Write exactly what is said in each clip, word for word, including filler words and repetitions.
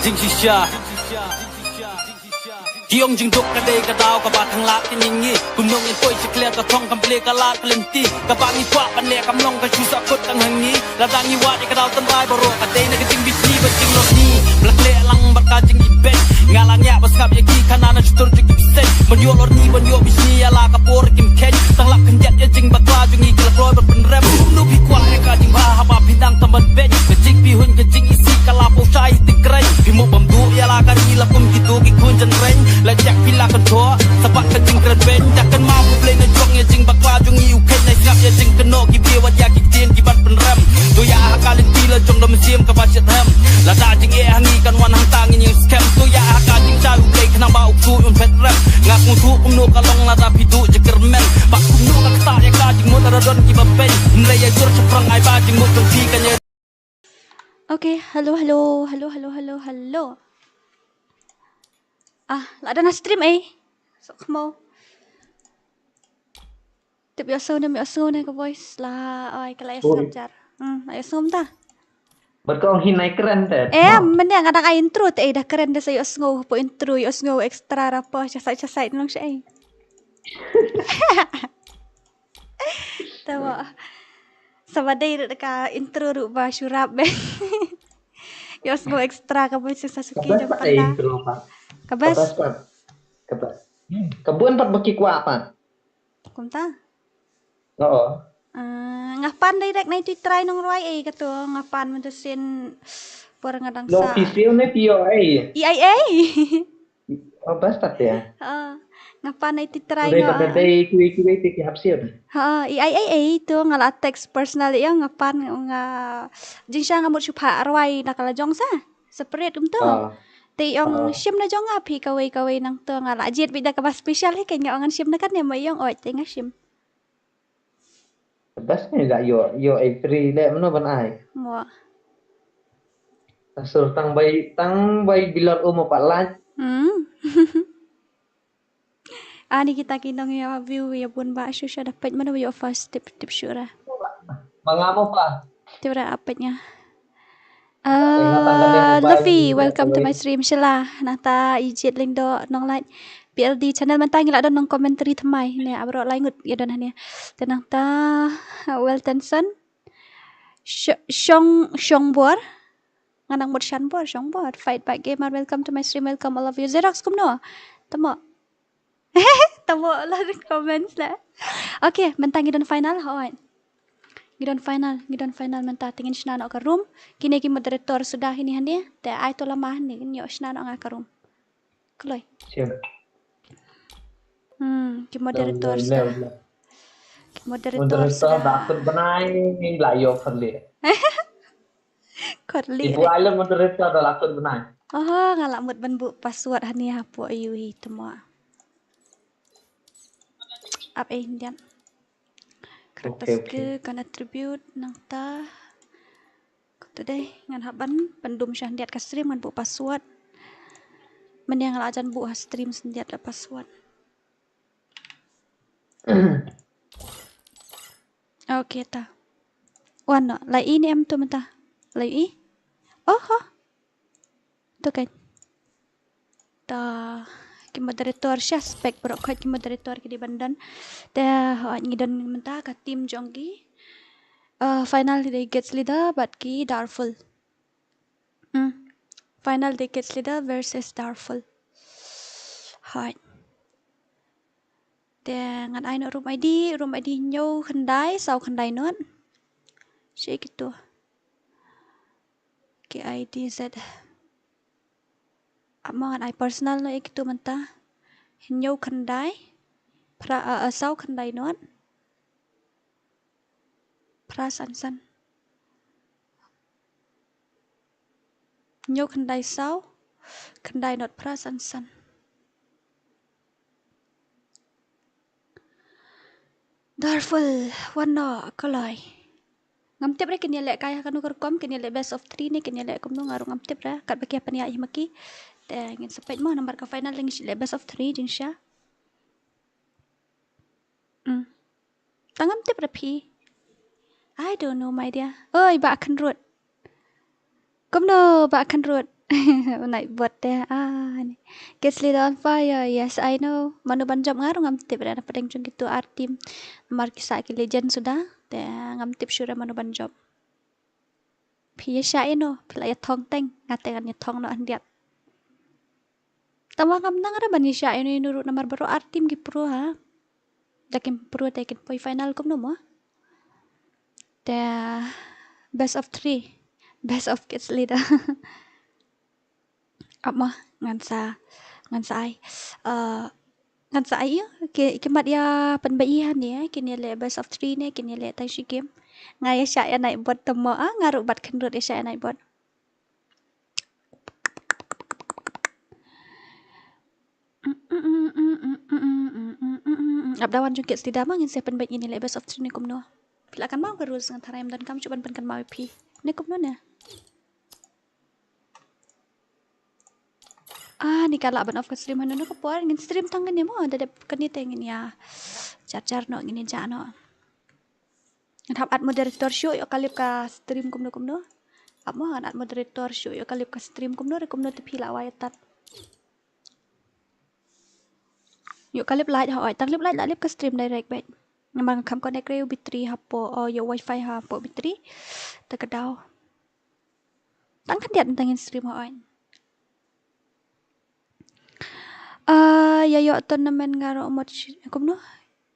Jingshisha. Ki ong jingduk ka dei ka daw kaba khang lad ka jingim. Kumno ngin poi sha khlieh ka thong kam plie ka lad ka lynti. Kaba ngi kwah ban leh kam long ka shu sah kut tang ha ngi. Lada ngi wad ïa ka daw tynrai baroh ka dei na ka jingbishni bad jinglorni. Ba la khleh lang bad ka jingibeiñ. Nga la ngiah ba sngap ïa ki khana na shutur jong ki bseiñ. Ban ïoh lorni ban ïoh bishni ïa la ka por kim kheiñ. Tang lap khyndiat ïa jingbakla jong ngi ki la kloi ban pynrem. Kumno phi kwah ïa ka jingbha haba phi dang tam ban beiñ. Ka jingpyrhuh ka jingisih ka la poi shai ti kren. Phi mo bam duh ïa la ka ri la kum kito ki khun jynreng. La jak phi la kan thoh. Sa bad ka jingkren beiñ. Dak kan ma bu blei na jong ïa jingbakla jong ngi u kheiñ na sngap ïa jingkynnoh ki briew wat ïa ki ktien ki ban pynrem. To ïa ha ka lynti la jong da mynsiem kaba shet hem. Lada jingeh ha ngi kan wan hangta ngin ïeng skhem. To ïa ha ka jingshai u Blei khnang ba u ksuid un phet rem. Nga sngewthuh kumno ka long lada phi duh jingkyrmen. Ba kumno ka ktah ïa ka jingmut lada don kiba beiñ. Ym lei ïa jur shaphrang ai ba jingmut jong phi kan ïa Okay, hello, hello, hello, hello, hello, hello. Ah, la don ha stream eh. Sok mo. Tip ïohsngew ne, ïohsngew ne ka voice la, oi, ka la ïohsngew jar. Hmm, la ïohsngew mynta. Bad ka ong hi nai kren te. Eh, mynta nga dang ai intro te, eh, da kren da sa ïohsngew, hapoh intro, ïohsngew extra ra pa, cha sai, cha sai, nong sha, eh. Te mo. Sa ba dei ruh ka intro ruh ba shu rap beit. Ïohsngew extra ka voice sa suki jong pat la. Ka best. Ka best pat. Ka best. Ka bun pat ba ki kwah pat. Kumta? Oo. Ah, nga pan direct na itu try nong rwai eh kato, nga pan mynta sien por nga dang sa. Lo official ne pio eh. I ai ai. Oh, best pat ïa. Ha, nga pan ai ti try nga. Dei kiwei kiwei te ki hap sien. Ha, i ai ai ai to nga la text personal ïa nga pan nga jingshisha nga mut shu phah rwai na ka la jong sa. Separate kumto. Te ong shim na jong nga phi kawei kawei nangto nga la jied beit da kaba special hi, ka nga ong ngan shim na kane, mo ong oi te nga shim. Best ne da ïoh, ïoh ai free leh mano ban ai. Mo. Asur tang bai, tang bai bilar um pat lait. Hmm. Ani kita ki nong ïa view ïa bun ba shu sha da peit mano ïoh first tip tip shu ra. Ma nga mo pa. Tip ra a peit nga. Ah, Luffy, welcome to my stream. Shala, nangta i jied lyngdoh nong lait. P L D channel mynta ngi la don nong commentary thymmai ne, abro lai ngut ïa don hane. Te nangta Weltenson. Sh- Shong Shongbor. Nga nang mut Shanbor, Shongbor. Fight Back Gamer, welcome to my stream, welcome all of you. Xerox kumno? Tamo. Tamo la comments la. Okay, mynta ngi don final, hooid. Ngi don final, ngi don final mynta, te ngin shna noh ka room. Kine ki moderator suda kine hane, te ai to lama hane, ngin ïoh shna noh nga ka room. Kloi. Sure. Hmm, ki moderator suda. Ki moderator suda. Da kut bnai, ngin la ïoh kyrle. Kyrle. Ibu ai la moderator da la kut bnai. Oh, nga la mut ban buh password hane hapoh U E tamo. Ap eh indian. Character skill, kan attribute, nangta. Kata dei, ngan hap ban pyndum sha khyndiat ka stream, ngan buh password. Mynne nga la jan buh ha stream khyndiat la password. Okay ta. Wan noh, la i ne em tu mynta. La i? Oho. Tu kan. Ta ki moderator sha spek baroh khoit ki moderator ki dei ban don. Te hooid ngi don mynta ka team jong ki. Uh, final dei Gates Leader bad ki Darful. Hmm. Final dei Gates Leader versus Darful. Hooid. Te ngan ai noh room I D, room I D hynñiew khyndai saw khyndai not. Shi kito. K I D Z. Ap ma ngan ai personal noh ïa kito mynta. Hynñiew khyndai. Phra, a, a, saw khyndai not. Phra san san. Hynñiew khyndai saw. Khyndai not phra san san. Darful, wan noh, kloi. Ngam tip re kin ïaleh kai ha kano ka rukom, kin ïaleh best of three ne, kin ïaleh kumno nga ruh ngam tip re, katba ki hap pynïaid hi ma ki. Te ngin sa peit mo, namar ka final ngin sa leh best of three jingshisha. Hmm. Tang ngam tip re phi. I don't know, my dear. Oi, Bah Kynrut. Kumno, Bah Kynrut? Nightbot te, ah, ni. Kids Leader on fire, yes, I know. Mano ban jop nga ruh ngam tip re, na pdeng jong kitu ar team. Namar ki sah ki legend suda, te ngam tip shuh re mano ban jop. Phi ïa shah ïa no, phi la ïa thong teng, nga te ngan ïa thong noh hyndiat. Tangba ngam nang re ban ïa shah ïa no ïa no ruh namar baroh ar team ki pro ha. Da kim pro te kin poi final kumno mo. Te best of three. Best of Kids Leader. Ap mo, ngan sa, ngan sa ai. Eh, ngan sa ai ïa, ki, ki mat ïa pynbeit ïa ne, kin ïa leh best of three ne, kin ïa leh tang shi game. Nga ïa shah ïa Nightbot te mo, ah, nga ruh bad khynrut ïa shah ïa Nightbot. Ap da wan jong Kids Leader ma ngin sa pynbeit ïa ne leh best of three ne kumno. Phi la kynmaw ka rules, ngan tharai ym donkam shuh ban pynkynmaw ïa phi. Ne kumno ne? Ah, ni ka lah ban off ka stream hano hano ka por, ngin stream tang kane mo, da dep kane te ngin ïa jar jar noh, ngin ïa jah noh. Ngan hap add moderator shuh, ïoh ka lip ka stream kumno kumno. Ap mo, ngan add moderator shuh, ïoh ka lip ka stream kumno re kumno te phi la wai atat. Ïoh ka lip light hooid, tang lip light la lip ka stream direct beit. Namar ngam kham connect re ïa u battery hapoh, oh, ïa u wifi hapoh battery. Te ka daw. Tang khyndiat tang ngin stream hooid. Ah, ïa ïoh tournament nga ruh mut shi, kumno?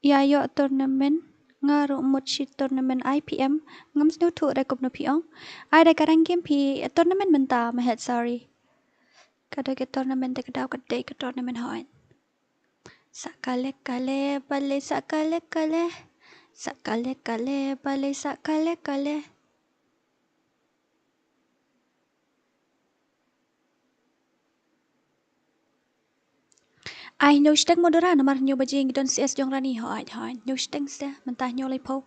Ïa ïoh tournament nga ruh mut shi tournament I P M, ngam sngewthuh re kumno phi ong. Ai da ka rank game phi, tournament mynta ma het, sorry. Ka dei ka tournament te ka daw ka dei ka tournament hooid. Sa kale kale bale sa kale kale. Sa kale kale bale sa kale kale. Ai, hynñiew shiteng mo Dora, namar hynñiew baje ngi don C S jong Rani, hooid, hooid, hynñiew shiteng seh, mynta hynñiew laiphew.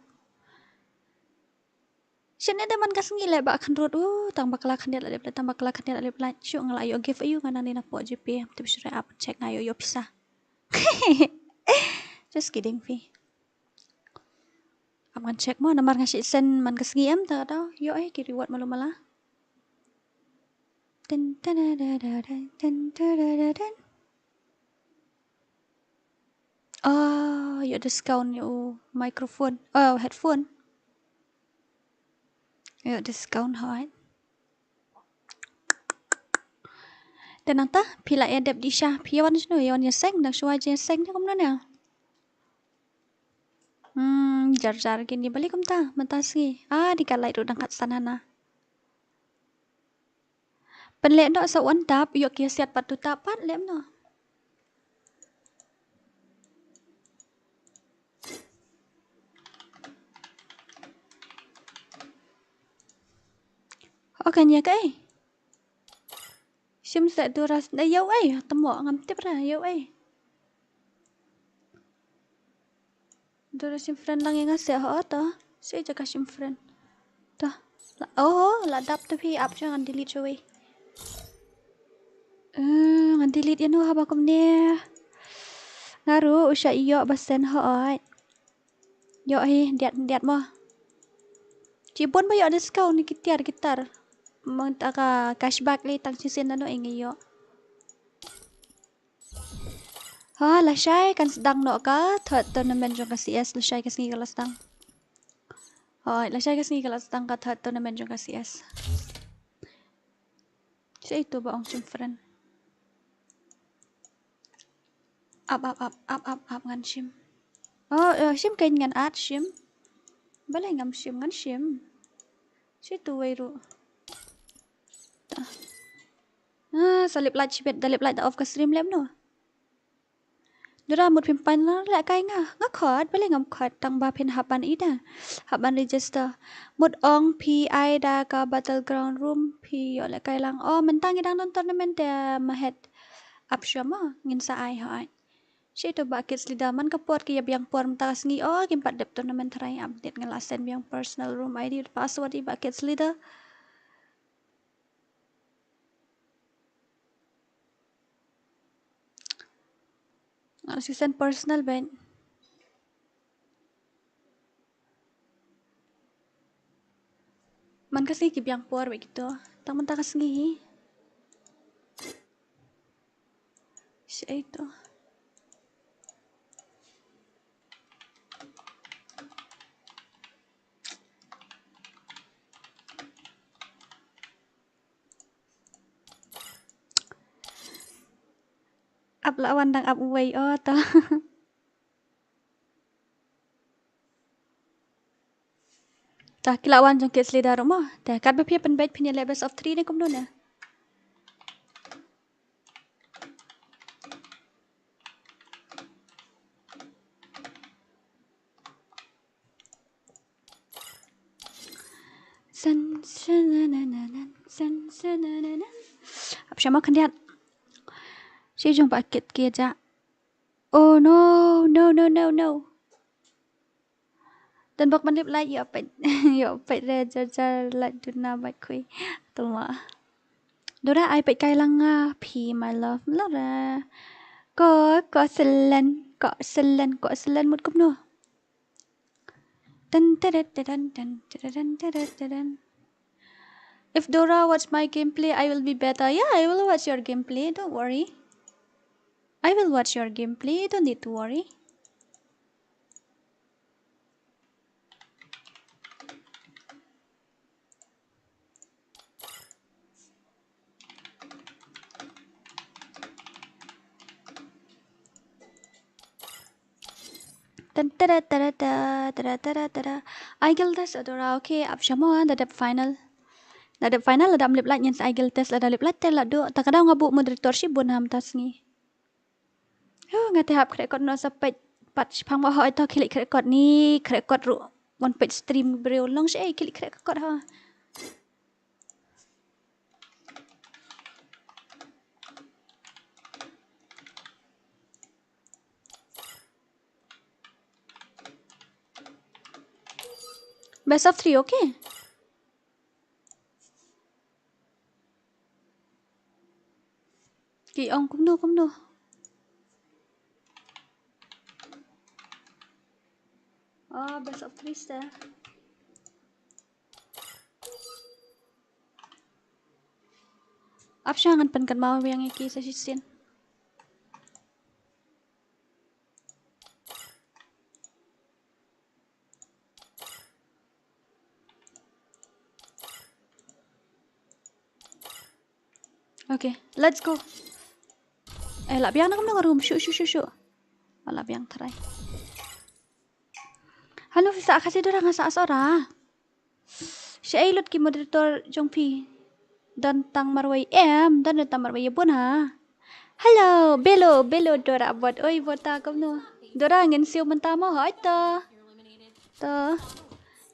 Shane da man ka sngi leh ba khynrut, uh, tang bakla khyndiat la lip lait, tang bakla khyndiat la lip lait, shuh nga la ïoh gift aïu nga nangne napoh G P, tip shuh re ap check nga ïoh ïoh pisa. Just kidding phi. Ap ngan check mo, namar nga shu send man ka sngi em, ta ka daw, ïoh eh, ki reward malu mala. Tin, tin, da, da, da, da, tin, da, da, da, tin. Oh, ïoh discount ïa u microphone, oh, headphone. Ïoh discount hooid. Te nangta, phi la ïa dep dih sha, phi ïa wan shano, ïa wan ïa seng, dang shuwa ïa seng te kumno ne. Hmm, jar jar kine, balei kumta, mynta sngi. Ah, di ka light ruh dang kat san hana. Pynleh noh sa one tap, ïoh ki siat pat tu tap pat, leh noh. Oh, kan ïa kaei. Shim seh Dora, ïa u ei, tymmo ngam tip re, ïa u ei. Dora shim friend lang ïa nga seh, ho to. Seh jaka shim friend. To. La, oh, la dap to phi, ap shuwa ngan delete shuwa. Eh, ngan delete ïa no haba kumne. Nga ruh u shah ïoh ba send hooid. Ïoh hi, diat, diat mo. Shibun ba ïoh discount ni ki tiar ki tar. Mynta ka cashback lei tang shisien nano ïa ngi ïoh. Ha, lashai kan sdang noh ka third tournament jong ka C S, lashai ka sngi ka la sdang. Hooid, lashai ka sngi ka la sdang ka third tournament jong ka C S. Sha itu ba ong shim friend. Ap, ap, ap, ap, ap, ap, ngan shim. Oh, eh, shim kein ngan add shim. Balei ngam shim, ngan shim. Sha itu wei ruh. Ah, sa lip light shibit, da lip light da off ka stream lem no. Dora mut phim pan lang lehkai nga. Nga khot, balei ngam khot, tang ba phin hap ban ida. Hap ban register. Mut ong phi ai da ka battleground room, phi ïoh lehkai lang. Oh, mynta ngi dang don tournament te ma het. Ap shuwa mo, ngin sa ai hooid. Sha itu ba kids leader man ka por ki ïa biang por mynta ka sngi. Oh, kim pat dep tournament tharai update nga la send biang personal room I D password i ba kids leader. Nga la shu send personal bad. Man ka sngi ki biang por bad kito. Tang mynta ka sngi hi. Kaei to? Ap la wan dang ap uwei o to. Ta ki la wan jong Kids Leader mo. Ta katba phi pynbeit phin ïa leh best of three ne kumno ne. San, san, na, na, na, na, san, san, na, na, na. Ap shama khyndiat. Shi jong ba kit kia ja. Oh no, no, no, no, no. Don bok ban lip light yo pet. Yo pet re jar jar light duna bai khui. Tuma. Dora ai pet kai lang nga phi my love. Lora. Ko, ko selen, ko selen, ko selen mut kumno. Dun, dun, dun, dun, dun, dun, dun, dun, dun, dun, dun. If Dora watch my gameplay, I will be better. Yeah, I will watch your gameplay. Don't worry. I will watch your gameplay. You don't need to worry. Tan, tada, tada, ta, tada, tada, tada. Ai guild test Adora, okay, ap shamo, ah, da dep final. Da dep final, lada ym lip light ngin sa ai guild test, lada lip light te la duh, ta ka daw nga buh moderator shibun ha mynta sngi. Huh, nga te hap khreh kot noh sa peit pat shipang ba hoi to khie leit khreh kot ni, khreh kot ruh. Wan peit stream briew long shi ei khie leit khreh kot ha. Best of three, okay? Ki ong kumno, kumno. Ah, best of three star. Ap sha ngan pynkynmaw biang ïa ki sa shisien. Okay, let's go. Eh, lah biang na kumno ka room. Shu, shu, shu, shu. Ah, lah biang tharai. Hello, sa ka si Dora nga sa asora. Shaei lut ki moderator jong phi. Don tang marwei em, don tang marwei ïa bun ha. Hello, Belo, Belo Dora bot. Oi, bota kumno. Dora ngin siew mynta mo hoi to. To.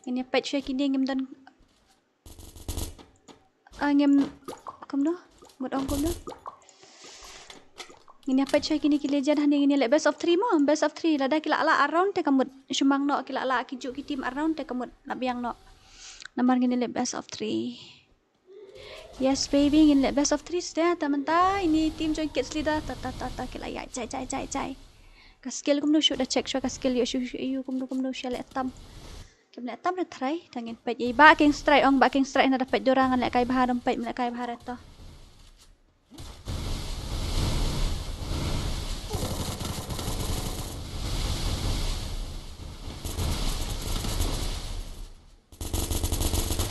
Ngin ïa peit sha kine ngim don. Ah, ngim kumno. Mut ong kumno. Ngin ïa peit sha kine ki legend hangne ngin ïa leh best of three mo, best of three. Lada ki la lah around te ka mut shemang noh, ki la lah ki juk ki team around te ka mut la biang noh. Namar ngin ïa leh best of three. Yes baby, ngin leh best of three sdang ta mynta. Ini team jong Kids Leader ta ta ta ta ki la ïa jai jai jai jai. Ka skill kumno shu da check shu ka skill ïoh shu shu ïoh kumno kumno shu leh tam. Kim leh tam re tharai, ta ngin peit ïa ba King Strike ong ba King Strike na da peit Dora ngan leh kai bha dam peit leh kai bha re to.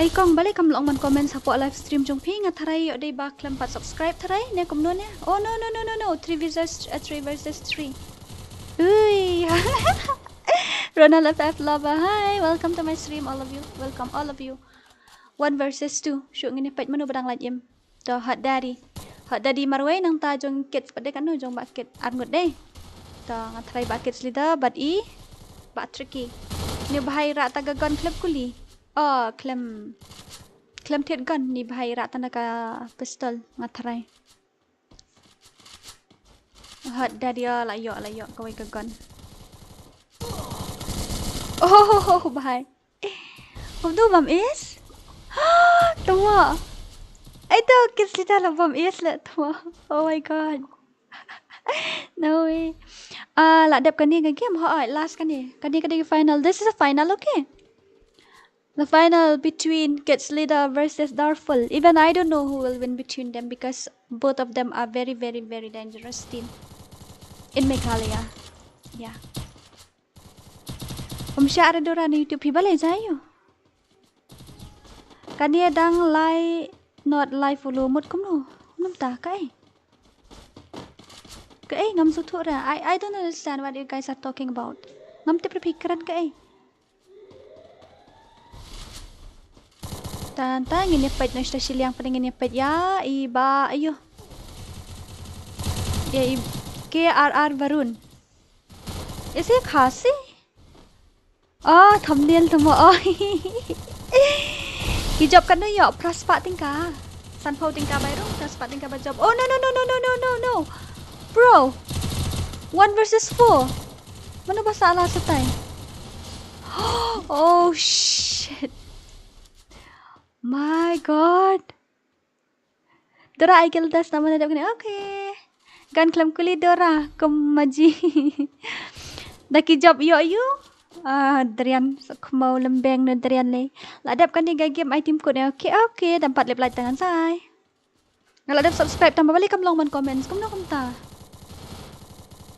Ei kong, balei kam long man comment hapoh live stream jong phi, nga tharai ïoh dei ba khlem pat subscribe tharai ne kumno ne. Oh no no no no no, three versus uh, three versus three. Ui. Ronald F F Lava, hi, welcome to my stream, all of you. Welcome all of you. One versus two. Shu ngin ïa peit mano ba dang lait im. To Hot Daddy. Hot Daddy marwei nangta jong Kids pat de kano jong ba Kid arngut de. To nga tharai ba Kids Leader bad i ba Tricky. Ni bhai rah ta ka gun khlem kuli. Oh, khlem. Khlem thied gun ni bhai rah ta na ka pistol nga tharai. Hot Daddy, oh, la ïoh, la ïoh kawei ka gun. Oh, bhai. Kumno bam ace? Tama. Ai to Kids Leader la bam ace le tama. Oh my god. No way. Ah, la dep kane ka game ho, last kane. Kane ka dei final. This is a final, okay? The final between Kids Leader versus Darful. Even I don't know who will win between them because both of them are very, very, very dangerous team. In Meghalaya. Yeah. Ym shah re Dora na YouTube phi balei jaiu. Kane dang lai not lai follow mut kumno. Ngam ta kaei. Kaei ngam sngewthuh re. I, I don't understand what you guys are talking about. Ngam tip re phi kren kaei. Tang tang ngin ïa peit noh ita shiliang pat ngin ïa peit ïa i Bah aïu. Ïa i K R R Varun. Is he Khasi? Oh, thumbnail tu mo. Oh. Ki jop katno ïoh phra spah tyngka. Sanphew tyngka bai rung, phra spah tyngka ba jop. Oh no no no no no no no no. Bro. One versus four. Mano ba sah la satai. Oh shit. My God. Dora ai gildas na mana dap kene. Okay. Gan khlem kuli Dora kum maji. Da ki jop ïoh ïoh. Ah, Dorian sa khmau lembeng na Dorian le. La dap kane ga game item code ne. Okay, okay. Dam pat lep light tangan sai. Nga la dep subscribe tang ba balei kam long ban comments kumno kumta.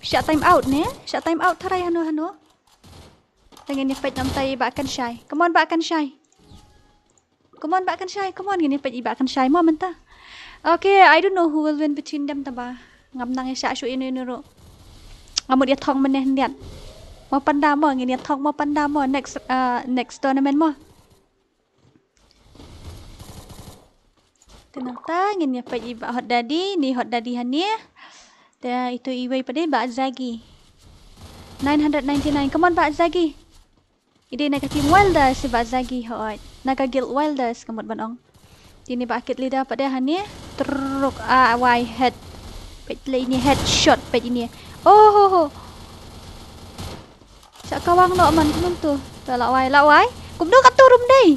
Shah time out ne? Shah time out tharai hano hano. Tang ngin ïa peit namta i Bah Kanshai. Come on Bah Kanshai. Come on Bah Kanshai. Come on ngin ïa peit i Bah Kanshai mo mynta. Okay, I don't know who will win between them taba. Ngam nang ïa shah shu inu inu ruh. Nga mut ïa thong mynne hyndiat. Mo panda mo ngin ïa thong mo panda mo next uh, next tournament mo. Te nangta ngin ïa peit i Bah Hot Daddy, ni Hot Daddy hangne. Te itu iwei pat de Bah Zagi. Nine hundred ninety-nine. Come on Bah Zagi. I dei na ka team Wilders i Bah Zagi hooid. Na ka guild Wilders ka mut ban ong. Te ini Bah Kit Leader pat de hangne. Truk ah wai head. Peit lei ini headshot peit ini. Oh ho ho. Sa kawang noh man kumno to. To la wai, la wai. Kumno kato rum dei.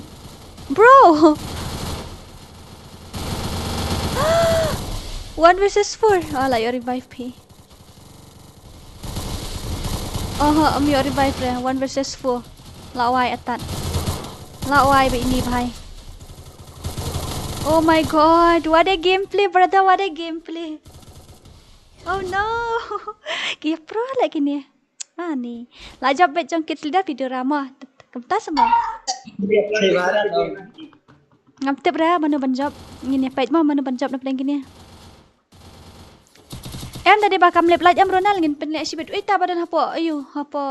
Bro. One versus four. Oh, la ïoh revive phi. Oh, um ïoh revive re. One versus four. La wai atat. La wai ba ini bhai. Oh my God. What a gameplay, brother. What a gameplay. Oh no. Ki pro lagi ni. Ani. La jop bet jong Kit Leader video rama. Kumta semua. Ngam tip ra mano ban jop. Ngin ïa peit ma mano ban jop na pdeng kine. Em da dei ba kam lep light em Ronald ngin pynleh shibit. Uita ba don hapo ayu hapo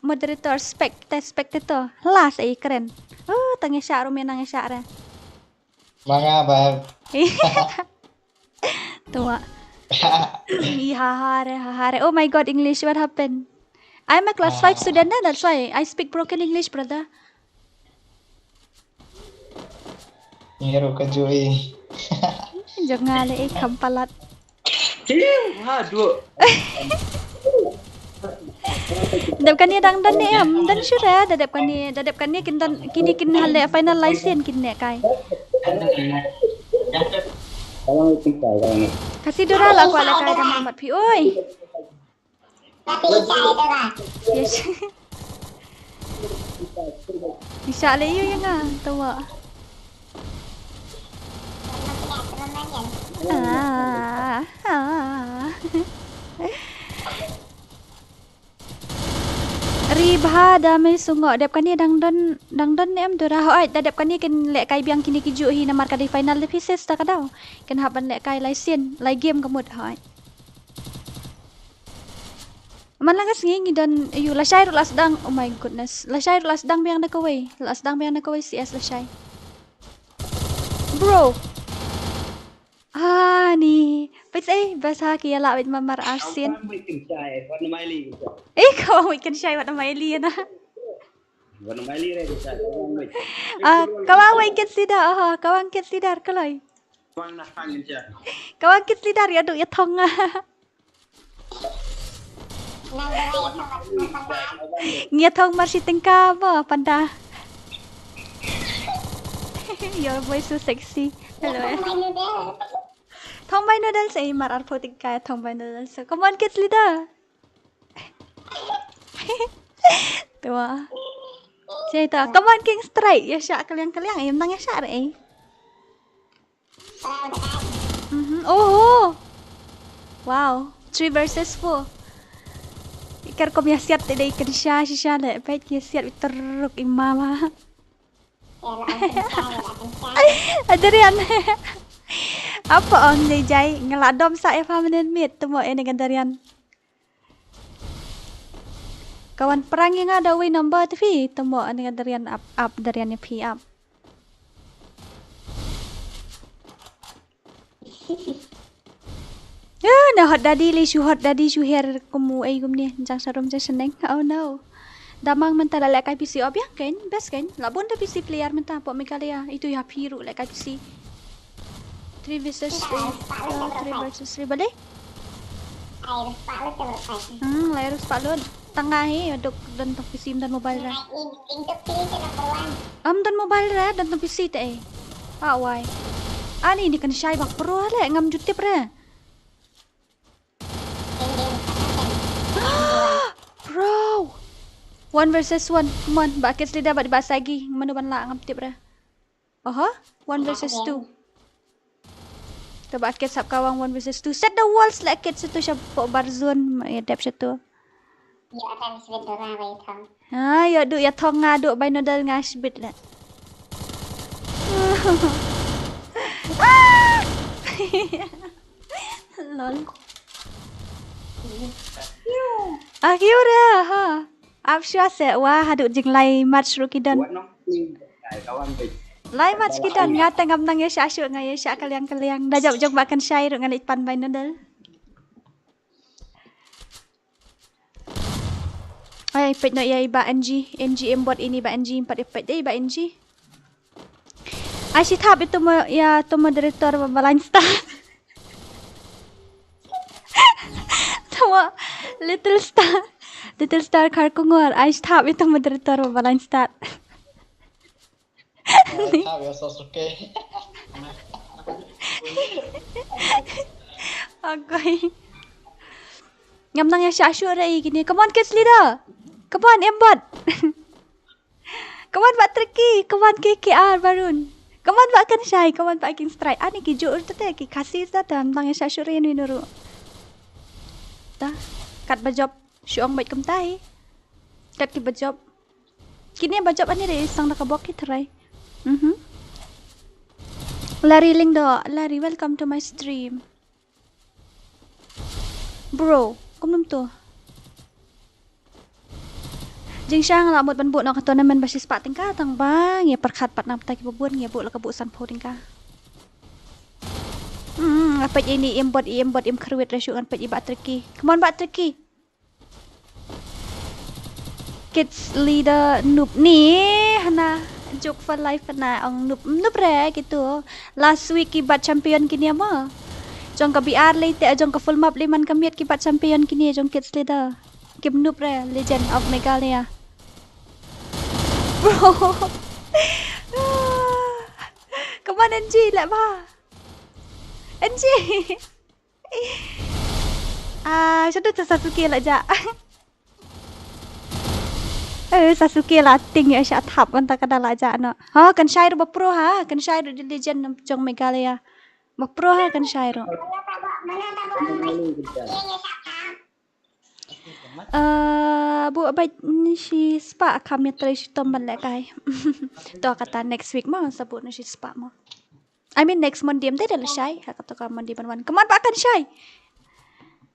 moderator spec te spectator. Hlas ai kren. Oh tang ïa shah rum ïa nang ïa shah ra. Manga ba. Tuwa. Ih, ha ha re, ha ha re. Oh my God, English, what happened? I'm a class five student, na, that's why I speak broken English, brother. Ngi ruh ka jui. Jong nga le eh kam palat. Kim, ha, dua. Dep kane dang don ne em, don sure, da dep kane, da dep kane kin don, kine kin hale final license kin ne kai. Kasi dura la kwa la kai da mat phi, oi. Yes. Isa le yu yang ah, tawa. Ah, ah. Ri bha da me sungo dep kane dang don dang don ne em dura hoi da dep kane kin leh kai biang kine ki ju hi namar ka dei final de pieces ta ka dau kin hap ban leh kai lai sien lai game ka mut hoi. Man la ka sngi ngi don ayu lashai ruh la sdang oh my goodness lashai ruh la sdang biang da kawei la sdang biang da kawei C S lashai. Bro. Ani, peit ei basa ki ïa lah weit mamar arsin. Kawang weit kynshai wat na maili. Eh kawang weit kynshai wat na maili na. Wat na maili re kynshai kawang weit. Ah, kawang weit kynsidar, aha, kawang kynsidar kaloi. Kawang na hang kynshai. Kawang kynsidar ïa duk ïa thong. Ngi thong mar shi tyngka ba panda. Your voice so sexy. Hello. Thong bai noodles eh mar arphew tyngka thong bai noodles. Come on kids leader. Tuwa. Cita. Come on king strike. Ya syak kaliang kaliang eh menang ya syak eh. Mhm. Oh. Wow. Three versus four. Ker kom ïa siat te dei kynshai shisha le peit ki ïa siat bitruk i mama. Adrian. Apa ong dei jai nga la dom sa ïa permanent mate te mo ene Adrian. Ka wan prank ïa nga da uwei number te phi te mo ene Adrian ap ap Adrian ïa phi ap. Ya, na hot daddy li shu hot daddy shu her kum u ei kum ni jang sharum jang sheneng. Oh no. Damang mynta la lehkai P C op ya kein best kein la bun da P C player mynta pok Meghalaya itu ya phi ruh lehkai P C. Three versus three. Oh, three versus three balik. Hmm, lai rus palut. Tanga hi dok don tong P C don mobile ra. Am don mobile ra don tong P C te. Ah wai. Ani ni kan shai bak pro le ngam jutip re. Bro. One versus one. Come on, ba kids leader ba di ba sagi. Manu ban la ngam tip re. Aha, one versus two. Te ba kids sap kawang one versus two. Set the walls la kids tu sha po bar zone. Ya dep sha tu. Ya atam sibit dora ba ya thong. Ha, ya du ya thong nga du bai nodal nga sibit la. Ah! Lol. Ah, kiu dah ha. Ap shwa se wa hadu jinglai match ruh ki don. Lai match ki don nga tengam nang ya sha shu nga ya sha kaliang kaliang da jop jop ba kan shai ruh nga leit pan bai nodal. Ai peit no ya iba N G N G embot ini ba N G empat ya peit dei ba N G. Ai shi thap itu mo ya to moderator ba balain star. Tama Little Star. Little Star Kharkongor. Ai thap itu moderator ba balain start. Thap ya Sasuke. Agoi. Ngam nang ya sha shu rai gini. Come on kids leader. Come on embot. Come on ba Tricky, come on K K R Barun. Come on ba kan shai, come on ba king strike. Ani ki jur tu te ki kasi ta te tang ya sha shurin wi nuru. Ta kat ba jop shuong bait kum tai. Kat ki ba jop. Kini ba jop ani re sang da ka bok ki trai. Mhm. Larry Lingdo, Larry welcome to my stream. Bro, kumnum tu. Jingshang la mut ban buh noh ka tournament ba shispah tyngka tang ba ngi pyrkhat pat nang pyrta ki ba bun ngi buh la ka buh sanphew tyngka. Hmm, nga peit ini im bot im bot im khrwit ra shu ngan peit i ba Tricky. Come on ba Tricky. Kids leader noob ni hana joke for life hana ong noob noob re kitu. Last week ki bat champion kini ama. Jong ka B R lei te jong ka full map lei man ka miet ki bat champion kini jong kids leader. Kim noob re legend of Meghalaya. Bro. Come on N G le ba. N G. Ah, shaduh ta Sasuke la ja. Eh, Sasuke la ting ya sha thap wan ta ka da la ja no. Ha, kan shai ruh ba pro ha, kan shai ruh di legend jong Meghalaya. Ba pro ha kan shai ruh. Ah, bu abai ni shi spa kam ya trai shi tom ban le kai. To kata next week ma sabu ni shi spa ma. I mean next Monday em te da la shai ha ka to ka Monday ban wan. Come on ba kan shai.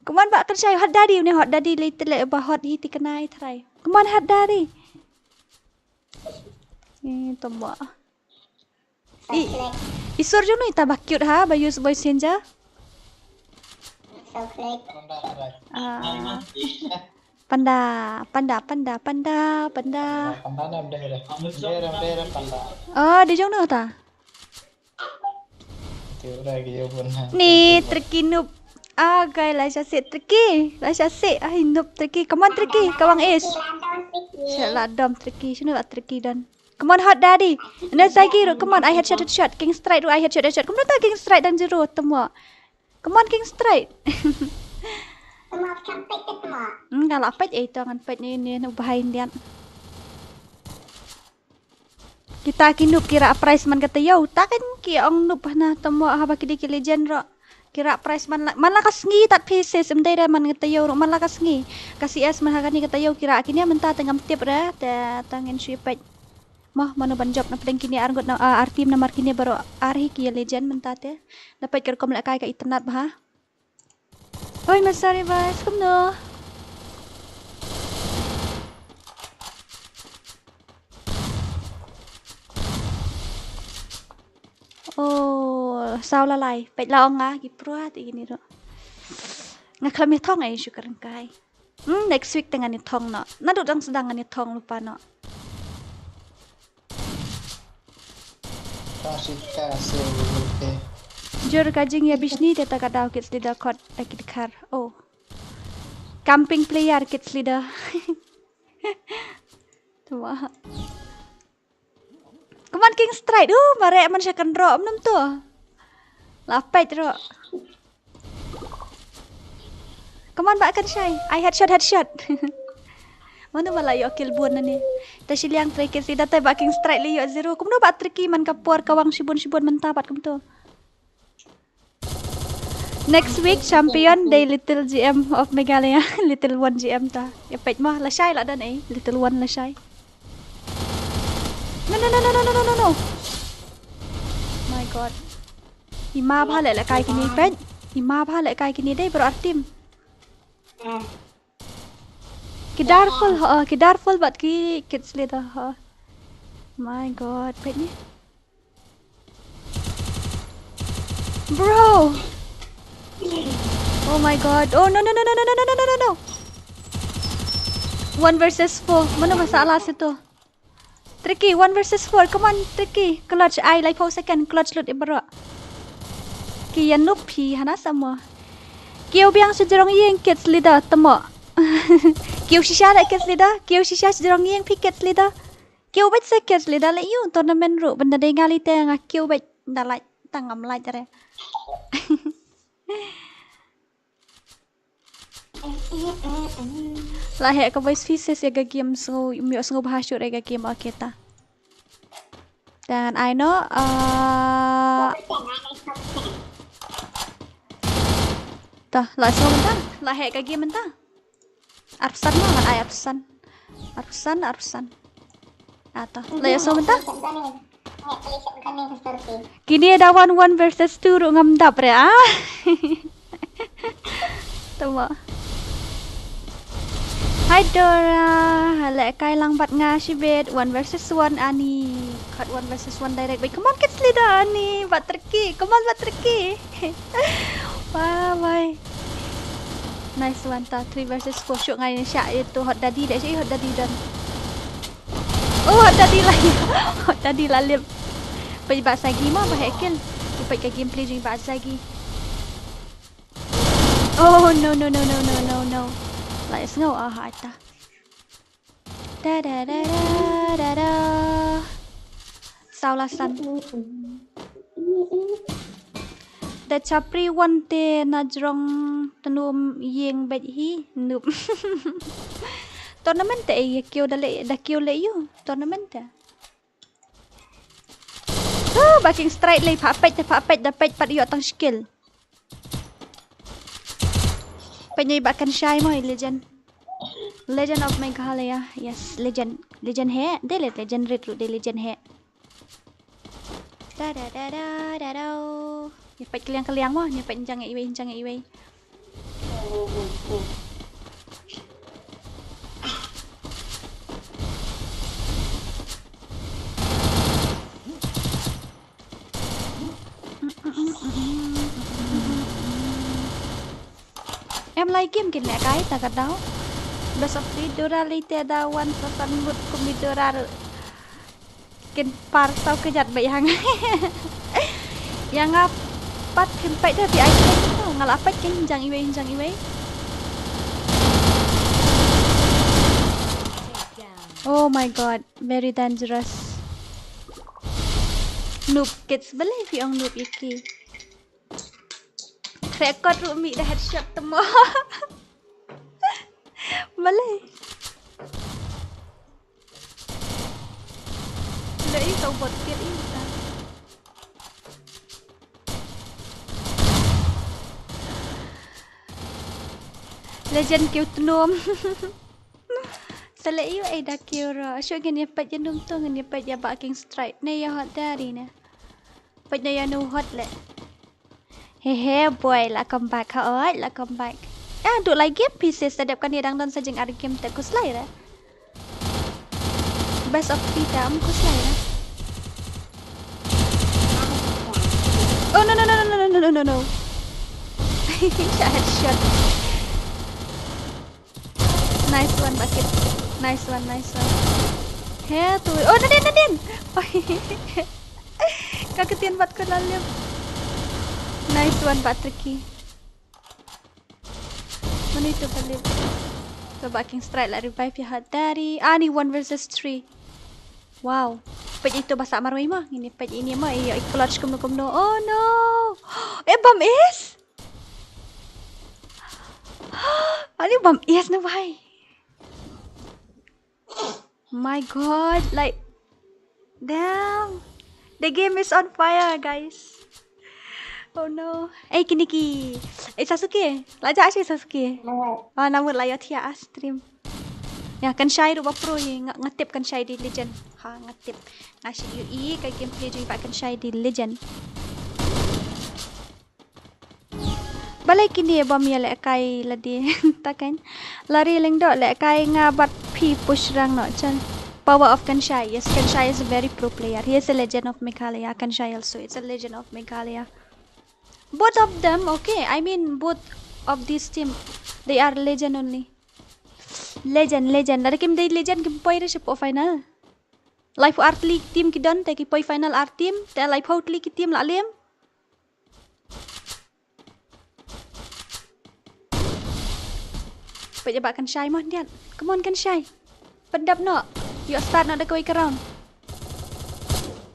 Come on ba kan shai hot daddy ne hot daddy le te le ba hot hi ti kanai trai. Come on hot daddy. Ni to ba. I i sur junu ita ba cute ha ba use boy senja. Ah. Panda, panda, panda, panda, panda. Panda na bdeh re. Bdeh re, bdeh re, panda. Oh, di jong no ta. Ni Tricky noob. Ah, guy la sha se Tricky. La sha se ai noob Tricky. Come on Tricky, ka wang is. Sha la dom Tricky. Shinu la Tricky dan. Come on hot daddy. Na sagi ru. Come on I headshot headshot. King strike ru I headshot headshot. Come on ta King strike dan jiru temo. Come on King strike. Temo kan pet temo. Hmm, ka la pet eh to ngan pet ni ni nu bahai ndian. Kita ki noob ki ra price man kata ïoh. Ta kan ki ong noob na temo haba ki dei ki legend ro. Ki rah prize man la, man la ka sngi tat phi sis, ym dei re man ka taïew ruh, man la ka sngi. Ka C S man ha kane ka taïew ki rah kine mynta te ngam tip re, te, te ngin shu ïa peit. Mo, mano ban jop na pdeng kine ar ngut na, ah, ar team namar kine baroh ar hi ki ïa legend mynta te. Da peit ka rukom lehkai ka itynnad bha. Oi, ma sorry, boys, kumno? Oh, saw la lai. Peit la ong nga, ki prua te kine ruh. Nga khlem ïa thong ai shu kren kai. Hmm, next week te ngan ïa thong noh. Naduh dang sdang ngan ïa thong lypa noh. Ka shi ka se te. Jur ka jingïabishni te ta ka daw kids leader kot da ki dkhar. Oh. Camping player kids leader. Tuma. Come on, King Strike. Uh, mareh man sha kan roh, mnum tu. La peit roh. Come on, Bah Kanshai. Ai, headshot, headshot. Mano ba la ïoh kill bun nani. Ta shiliang three kids leader, ta Bah King Strike la ïoh zero. Kumno Bah Tricky man ka por ka wang shibun shibun mynta pat kumto. Next week champion dei Little G M of Meghalaya. Little one G M ta. Ïa peit mo, lashai la don ei. Little one lashai. No, no, no, no. My God. Ima bha leh lehkai kine, peit. Ima bha lehkai kine dei baroh ar team. Ki dar full, ha, ki dar full bad ki kids leader, ha. My God, peit ni. Bro. Oh my God. Oh, no, no, no. One versus four. Mano ba sah last ito? Tricky, one versus four. Come on, Tricky. Clutch, ai, laiphew second. Clutch lut ïa baroh. Ki ïa noob phi hana sa mo. Kiew biang sha jrong ïing kids leader, tamo. Kiew shisha leh kids leader. Kiew shisha sha jrong ïing phi kids leader. Kiew beit sa kids leader leh ïu tournament ruh. Bynda dei nga lei te nga kiew beit da lait tang ngam lait re. La heh ka voice phi sis ïa ka game, sngew, ym ïoh sngew bha shuh ïa ka game, okay ta. Te ngan ai noh, ah, ta, la sngew mynta, la heh ka game mynta. Arphew san mo, ngan ai arphew san. Arphew san, arphew san. Ah, to. La ïohsngew mynta? Kine da wan one versus two ruh ngam dap re, ah. Tama. Hi Dora, lehkai lang bad nga shibit, one versus one ani. Kat one versus one direct. Wait, come on kids leader ani, Bah Tricky. Come on Bah Tricky. Bye bye. Nice one ta, three versus four. Shuh ngai shah ïa tu Hot Daddy, dei shuh Hot Daddy don. Oh, Hot Daddy la ïa. Hot Daddy la lip. Peit Bah Sagi ma ba heh kill. Peit ka gameplay jong Bah Sagi. Oh no no no no no no no. La ïa sngew ah ha ta. Da da da da da da. Saw la san. Da chapri wan te na jrong tnum ïing beit hi noob. Tournament te ei kiew da leh, da kiew leh ïu tournament te. Ah, Bah King Strike lei, pha peit, pha peit, da peit pat ïoh tang skill. Peit ïa i Bah Kanshai mo, i legend. Legend of Meghalaya. Yes, legend. Legend heh. Dei le legend rit ruh, dei legend heh. Da da da da da da. Ïa peit kylliang kylliang mo, ïa peit jang ïa iwei, jang ïa iwei. Em lai kim kin lehkai ta ka daw. Best of three Dora lei te da wan sa san ngut kum i Dora ruh. Kin par saw kjat beit hang. Ïa nga pat kin peit da phi ai peit to nga la peit kin jang iwei jang iwei. Oh my God, very dangerous. Noob kids, balei phi ong noob ïa ki? Record ruh mih da headshot tamo. Balei? Lei ka bot kill ita. Legend kiew tnum. Sa leh ïoh ei da kiew ro. Shu ngin ïa peit ïa num to, ngin ïa peit ïa Bah King Strike. Ne ïa hot dari ne. Peit ne ïa nu hot leh. He he boy, la come back ha oi, la come back. Ah, du lai game pieces, ta dep kan ïa dang don sa jing ar game te kuslai re. Best of three te am kuslai re. Oh no no no no no no no no no. Shot headshot. Nice one, Bakit. Nice one, nice one. He tu. Oh, nadien, nadien. Ka ktien bat ko la lip. Nice one, Bah Tricky. Mano itu ba lip? Ba Bah King Strike la revive ïa hot dari. Ah, ni one versus three. Wow. Peit itu ba sah marwei mo. Ngin ïa peit ini mo. Ïa i clutch kumno kumno. Oh no. Eh, bam is? Ani bam is na bhai. My God, like, damn. The game is on fire, guys. Oh no. Eh, kine ki. Eh, Sasuke. La jah shi Sasuke. Ah, namut la ïa thia ah stream. Ïa, kan shai ruh ba pro ïa nga, nga tip kan shai di legend. Ha, nga tip. Nga shi ïohi ka gameplay jong i ba kan shai di legend. Balei kine bam ïa lehkai lade ta kan. Lari lengdoh lehkai nga bad phi push rang noh chan. Power of Kanshai. Yes, Kanshai is a very pro player. He is a legend of Meghalaya. Kanshai also, it's a legend of Meghalaya. Both of them, okay. I mean, both of this team, they are legend only. Legend, legend. Lada kim dei legend kim poi re shapoh final. Laiphew ar tylli ki team ki don te ki poi final ar team. Te laiphew tylli ki team la lem. Peit ïa ba Kanshai mo diat. Come on Kanshai. Pyndap noh. Ïoh start noh da kawei ka round.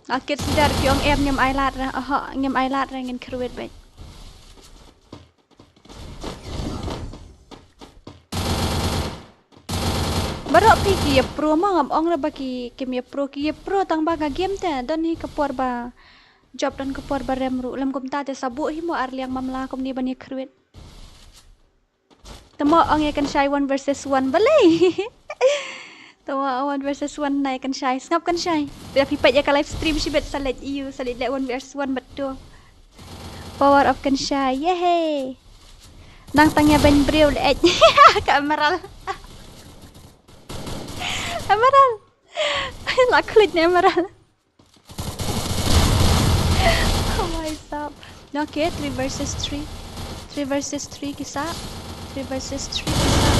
Ah, kit sdar ki ong em ngim ai lad re. Aha, ngim ai lad re ngin kyrwit beit. Baroh phi ki ïa pro ma ngam ong re ba ki kim ïa pro, ki ïa pro tang ba ka game te don hi ka por ba jop, don ka por ba rem ruh. Lem kumta te sa buh hi mo ar liang mamla kumne ban ïa kyrwit. Te mo ong ïa Kanshai one versus one balei. Te mo ong one versus one na ïa Kanshai. Sngap Kanshai. Te phi peit ïa ka live stream shibit sa leit ïa u, sa leit leh one versus one bad tu. Power of Kanshai. Yehey. Nang tang ïa ban briew leh ka Emerald. Emerald. La klik ne Emerald. Oh my God. Okay, three versus three. Three versus three ki sah. Three versus three ki sah.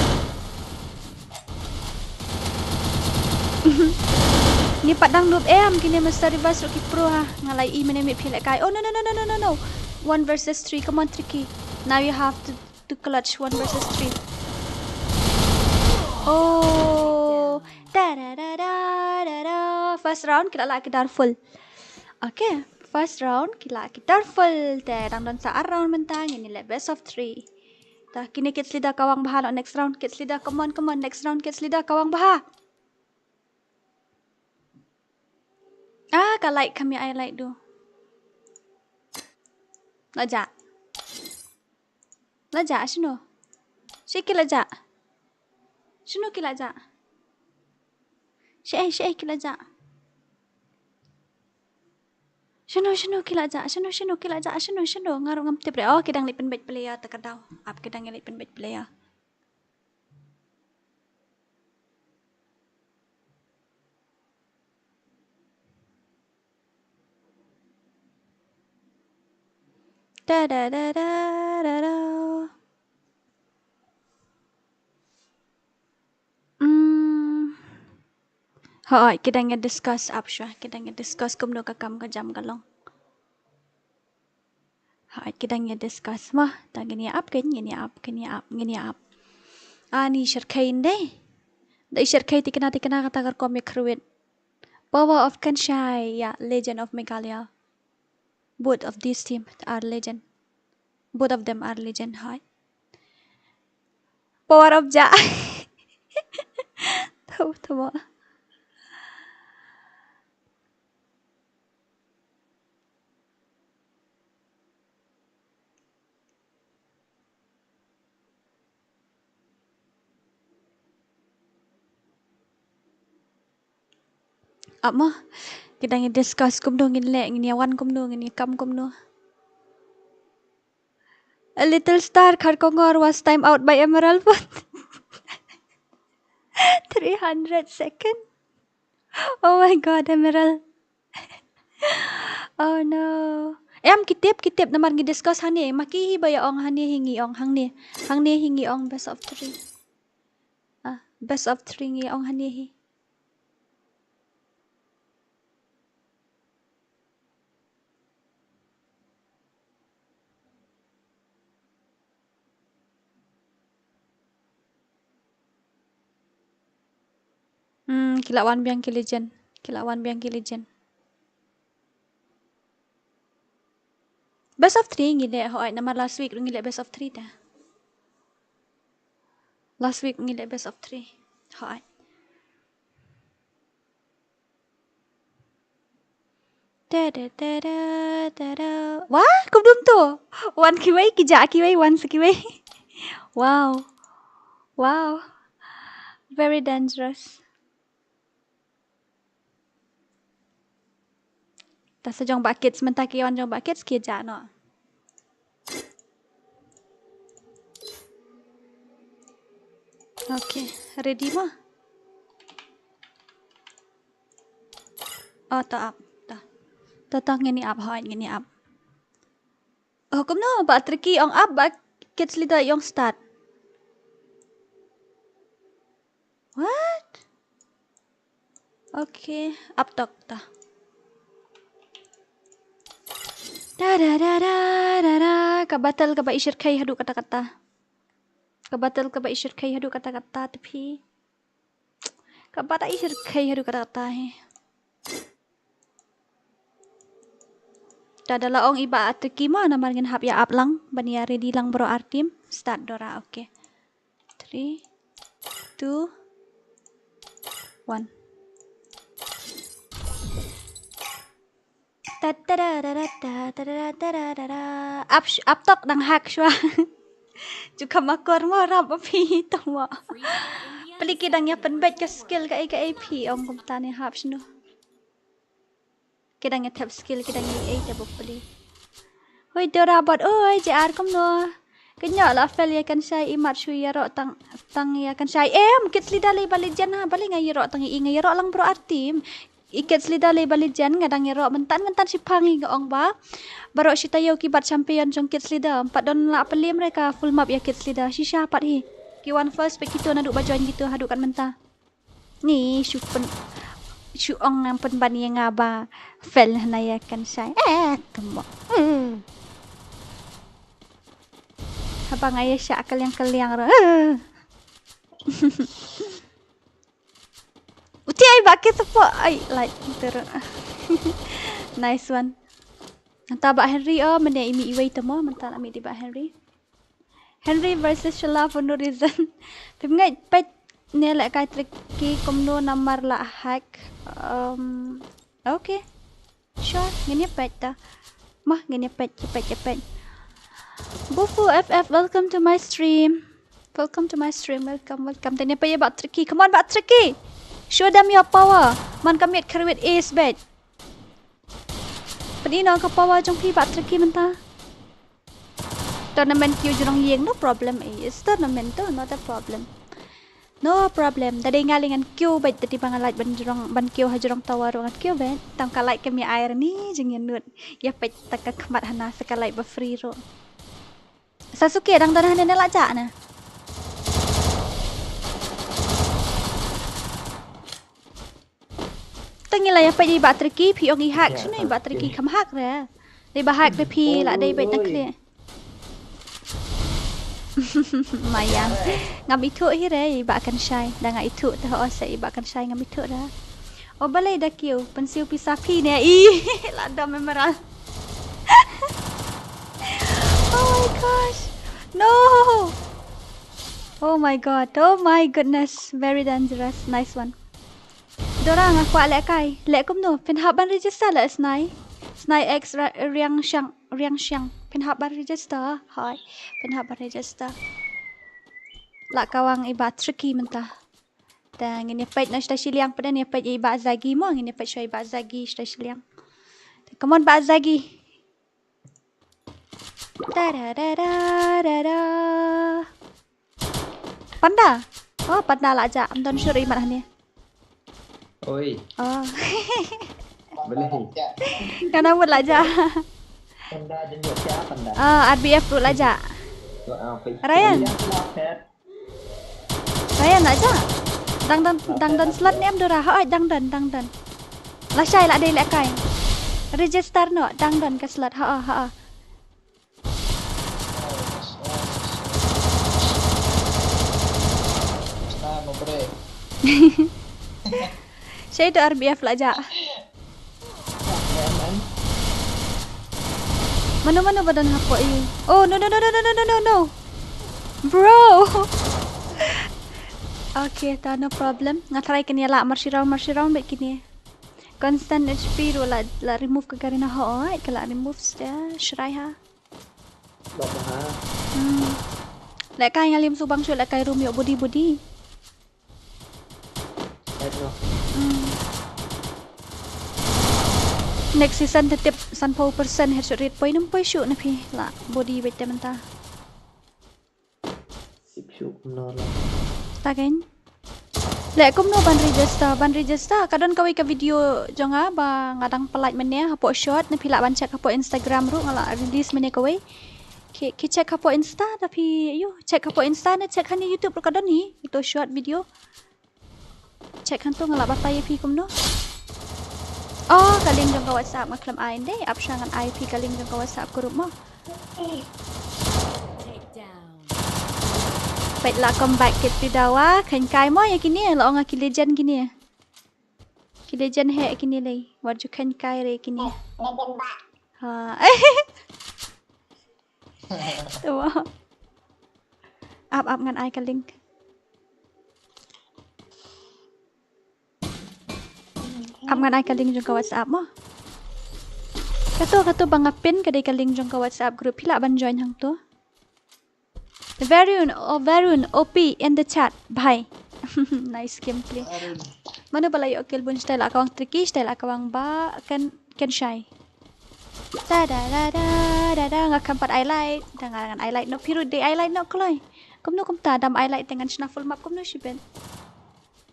Ngi pat dang noob em, kine Mister Revice ruh ki pro ha. Nga la i mane mih phi lehkai. Oh no no no no no no no. One versus three. Come on, Tricky. Now you have to, to clutch one versus three. Oh. Da da da da da da. First round ki la lah ki dar full. Okay, first round ki lah ki dar full. Te dang don sa ar round mynta, ngin ïa leh best of three. Ta kine kids leader ka wang bha noh next round, kids leader, come on, come on, next round kids leader ka wang bha. Ah, ka light, kham ïa ai light du. La jah. La jah shano? Shi ki la jah. Shano ki la jah? Shi ei, shi ei ki la jah. Shano, shano ki la jah? Shano, shano ki la jah? Shano, shano? Nga ruh ngam tip re. Oh, ki dang leit pynbeit player ta ka daw. Ap ki dang leit pynbeit player. Da da da da da da. Hmm. Hooid, ki dang ïa discuss ap shuwa, ki dang ïa discuss kumno ka kam ka jam ka long. Hooid, ki dang ïa discuss ma, ta ngin ïa ap, ngin ïa ap, ngin ïa ap, ngin ïa ap. Ani shyrkhei ndei. Da i shyrkhei tikna tikna kata ka rukom ïa kyrwit. Power of Kanshai, yeah, legend of Meghalaya. Both of these team are legend. Both of them are legend, hooid. Power of Jah. Thaw, thaw. Ap mo. Ki dang ïa discuss kumno ngin leh, ngin ïa wan kumno, ngin ïa kam kumno. A little star, Kharkongor was timed out by Emerald for three hundred second. Oh my God, Emerald. Oh no. Em, ki tip, ki tip namar ngi discuss hangne. Ma ki hi ba ïa ong hangne hi ngi ong hangne. Hangne hi ngi ong best of three. Ah, best of three ngi ong hangne hi. Hmm, ki la wan biang ki legend. Ki la wan biang ki legend. Best of three ngi leh, hooid, namar last week ruh ngi leh best of three te. Last week ngi leh best of three. Hooid. Tada, tada, tada. Wah, kumno to? Wan kiwei, ki jah kiwei, wan sa kiwei. Wow. Wow. Very dangerous. Ta sa jong ba kids, mynta ki wan jong ba kids ki jah noh. Okay, ready mo? Oh, to ap, to. To, to, ngin ïa ap, hooid, ngin ïa ap. Oh, kumno, ba Tricky ong ap, ba kids leader ong start. What? Okay, ap tok ta. Da da da da da da. Ka battle kaba i shyrkhei haduh katta katta. Ka battle kaba i shyrkhei haduh katta katta te phi. Ka battle i shyrkhei haduh katta katta hi. Ta da la ong i ba Tricky ma namar ngin hap ïa ap lang ban ïa ready lang bro ar team. Start Dora, okay. Three, two, one. Ta ta da da da da, ta da da da da da da. Ap sh-, ap tok dang hack shuwa. Ju kham akor mo rap phi to mo. Peli ki dang ïa pynbeit ka skill ka A P ong kumta ne hap shnu. Ki dang ïa thep skill, ki dang ïa ei te bok peli. Hoi Dora bot, oi J R kumno. Kynnoh la fel ïa kan shai imat shu ïaroh tang, tang ïa kan shai. Em, kids leader lei ba legend ha, balei nga ïaroh tang i, nga ïaroh lang bro ar team. I kids leader lei ba legend, nga dang ïaroh myntan myntan shiphang i nga ong ba. Baroh shi taïew ki bat champion jong kids leader. Pat don la pelim re ka full map ïa kids leader. Shisha pat hi. Ki wan first pat kito naduh ba join kito haduh kat mynta. Ni shu pyn, shu ong ngam pynban ïa nga ba fel hana ïa kan shai. Eh, kemo. Hmm. Haba nga ïa shah kaliang kaliang ro. Uti ai ba ki tepo ai like ter. Nice one. Nta ba Henry o mene imi iwei temo mynta la mi di ba Henry. Henry versus Shala for no reason. Phim ngeit peit ne lehkai Tricky kumno namar la hack. Um, okay. Sure, ngin ïa peit ta. Mah, ngin ïa peit, ïa peit, ïa peit. Bufu F F, welcome to my stream. Welcome to my stream. Welcome, welcome. Tang ïa peit ïa Bah Tricky. Come on, Bah Tricky. Show them your power. Man ka miet kyrwit ace bet. Pynino ka power jong phi Bah Tricky mynta. Tournament kiew jrong ïing, no problem eh. It's tournament to, not a problem. No problem. Da dei nga lei ngan kiew bad da dei ba nga lait ban jrong, ban kiew ha jrong tower ruh ngan kiew bad. Tang ka lait ka mi ai ra ni jingïanuid. Ïa peit tang ka khmat hana sa ka lait ba free ruh. Sasuke dang don hane ne la jah na. Tang ngi la ïa peit i Bah Tricky phi ong i hack, shano i Bah Tricky kham hack re. Dei ba hack de phi la dei beit na khlieh. Mayan. Ngam ithuh hi re i Bah Kanshai. Da nga ithuh te ho se i Bah Kanshai ngam ithuh re. O balei da kiew pynsiew pisa phi ne i la dom emerald. Oh my gosh. No. Oh my god. Oh my goodness. Very dangerous. Nice one. Dora nga kwah lehkai. Leh kumno? Phin hap ban register leh Snai. Snai X ra-, Riang Shang, Riang Shang. Phin hap ban register. Hai. Phin hap ban register. La kawang i Bah Tricky mynta. Te ngin ïa peit noh shata shiliang pat, ngin ïa peit ïa i Bah Zagi mo, ngin ïa peit shuwa i Bah Zagi shata shiliang. Te come on Bah Zagi. Ta da da da da da. Panda. Oh, panda la jah. Ym don shuh i mat hangne. Oi. Oh. Balei? Nga nang mut la jah. Panda jin jok sia panda. Ah, R B F ruh la jah. Ryan. Ryan la jah. Dang don, dang don slot ne em Dora? Hooid, dang don, dang don. Lashai la dei lehkai. Register noh, dang don ka slot. Ha ha ha. Shai tu R B F la jah. Mano mano ba don hapoh ïa u? Oh no no no no no no no no. Bro. Okay, ta no problem. Nga try kane lah marshirong marshirong bad kane. Constant H P ruh la la remove ka Garena hooid ka la remove sia shrai ha. Baba ha. Hmm. Lehkai nga lim subang shuh lehkai room ïoh body body. Right no. Hmm. Next season te tip sanphew percent headshot rate poi nym poi shuh na phi la body bad te mynta. Sip shuh kumno la. Ta kein. Leh kumno ban register, ban register ka don kawei ka video jong nga ba nga dang pynlait mynne hapoh short, ne phi lah ban check hapoh Instagram ruh nga la release mynne kawei. Ki, ki check hapoh Insta, da phi ïoh check hapoh Insta ne check ha YouTube ruh ka don hi ito short video. Check hangto nga lah batai ïa phi kumno. Oh, ka link jong ka WhatsApp nga khlem ai ndei, ap sha ngan ai phi ka link jong ka WhatsApp group mo. Peit la comeback kit phi dawa, kheiñ kai mo ïa kine, la ong ki legend kine. Ki legend hi kine lei, wat ju kheiñ kai re kine. Legend ba. Ha. Tuwa. Ap ap ngan ai ka link. Ap ngan ai ka link jong ka WhatsApp mo. Kato kato ba nga pin ka dei ka link jong ka WhatsApp group, phi lah ban join hangto. Varun, oh Varun, O P in the chat. Bye. Nice gameplay. Mano ba la ïoh kill bun, style la ka wang tricky, style la ka wang ba kan kan shai. Da da da da da da nga kham pat ai like. Da nga ngan ai like noh phi ruh dei ai like noh kloi. Kumno kumta dam ai like te ngan shna full map kumno shibit.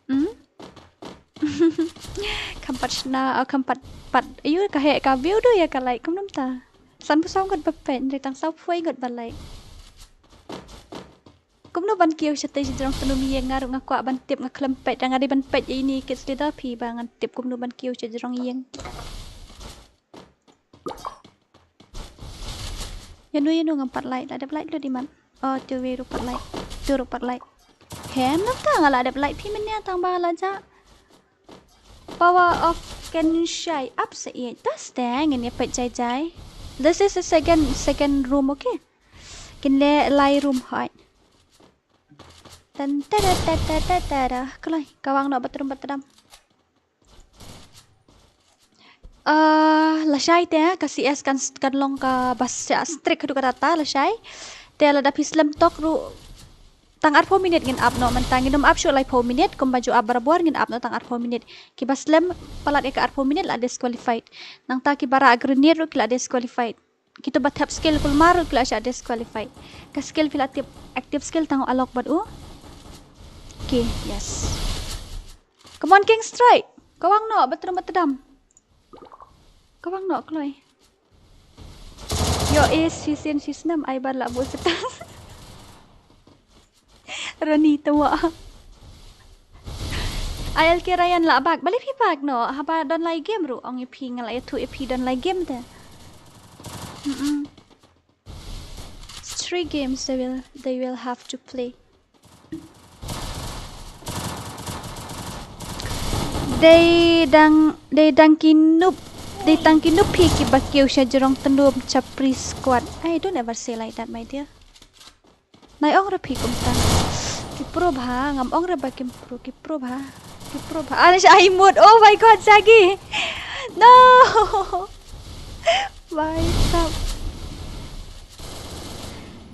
Hmm? Kham pat shna, ah, kham pat pat. Ayu ka heh ka view do ïa ka like kumno kumta. Sanphew saw ngut ba peit, hynrei tang sawphew ngut ba like. Kumno ban kiew shatei sha jrong tnum ïing, nga ruh nga kwah ban tip nga khlem peit, nga dei ban peit ïa ini kit sdei da phi ba ngan tip kumno ban kiew sha jrong ïing. Ïano ïano ngam pat like, la dep like lut imat. Oh, tu wei ruh pat like. Tu ruh pat like. Hem nangta nga la dep like phi mynne tang ba la jah. Power of Kenshai up sa ïeit. Ta steng ngin ïa peit jai jai. This is a second, second room, okay. Kin leh lai room hoi. Tan tada tada tada. Kloi, ka wang noh bathroom bathroom. Ah, lashai te ka C S kan kan long kaba strict haduh katta lashai. Te lada phi slem tok ruh tang arphew minit ngin ap noh, mynta ngin ym ap shuh laiphew minit, kumba ju ap barabor ngin ap noh tang arphew minit. Kiba slem palat ïa ka arphew minit la disqualified. Nangta kiba rah grenade ruh ki la disqualified. Kito ba thep skill kulmar ruh ki la shah disqualified. Ka skill phi la tip active skill tang u Alok bad u. Okay, yes. Come on, King Strike. Ka wang noh, bathroom bathroom. Ka wang noh, kloi. Yo, is, shisien shisnem, ai bar la bu setas. Rani tuwa. I L K Ryan la bak. Balei phi bak noh? Haba don lai game ruh ong ïa phi, nga la ïathuh ïa phi don lai game te. Mm-mm. It's three games they will, they will have to play. Dei dang, dei dang ki noob, dei dang ki noob phi kiba kiew sha jrong tnum, chapri squad. Hey, don't ever say like that, my dear. Nai ong re phi kumta. Ki pro bha, ngam ong re ba kim pro, ki pro bha. Ki pro bha. Anish ai mut. Oh my God, Zagi. No. Why stop?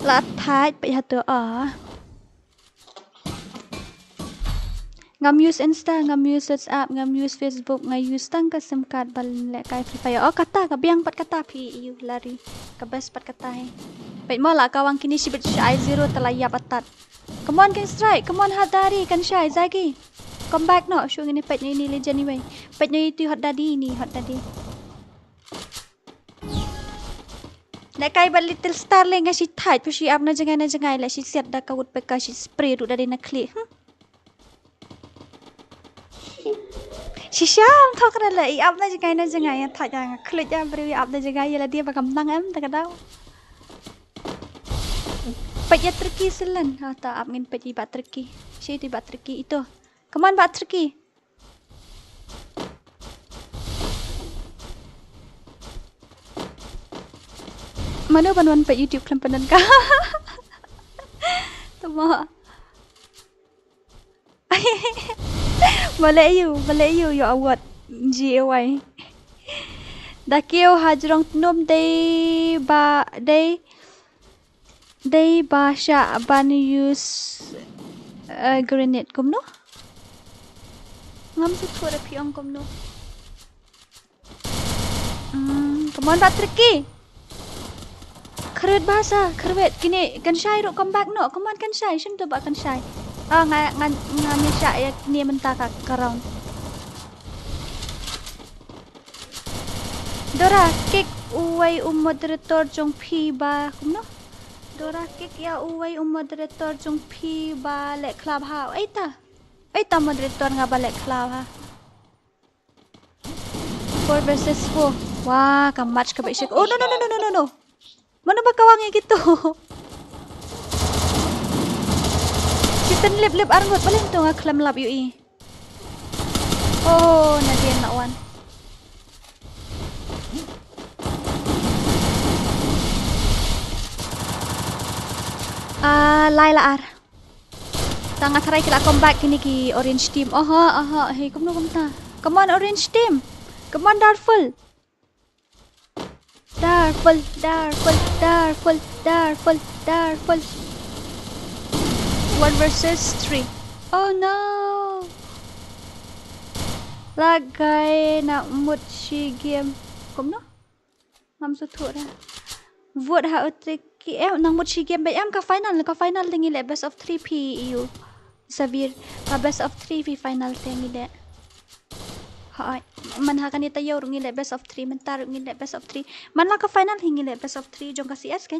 La thait pa ha tu ah. Ngam use Insta, ngam use WhatsApp, ngam use Facebook, nga use tang ka sim card ban lehkai Free Fire. Oh, kata, ka biang pat kata phi ïoh lari. Ka best pat kata hi. Peit mo la ka wang kine shibit sha I zero te la ïap atat. Come on, King Strike, come on, Hot Daddy, kan shai, Zagi. Come back noh, shu ngin peit noh ine i legend iwei. Peit noh ito i Hot Daddy, ine i Hot Daddy. Lehkai bad Little Star lei nga shi thait, phi shi ap na jngai na jngai, la shi siat da ka wut peka shi spray ruh da dei na khlieh. Hmm. Shisha, ym thok re la, i ap na jngai na jngai, ïa thait ïa nga khluit ïa briew i ap na jngai, ïa lade ba kam nang em, ta ka daw. Peit ïa Turkey silen, ha ta ap ngin peit ïa i Bah Turkey. Shi tu i Bah Turkey ito. Come on Bah Turkey. Mano ban wan peit YouTube khlem pyndonkam. Tama. Balei ïa u, balei ïa u ïoh award G A Y. Da kiew ha jrong tnum dei ba dei, dei ba shah ban use, eh, grenade kumno? Ngam sngewthuh da phi ong kumno. Hmm, come on Bah Turkey. Khrwit bha sa, khrwit kine kan shai ruh, come back noh. Come on kan shai, shim tu ba kan shai. Ah, nga nga nga ïashah ïa kine mynta ka, ka round. Dora, kick uwei u moderator jong phi ba kumno? Dora, kick ïa uwei u moderator jong phi ba leh khlaw ha. Eita. Eita moderator nga ba leh khlaw ha. Four versus four. Wah, ka match ka bait shek. Oh no no no no no no no. Mano ba ka wang ïa kito? Ki ten lip lip arngut, balei to nga khlem lap ïohi. Oh, nadien la wan. Ah, lai la ar. Tang nga tharai ki la come back kine ki orange team. Oho, oho, hey, kumno kumta. Come on orange team. Come on Darful. Darful, Darful, Darful, Darful, Darful. One versus three. Oh no. Lagai na mut shi game. Kumno? Ngam sngewthuh re. Vote ha u Tricky. Eh, nang mut shi game ba em ka final, ka final te ngi leh best of three phi ïoh. Sabir, ka best of three phi final te ngi leh. Hooid. Man ha kane taïew ruh ngi leh best of three, mynta ruh ngi leh best of three. Man la ka final hi ngi leh best of three jong ka C S kan.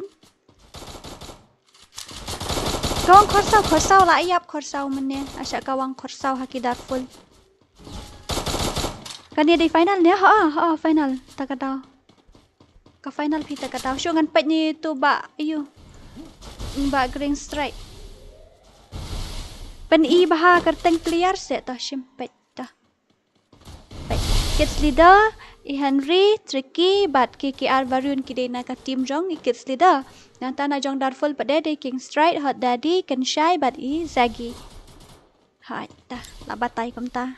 Ka wang khorsaw, khorsaw la ïap khorsaw mynne. Asha ka wang khorsaw ha ki Darful. Kane dei final ne? Ha, ha, final. Ta ka daw. Ka final phi ta ka daw. Shu ngan peit ne tu ba, ayu. Ba Green Strike. Pyn-i bha kyrteng player se ta, shim peit ta. Peit. Kids leader, i Henry, Tricky, bad K K R Barun ki dei na ka team jong i kids leader. Nangta na jong Darful pat dei, dei King Strike, Hot Daddy, Kenshai, bad i Zagi. Hooid, ta, la batai kumta.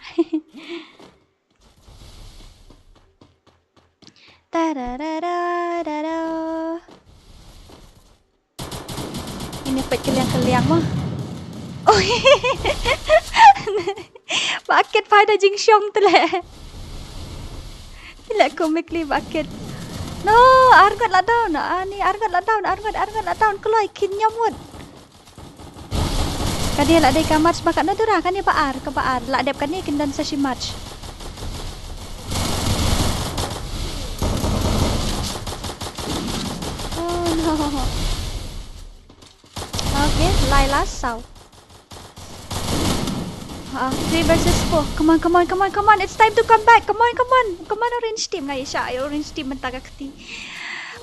Tararararara. Ini peit kylliang kylliang mo. Oh. Ba kit phai da jingshong tu leh. Tu leh komik li ba kit. No, arngut la down. Ani arngut la down, arngut, arngut la down. Kloi kin nyamut. Kane la dei ka match ba katno dura, kane ba ar, ka ba ar. La dep kane kin don sa shi match. Oh no. Okay, lai la saw. Ah, three versus four. Come on, come on, come on, come on. It's time to come back. Come on, come on. Come on, orange team. Nga ïashah ïa orange team mynta ka kti.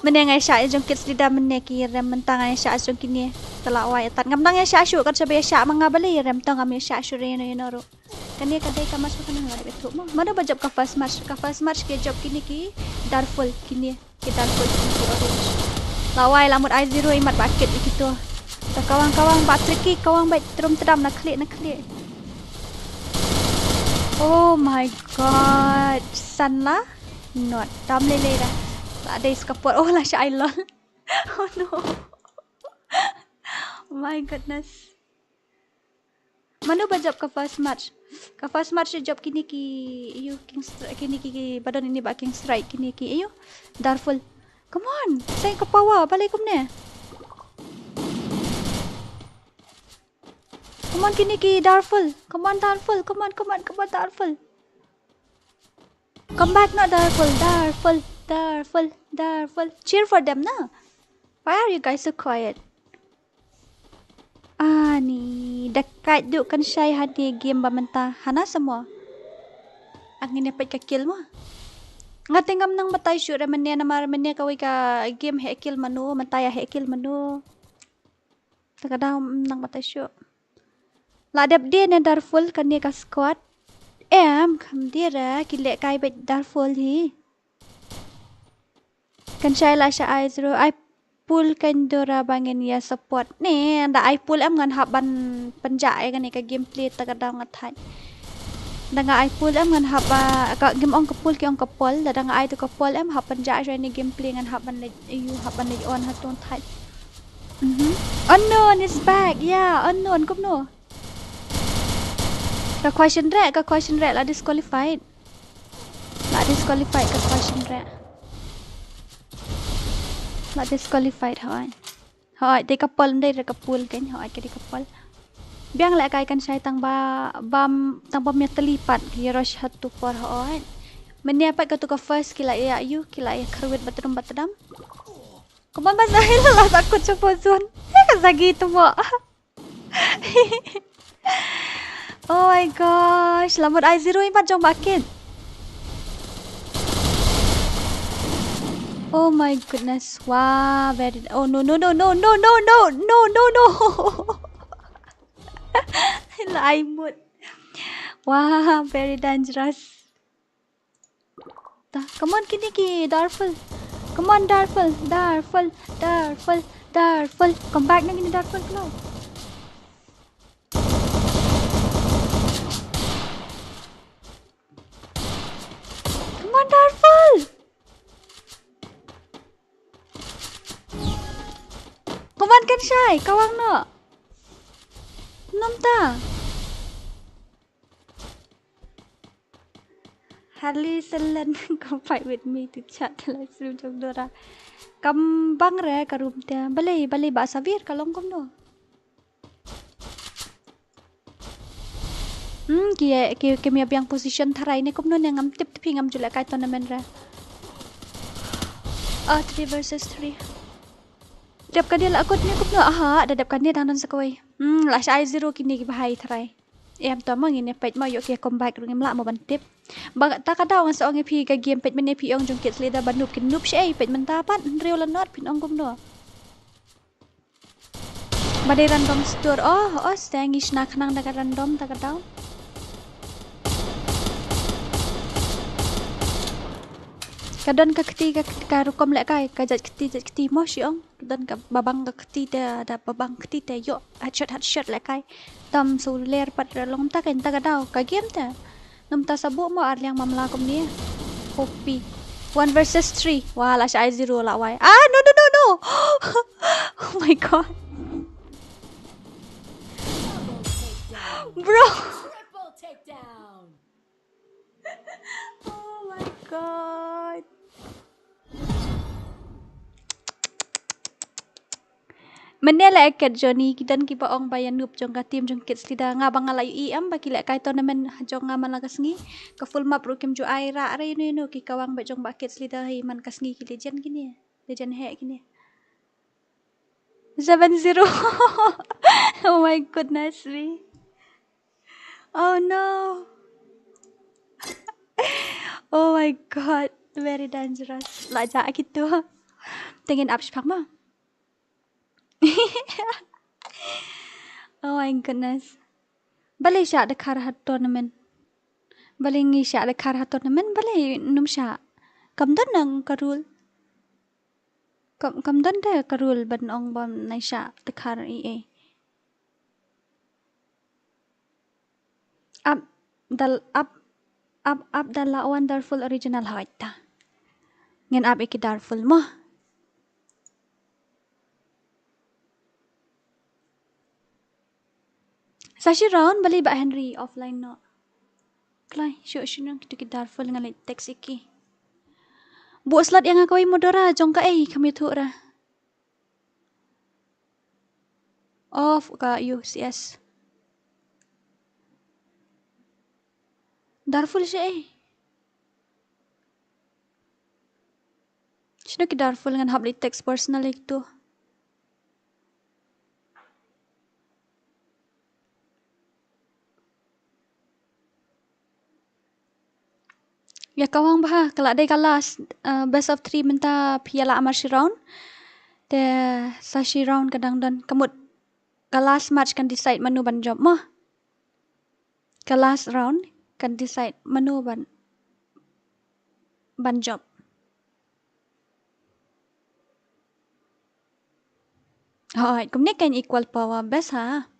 Mynne nga ïashah ïa jong kids leader mynne ki rem mynta nga ïashah ïa jong kine. Te la wai atat. Ngam nang ïashah shuh kat shaba ïashah ma nga balei rem to ngam ïashah shuh re ïano ïano ruh. Kane ka dei ka match ba kane nga dei ka thuh mo. Mano ba jop ka first match. Ka first match ki jop kine ki Darful kine. Ki Darful kine ki orange. La wai la mut I zero i mat ba kit ïa kito. Te ka wang ka wang ba Tricky ka wang ba trum tdam na khlieh na khlieh. Oh my god. San la. Not. Tam lei lei da. La dei skapor. Oh la shah ai lol. Oh no. Oh my goodness. Mano ba jop ka first match? Ka first match jop kine ki, ïu, King Stri-, kine ki, ki ba don ine ba King Strike, kine ki, ïu, Darful. Come on, sa ka power, balei kumne? Come on, kine ki Darful. Come on, Darful. Come on, come on, come on, Darful. Come back, no, Darful, Darful, Darful, Darful. Cheer for them, na. Why are you guys so quiet? Ani, da kait duh kan shai ha ne game ba mynta. Hana samo. Ang ngin ïa peit ka kill mo. Nga te ngam nang batai shuh re mynne namar mynne kawei ka game heh kill mano, mynta ïa heh kill mano. Te ka dang nang batai shuh. La dep die ne Darful kane ka squad. Em, kham die re, ki leh kai beit Darful hi. Kan shai la sha ai zero, ai pull kan dora ba ngin ïa support. Ne, da ai pull em ngan hap ban pynjah ïa kane ka gameplay te ka dang nga thait. Da nga ai pull em ngan hap ba, ka game ong ka pull ki ong ka pull, da da nga ai tu ka pull em hap pynjah sha ne gameplay ngan hap ban leh, ïu hap ban leh on ha tu thait. Mhm. Unknown is back. Yeah, unknown kumno. Ka question re, ka question re la disqualified. La disqualified ka question re. La disqualified hoi. Hoi, te ka pol ndai re ka pol kan, hoi ka di ka pol. Biang le kai kan shai tang ba bam tang ba miat tali pat ki rush hat tu por hoi. Menia pat ka tu ka first ki la ïa ïu, ki la ïa kharwit batrum batram. Kumban ba zahil la sa kut chupo zun. Ka zagi tu mo. Oh my gosh, lamut ai zero imat jong bakit. Oh my goodness. Wow, very, oh no no no no no no no no no no. La ai mut. Wow, very dangerous. Ta, come on kini ki Darful. Come on Darful, Darful, Darful, Darful. Come back na kini Darful klo. Come on Darful. Come on kan shai, kawang no. Nom ta. Harley Selen, come fight with me to chat the live stream jong Dora. Kam bang re ka room te. Balei, balei ba Sabir ka long kumno. Hmm, ki, ki, ki mia biang position tharai ne kumno ne ngam tip tip hi ngam ju leh kai tournament re. Ah, three versus three. Dep ka dia la kot ne kumno, aha, da dep ka ne dang don sa kawei. Hmm, la shai zero kini ki bahai tharai. Em to ma ngin ïa peit ma ïoh ki comeback ruh ngim lah mo ban tip. Ba ta ka daw ngan sa ong ïa phi ka game peit mynne phi ong jong kit sli da ba noob kin noob shi ei peit mynta pat hynriew la not phin ong kumno. Ba dei random store oh oh sdang ngi shna khnang da ka random ta ka daw. Ka don ka kti ka, ka rukom leh kai ka jait kti jait kti mo shi ong. Don ka babang ka kti te da babang kti te ïoh. Headshot headshot leh kai. Tam su ler pat re long ta ka ta ka daw ka game te. Nam ta sabu mo ar liang mamla kumne. Kopi. One versus three. Wah la shai zero la wai. Ah no no no no. Oh my god. Bro. Triple takedown. Oh my god. Mynne la eket Johnny ki don kiba ong ba ïa noob jong ka team jong kit sli da nga ba nga la ïohi em ba ki leh kai tournament jong nga man la ka sngi ka full map ruh kim ju ai rah re ïano ïano ki kawang ba jong ba kit sli da hi man ka sngi ki legend kine legend heh kine. Seven zero. Oh my goodness me. Oh no. Oh my god, very dangerous. La ja kitu. Te ngin ap shipang ma. Oh my goodness. Balei sha da khar ha tournament. Balei ngi sha da khar ha tournament balei num sha. Kam don nang ka rule. Kam, kam don da ka rule ban ong bam nai sha da khar i e. Ap dal ap ap ap dal la wonderful original hoi ta. Ngin ap iki darful mo. Tashi round bali ba Henry offline no. Klai, shu shu nang kitu ki Darful ngan leit text ïa ki. Bu slot ïa nga kawei mo Dora jong ka ei kham ïathuh ra. Off ka U C S. Darful shi ei. Shino ki Darful ngan hap leit text personal ïa kitu. Ïa ka wang bha, ka la dei ka last, uh, best of three mynta phi ïa la amar shi round. Te sa shi round ka dang don. Ka mut ka last match kan decide mano ban jop mo. Ka last round kan decide mano ban, ban jop. Hooid, kumne kan equal power best ha.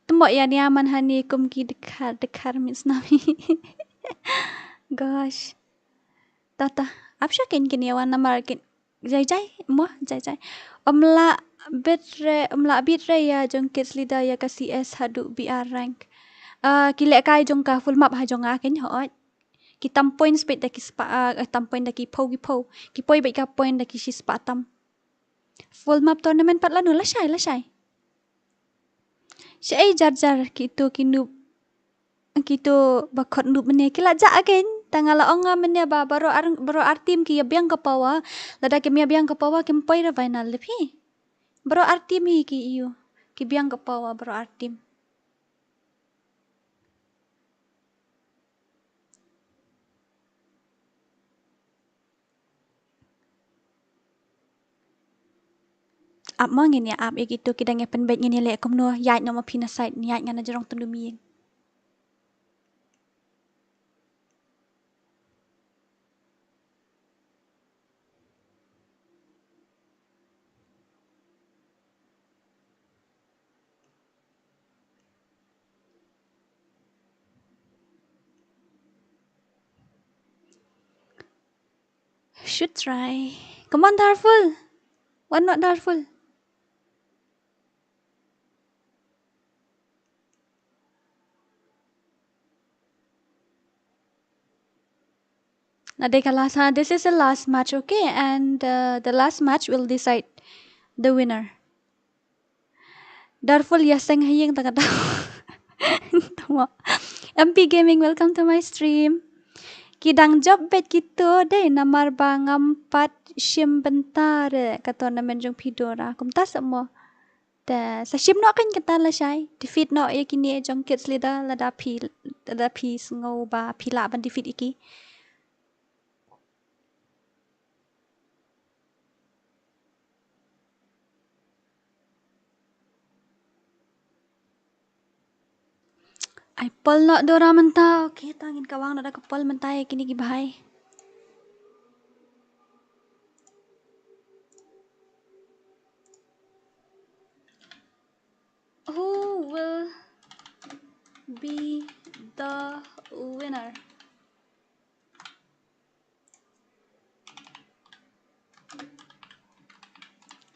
Tymbo ïa nia man hani kum ki dkhar dkhar mis nami. Gosh. Tata, ap sha kin kin ïa wan namar kin. Jai jai, mo, jai jai. Ym lah bit re, ym lah bit re ïa jong kids leader ïa ka C S haduh B R rank. Ah, ki lehkai jong ka full map ha jong nga kin hooid. Ki tam points beit da ki spah, ah, eh, tam point da ki phew ki phew. Ki poi beit ka point da ki shi spah tam. Full map tournament pat lano lashai, lashai. Shaei jar jar kitu ki noob. Kitu ba khot noob mynne ki la jah again. Tang nga la ong nga mynne ba baroh ar, baroh ar team ki ïa biang ka power. Lada kim ïa biang ka power kim poi ra final de phi. Baroh ar team hi ki ïu. Ki biang ka power baroh ar team. Ap mo ngin ïa ap ïa kitu ki dang ïa pynbeit ngin ïa leh kumno ïaid noh ma phi na side ïaid nga na jrong tyndu miing. Should try. Come on, Darful. One not Darful. Na dei ka last, ha, this is the last match, okay? And, uh, the last match will decide the winner. Darful ïa seng ha ïing ta ka dau. Tama. M P Gaming, welcome to my stream. Ki dang jop beit kitu dei namar ba ngam pat shim bynta re ka tournament jong phi Dora. Kumta sa mo. Te sa shim noh kan kata lashai. Defeat noh ïa kine jong kids leader lada phi, lada phi sngew ba phi lah ban defeat ïa ki. Ai pol noh Dora mynta. Okay, ta ngin kawang noh da ka pol mynta ïa kine ki bhai. Who will be the winner?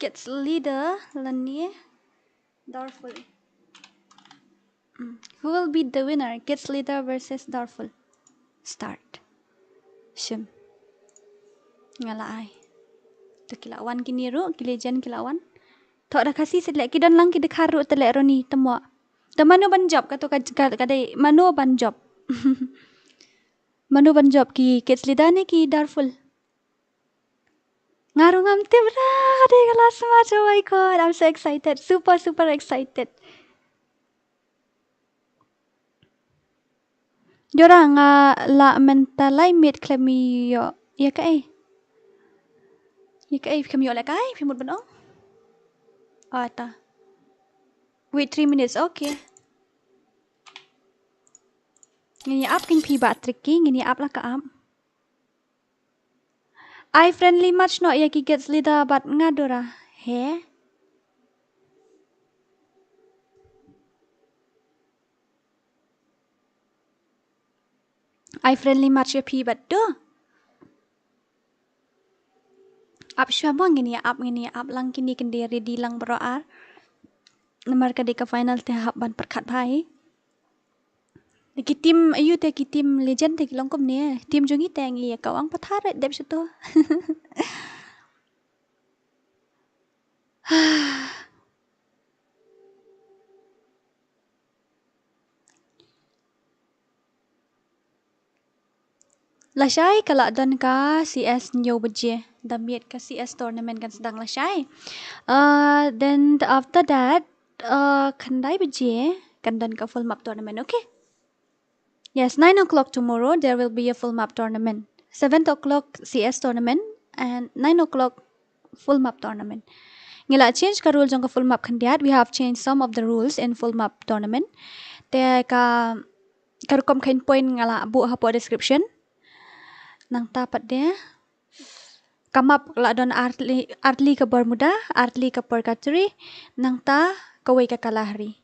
Kids leader lane Darful. Mm. Who will be the winner? Kids leader versus Darful. Start. Shim. Nga la ai. To ki la wan kine ruh, ki legend ki la wan. To da Khasi seh leh ki don lang ki dkhar ruh te leh Ronnie tymmo. To mano ban jop kato ka, ka, ka dei mano ban jop. Mano ban jop ki kids leader ne ki Darful. Nga ruh ngam tip ra, dei ka last match, oh my God, I'm so excited, super, super excited. Dora nga la mynta lai miet khlem ïoh ïa kaei. Ïa kaei khlem ïoh lehkai, phi mut ban ong. Oh, ata. Wait three minutes, okay. Ngin ïa ap kin phi ba tricky, ngin ïa ap la ka ap. Ai friendly match noh ïa ki kids leader bad nga Dora. He? Ai friendly match ïa phi bad to. Ap shuwa mo ngin ïa ap, ngin ïa ap lang kine kin dei ready lang baroh ar. Namar ka dei ka final te hap ban pyrkhat bha hi. Ki team, ayu te ki team legend te ki long kumne. Team jong ngi te ngi ïa ka wang pathar dep shuto. Lashai ka la don ka C S hynñiew baje. Da miet ka C S tournament kan sdang lashai. Uh, then after that, uh, khyndai baje kan don ka full map tournament, okay? Yes, nine o'clock tomorrow there will be a full map tournament. Seven o'clock C S tournament and nine o'clock full map tournament. Ngi la change ka rule jong ka full map khyndiat. We have changed some of the rules in full map tournament. Te ka, ka rukom khein point nga la buh hapoh description. Nangta pat de ka map la don artylli, artylli ka Bermuda, artylli ka Purgatory, nangta kawei ka Kalahari.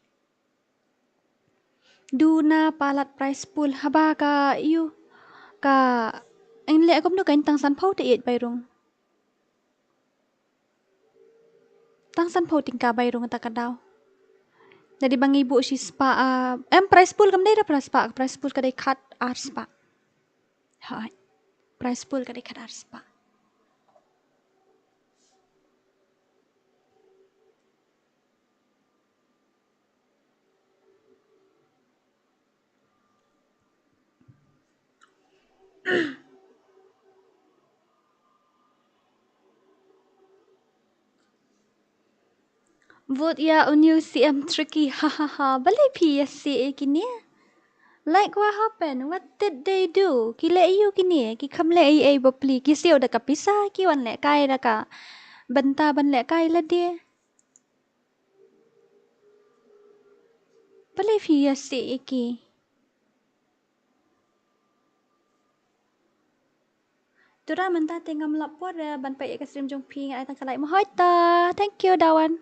Duna palat prize pool haba ka ïoh ka, in leh kumno ka, in tang sanphew te ïeit bai rung. Tang sanphew tyngka bai rung ta ka daw. Dei ba ngi buh shi spah, ah, em, prize pool kam dei da phra spah, prize pool ka dei khat ar spah. Hooid. Prize pool ka dei khat ar spah. Vote ïa u new C M Tricky, ha ha ha. Balei phi ïa siew ïa kine? Like, what happened? What did they do? Ki leh aïu kine? Ki kham leh ei ei bapli. Ki siew da ka pisa, ki wan lehkai da ka bynta ban lehkai lade. Balei phi ïa siew ïa ki? Tura mynta te ngam lap por, eh, ban peit ïa ka stream jong phi, nga ai tang ka like mo. Hooid ta. Thank you, Dawan.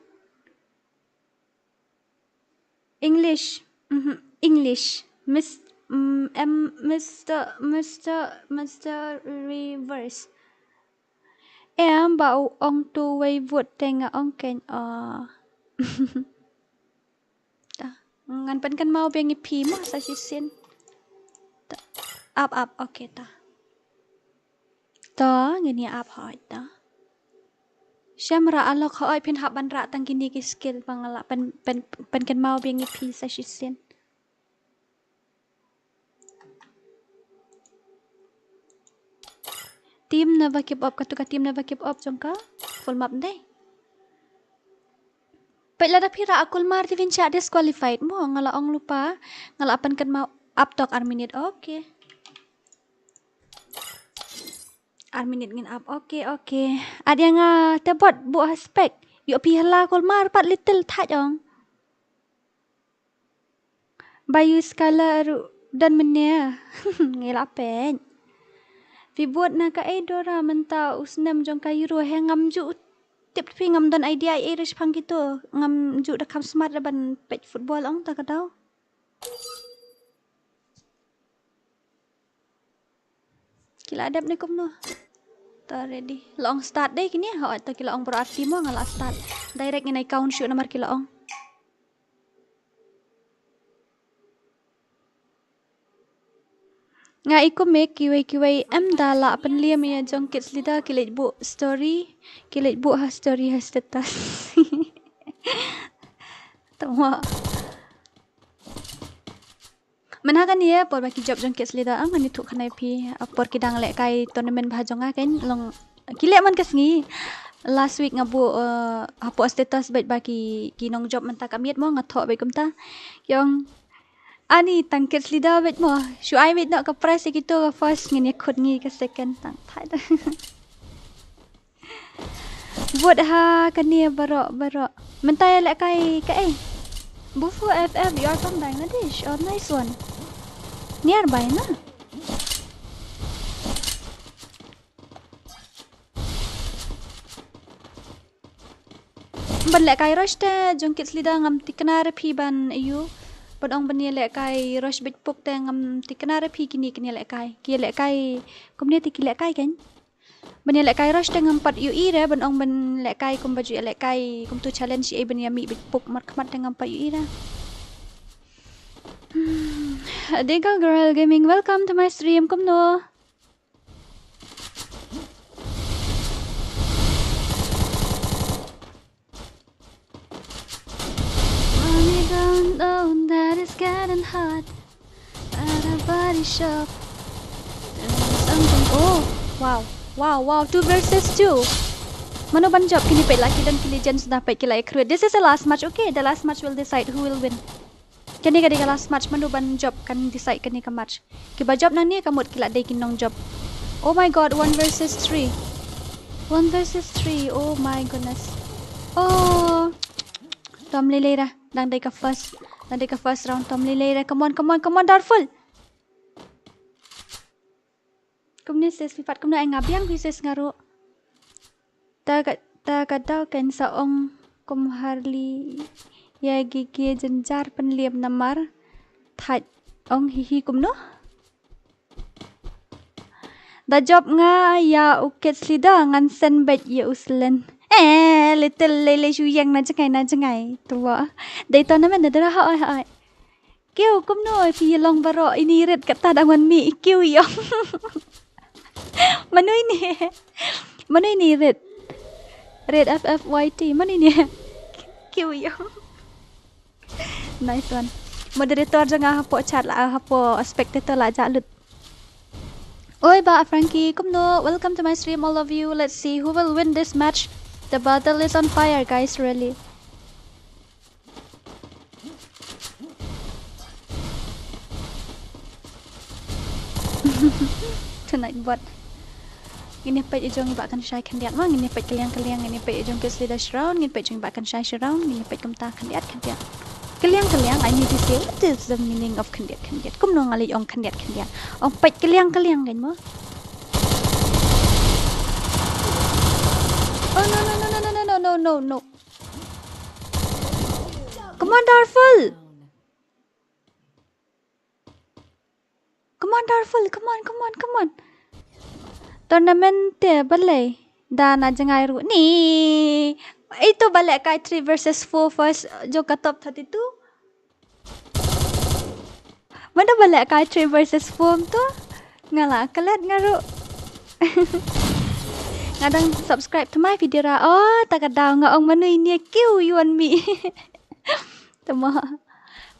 English. Mhm. English. Miss, mm, em, Mister, Mister, Mister Reverse. Em, ba u ong tu wei vote te nga ong kein, oh. Ta. Ngan pynkynmaw biang ïa phi mo sa shisien. Ta. Ap, ap, okay ta. To, ngin ïa ap hooid to. Shem rah alok hooid, phin hap ban rah tang kine ki skill ba nga la pyn, pyn, pynkynmaw biang ïa phi sa shisien. Team Never Give Up, katu ka team Never Give Up jong ka full map dei. Peit lada phi rah a Kulmar te phin shah disqualified mo, nga la ong lypa, nga la pynkynmaw ap tok ar minit, okay. Ar minit ngin ap, okay, okay. Ap ïa nga te bot buh ha spec. Ïoh phi hala Kulmar pat little thait ong. Ba ïoh skala ruh don mynne. Ngi la peit. Phi bot na kaei Dora mynta u snem jong ka Euro, he ngam ju tip, phi ngam don idea ei ei ruh shaphang kito. Ngam ju da kham smart da ban peit football ong ta ka daw. Ki la dep ne kumno? Ta ready. La ong start dei kine. Hooid ta, ki la ong baroh arti mo, nga la start. Direct ngin ai count shuh namar ki la ong. Nga i kumne kiwei kiwei em da lah pynliem ïa jong kids leader, ki leit buh story, ki leit buh ha story ha status. Tama. Mynta kane por ba ki jop jong kids leader, ah, ngan ïathuh khana ïa phi, ah, por ki dang lehkai tournament bha jong nga kan long ki leh man ka sngi. Last week nga buh, eh, hapoh status bad ba ki, ki nongjop mynta ka miet mo, nga thoh bad kumta. Ki ong, ani tang kids leader bad mo. Shu ai bad noh ka prize ïa kito ka first, ngin ïakhun ngi ka second tang. Thait. Vote ha kane baroh baroh. Mynta ïa lehkai kaei? Bufo F F, you are from Bangladesh. Oh, nice one. Nearby na. Ban lehkai rush te jong kids leader ngam tikna re phi ban ïa u. Ban ong ban ïa lehkai rush bit puk te ngam tikna re phi kine kine lehkai. Ki lehkai kumne te ki lehkai kan. Ban ïa lehkai rush te ngam pat ïohi re, ban ong ban lehkai kumba ju ïa lehkai kumtu challenge ei ban ïa mih bit puk markhmat te ngam pat ïohi re. Hmm. Digital Girl Gaming, welcome to my stream. Kumno? Money down, down, that is getting hot. At a body shop. Doing something. Oh, wow. Wow, wow. Two versus two. Mano ban jop? Kine peit la ki don ki legends na peit ki la ïakren. This is the last match. Okay, the last match will decide who will win. Kane ka dei ka last match, mano ban jop kan decide kane ka match. Kiba jop nangne ka mut ki la dei ki nongjop. Oh my god, one versus three. One versus three. Oh my goodness. Oh. Tom lei lei ra. Dang dei ka first. Dang dei ka first round, tom lei lei ra. Come on, come on, come on, Darful. Kumne sis, phi pat kumno? Ai nga biang phi sis, nga ruh. Ta ka, ta ka daw kan sa ong kum Harley. Ïa ki ki jynjar pynliem namar thait ong hi hi. Kumno? Da jop nga ïa u Kids Leader, ngan send beit ïa u Slen. Eh, little lei lei shu ïeng na jngai, na jngai. Tuwa. Dei tournament da dara ha oi, ha oi. Kiew, kumno phi ïalong baroh? Ini rit kata dang wan mih, kiew ïong. Mano ini? Mano ini rit? Rit F F Y T. Mano ini? Kiew ïong. Nice one. Moderator jong nga hapoh chat la, hapoh spectator la jah lut. Oi, Bah Frankie, kumno? Welcome to my stream, all of you. Let's see who will win this match. The battle is on fire, guys, really. Tonight bot. Ngin ïa peit ïa jong i Bah Kynshai khyndiat ma, ngin ïa peit kylliang kylliang, ngin ïa peit ïa jong Kids Leader shi round, ngin peit jong i Bah Kynshai shi round, ngin ïa peit kumta khyndiat khyndiat. Kylliang kylliang, I need to say what is the meaning of khyndiat khyndiat. Kumno nga leit ong khyndiat khyndiat? Ong peit kylliang kylliang kan mo. Oh no no no no no no no no no. Come on, Darful. Come on, Darful. Come on, come on, come on. Tournament te balei? Da na jngai ruh ni. Ito balei kai three versus four first jong ka top thirty-two. Mano balei kai three versus four tu? Nga la klet nga ruh. Nga dang subscribe thymmai video ra. Oh, ta ka daw nga ong mano ini kiew ïong mi. Tama.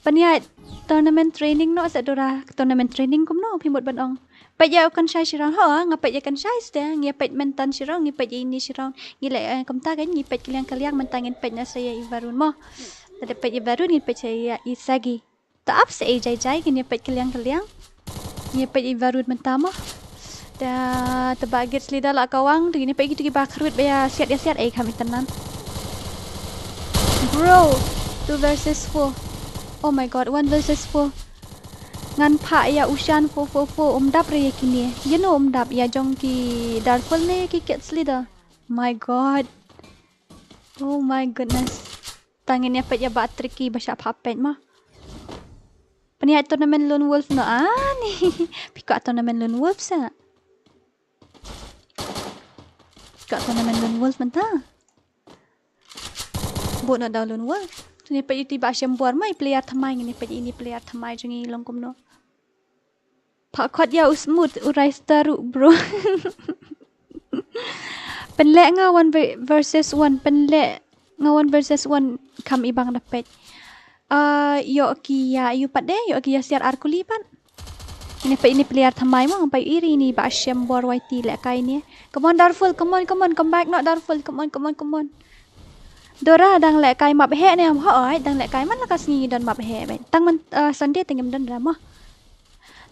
Pynïaid tournament training noh sa Dora, tournament training kumno phi mut ban ong. Peit ïa u Kynshai shi round. Ho, nga peit ïa Kynshai sdang, ngi peit mynta shi round, ngi peit ïa ini shi round. Ngi leh, eh, kumta kan, ngi peit kylliang kylliang, mynta ngin peit na sa ïa i Varun mo. Lada peit ïa Varun ngin peit sa ïa i Sagi. Ta ap sa ei jai jai, ngin ïa peit kylliang kylliang. Ngi peit i Varun mynta mo. Ta, ta ba Kids Leader la kawang, tu ngin ïa peit kitu kiba khrut ba ïa siat ïa siat, ei kham itynnad. Bro, two versus four. Oh my god, one versus four. Ngan phah ïa u Shan four four four, um dap re ïa kine. Ïa no um dap, ïa jong ki Darful ne ki Kids Leader. My god. Oh my goodness. Ta ngin ïa peit ïa Bah Tricky ba shah phah peit mo. Pynïaid tournament Lone Wolf noh, ah, ni. Phi kwah tournament Lone Wolf sa. Kwah tournament Lone Wolf mynta. Bun noh da u Lone Wolf. Ngin ïa peit ïa uti Bah Shembor mo, i player thymmai, ngin ïa peit ïa ini player thymmai jong ngi long kumno. Phah khot ïa u Smooth, u Rai Star ruh, bro. Pynleh nga one ve-, versus one, pynleh nga one versus one, kham i bang da peit. Ah, ïoh ki ïa ïu pat de, ïoh ki ïa siar ar kuli pat. Ini peit ini player thymmai mo, peit iri ini Bah Shembor Y T lehkai ini. Come on Darful, come on, come on, come back noh Darful, come on, come on, come on. Dora dang lehkai map heh ne em? Hooid, dang lehkai man la ka sngi ngi don map heh beit. Tang man, ah, Sunday te ngim don re mo.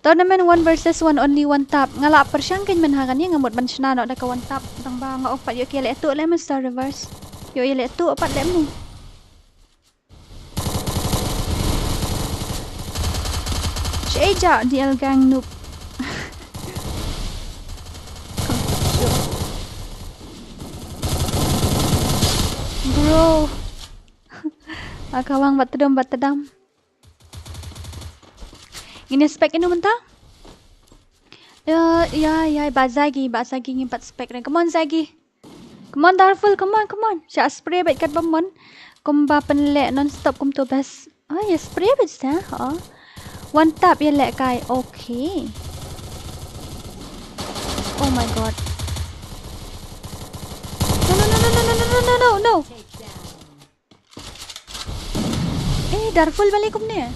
Tournament one versus one, only one tap. Nga la pyrshang kein mynta ha kane, nga mut ban shna noh da ka one tap. Tang ba nga ong pat ïoh ki ïaleh tuh leh mo Star Reverse. Ïoh ïaleh tuh pat leh mo. Shaei ja D L gang noob. Bro. Aka wang bat tdum bat tdam. Ngin ïa spec ïano mynta? Ya, ya, ya, Bah Zagi, Bah Zagi ngim pat spec re. Come on, Zagi. Come on, Darful, come on, come on. Shah spray beit kat ba mon. Kumba pynleh non-stop kumto bas. Oh, ïa spray beit sa, oh. One tap ïa lehkai. Okay. Oh my god. No, no, no, no, no, no, no, no, no, no. Eh, Darful balei kumne.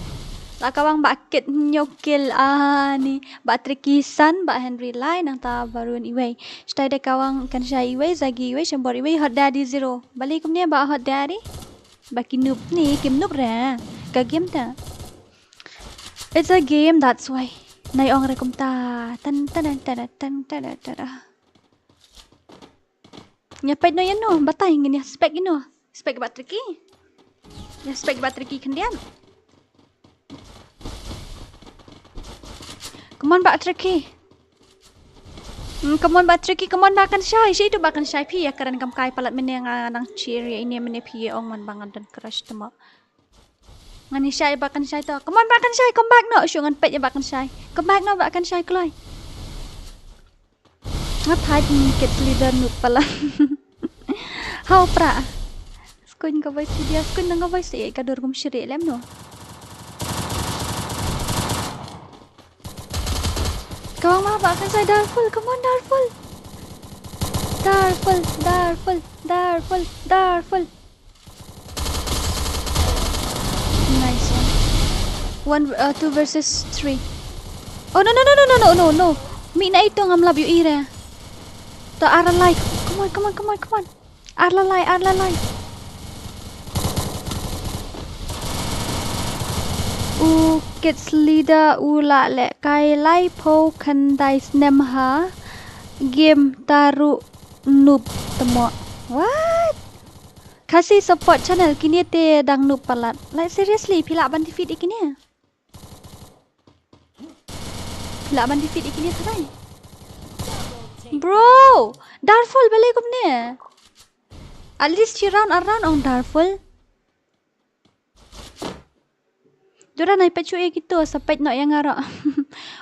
La kawang ba kit hynñiew kill ani. Ba Tricky san, ba Henry lai, nangta Barun iwei. Stai da kawang Kynshai iwei, Zagi iwei, Shembor iwei, Hot Daddy zero. Balei kumne ba Hot Daddy. Ba ki noob ni, kim noob re. Ka game ta. It's a game, that's why. Nai ong re kumta. Tan, tan, tan, tan, tan, tan, tan. Ïa peit noh ïa no, batai ngin ïa spec ïa no. Spec ba Tricky. Ïa spec ba Tricky khyndiat. Come on ba Tricky. Hmm, come on ba Tricky, come on ba Kynshai. Shi tu ba Kynshai phi ïa kren kam kai palat mynne nga nang cheer ïa ine mynne phi ïa ong man ba ngan don crush tama. Ngan ïa shai ba Kynshai to. Come on ba Kynshai, come back noh. Shu ngan peit ïa ba Kynshai. Come back noh ba Kynshai kloi. Nga thait kit leader noob palat. Hau pra. Skuin ka voice video, skuin dang ka voice eh ka dur kum shiri lem no. Kawang ma ba Kynshai Darful, come on Darful. Darful, Darful, Darful, Darful. Nice one. One, uh, two versus three. Oh no no no no no no no no. Mi na ito ngam lap yu ira. To ara like. Come on, come on, come on, come on. Ar la lai, ar la lai. U kids leader u la lehkai laiphew khyndai snem ha game taru noob tamo. What? Khasi support channel kine te dang noob palat. Like seriously, phi lah ban defeat ïa kine? Phi lah ban defeat ïa kine tharai. Bro, Darful balei kumne. At least shi round ar round ong Darful. Dura nai peit shu ïa kito sa peit noh ïa nga ruh.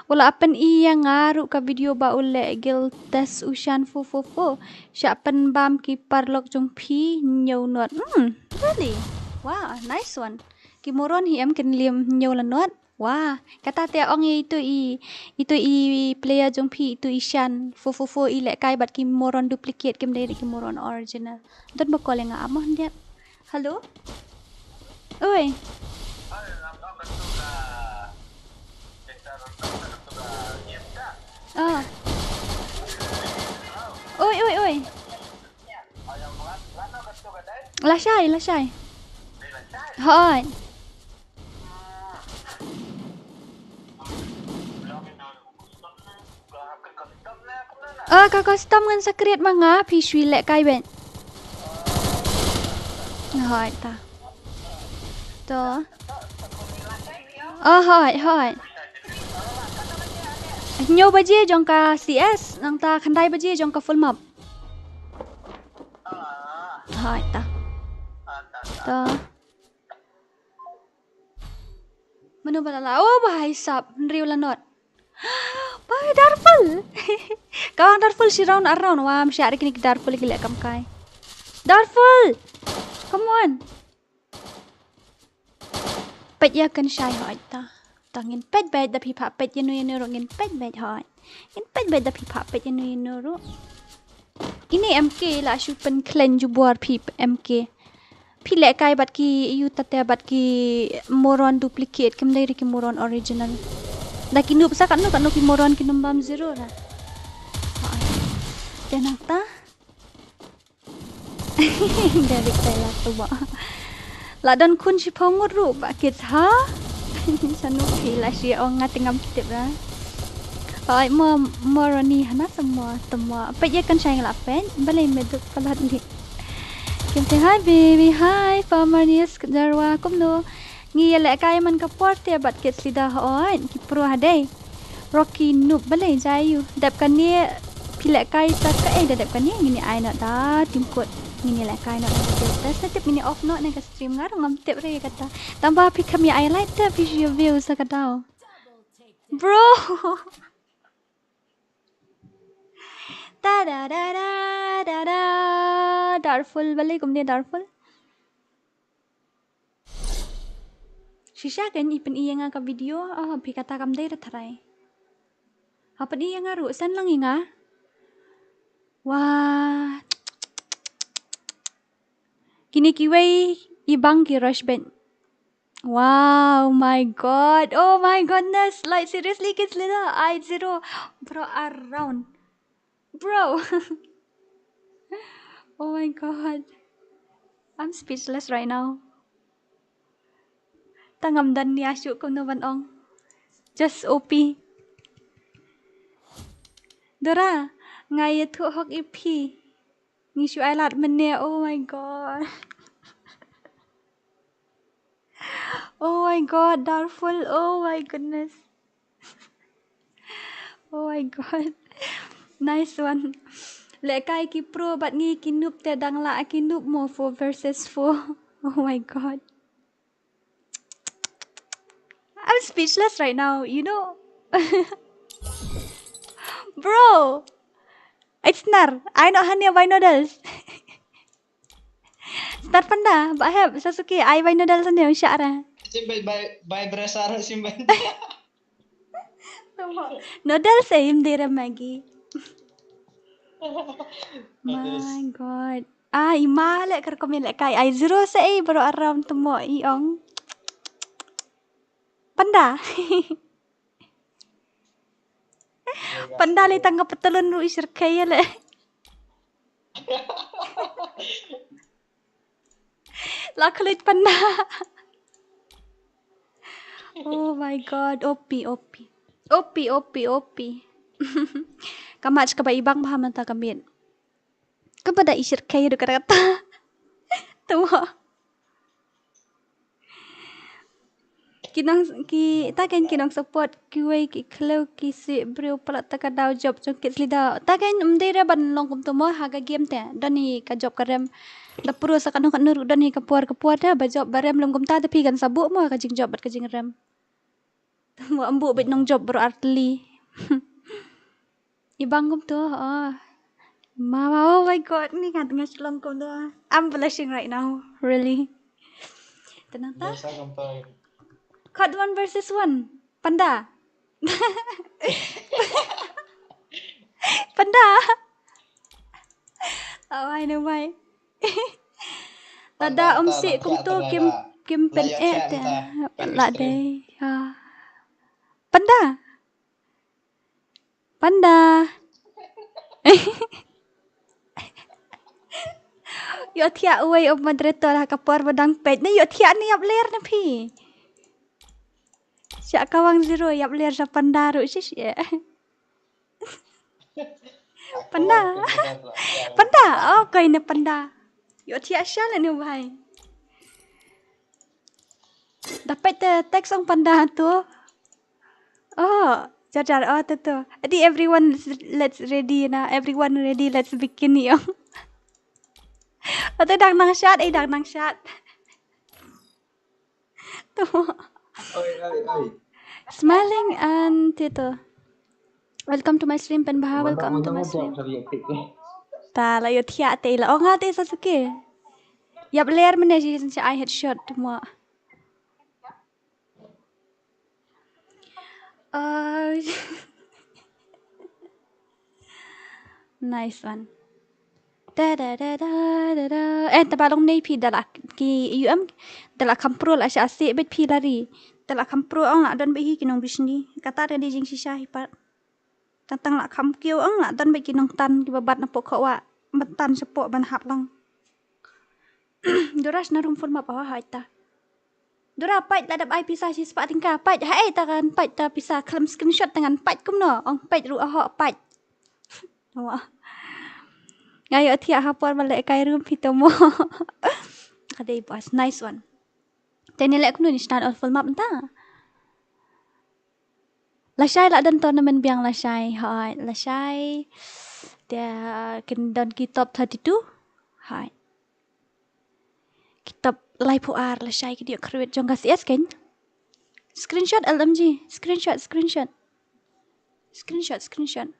U la pyn-i ïa nga ruh ka video ba u leh guild test u shan fu fu fu. Sha pynbam ki paralok jong phi hynñiew not. Hmm, really? Wow, nice one. Ki moron hi em kin liem hynñiew la not. Wah, kata te ong ïa itu i, itu i player jong phi, itu i shan, fo fo fo i lehkai bad ki moron duplicate kim dei ki moron original. Don ba call ïa nga amo hyndiat. Hello? Oi. Ah. Oi, oi, oi. Lashai, lashai. Hooid. Ah, ka custom ngan sa create ma nga, phi shu lehkai beit. Hooid ta. To. Oh, hooid, hooid. Hynñiew baje jong ka C S, nangta khyndai baje jong ka full map. Hooid ta. To. Mano ba la la? Oh, bhai sab, hynriew la not. Bhai, Darful. Kawang Darful shi round ar round. Wam shah ri kine ki Darful ki leh kam kai. Darful. Come on. Peit ïa kan shai hooid ta. Ta ngin peit beit da phi pha peit ïa nu ïa nu ruh ngin peit beit hooid. Ngin peit beit da phi pha peit ïa nu ïa nu ruh. Ini M K la shu pynkhleiñ jubor phi M K. Phi lehkai bad ki yu tate bad ki moron duplicate kim dei ri ki moron original. Da ki noob sa katno katno ki moron ki numbam zero ra. Hooid. Te nangta. Garik tai la tuba. La don khun shiphew ngut ruh ba kit ha. Sanu ki la shi ong nga te ngam tip ra. Oi mo moroni hana tamo tamo. Peit ïa kan shai la peit. Balei me duk palat li. Kim te hi baby hi farmer ni sdarwa kumno. Ngi ïa lehkai man ka por te bad kit slida hooid ki pro hadei. Rocky noob balei jai yu. Dep kane phi lehkai ta kaei da dep kane ngin ïa ai noh da tim kut. Ngin ïa lehkai noh da dep test na tip ngin ïa off noh na ka stream nga ruh ngam tip re kata. Tang ba phi kham ïa ai like te phi shu ïa view sa ka daw. Bro. Ta da da da da da. Darful balei kumne Darful. Shisha kein i pyni ïa nga ka video, oh, phi kata kam dei da tharai. Ha pyni ïa nga ruh, send lang ïa nga. Wah. Kine kiwei i bang ki rush beit. Wow, my God. Oh my goodness. Like, seriously, kids, lida. Ai, zero. Bro, around. Bro. Oh my God. I'm speechless right now. Tang ngam don nia shuh kumno ban ong. Just O P. Dora, nga ïathuh hok ïa phi. Ngi shu ai lad mynne, oh my God. Oh my God, Darful, oh my goodness. Oh my God. Nice one. Lehkai ki pro bad ngi ki noob te dang lah ki noob mo four versus four. Oh my God. I'm speechless right now, you know. Bro, it's nar. I know honey by noodles. Star Panda, ba hep, Sasuke, ai bai noodles ne, u shara. Sim bai, bai, bai brasar, sim bai. Noodles eh, im dira Maggi. Noodles. My God. Ah, ima le kar komen le kai. Ai zero se eh, bro aram temo i ong. Panda. Panda le tang ka petelun ru isir kaya le. La khalit panda. Oh my God, O P, O P. O P, O P, O P. Ka match kaba ibang bha mynta ka miet. Kaba da isir kai du kata kata. Tamo. Ki nong ki ta kein ki nong support kiwei ki khlem ki si briew palat ta ka daw job jong kids leader. Ta kein ym dei re ban long kumto mo ha ka game te. Don hi ka job ka rem. Da puro sa kano kano ruh don hi ka por ka por te ba job ba rem lem kumta te phi kan sa buh mo ka jingjob bad ka jingrem. Mo am buh bad nong job bro artli. Ibang kumto, oh. Mama, oh my God, ni nga tengah shlong kumto. I'm blushing right now, really. Tenang ta? Biasa kumto. Cut one versus one. Panda. Panda. Oh, I know why. Lada um si kumto kim kim pen eh te. La dei. Panda. Panda. Ïoh thiah uwei u moderator ha ka por ba dang peit. Ne ïoh thiah ne ïap ler ne phi. Sha ka wang zero ïap ler sha panda ruh shish. Panda. Panda. Oh, koi ne panda. Ïoh thiah sha le ne bhai. Da peit te text ong panda tu. Oh, jar jar oh tu tu. Adi everyone let's, let's ready na. Everyone ready, let's begin yo. Oh tu dang nang shat, eh dang nang shat. Tu. Oi oi oi. Smiling and tu tu. Welcome to my stream, Pen Baha. Welcome to my stream. Ta la ïoh thiah te la. Oh nga te Sasuke. Ïap ler mene shi shi ai headshot mo. Uh, nice one. Da da da da da da. Eh, taba long nei phi da la ki U M da la kham pro la sha se bet phi lari. Da la kham pro ong la don be hi ki nong bishni. Kata da di jing shisha hi pat. Tang tang la kham kiew ong la don bad ki nongtan kiba bat na pok khowa ban tan shapoh ban hap lang. Dora shna room full map awa hai ta. Dora pait la dap ai pisa shi spah tyngka pait hai ta kan pait ta pisa khlem screenshot ta ngan pait kumno ong pait ruh aho pait. Awa. Nga ïoh thiah ha por ba leh kai room phi to mo. Ka dei bas nice one. Te ni leh kumno ni shna all full map ta. Lashai la don tournament biang lashai, hoi, lashai. Te kin don ki top thirty-two. Hoi. Ki top laiphew ar lashai ki dio create jong ka C S kein. Screenshot L M G, screenshot, screenshot. Screenshot, screenshot.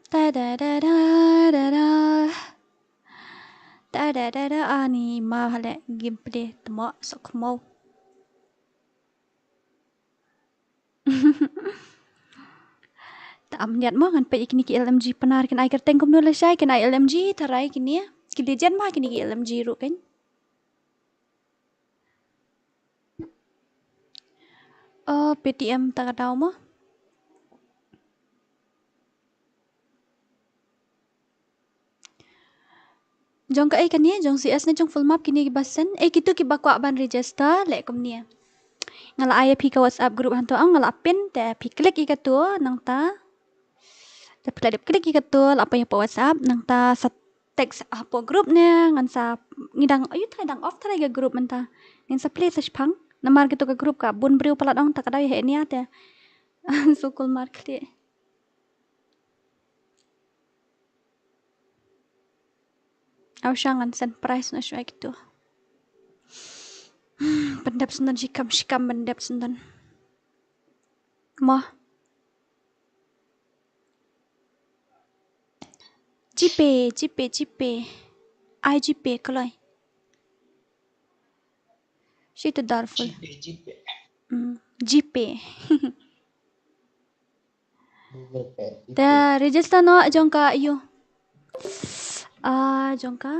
Ta da da da da da. Ta da da da, ani ma hale gameplay tmo sok mo. Ta am niat mo ngan peit ïa kine ki L M G Pnar kin ai kyrteng kumno lashai, kin ai L M G tharai kine. Ki legend ma kine ki L M G ruh kan. Oh, Paytm ta ka daw mo. Jong kaei kane, jong C S ne jong Full Map kine kiba send. Eh, kito kiba kwah ban register, leh kumne. Nga la ai ïa phi ka WhatsApp group hangto, nga la pin te phi click ïa kato, nangta. Te phi la dep click ïa kato, la poi hapoh WhatsApp, nangta sa text hapoh group ne, ngan sa ngi dang, ayu tharai dang off tharai ka group mynta. Ngan sa plie sa shipang, namar kito ka group ka bun briew palat ong ta ka daw ïa heh nia te. So cool mar kli. Aw sha ngan send price na shuwa kito. Hmm, pyndep sendon shikam shikam pyndep sendon. Mo. GPay, GPay, GPay. Ai GPay kloi. Shi to darful. GPay, GPay. Hmm, GPay. Google Pay, GPay. Te register noh jong ka ïu. Ah, jong ka.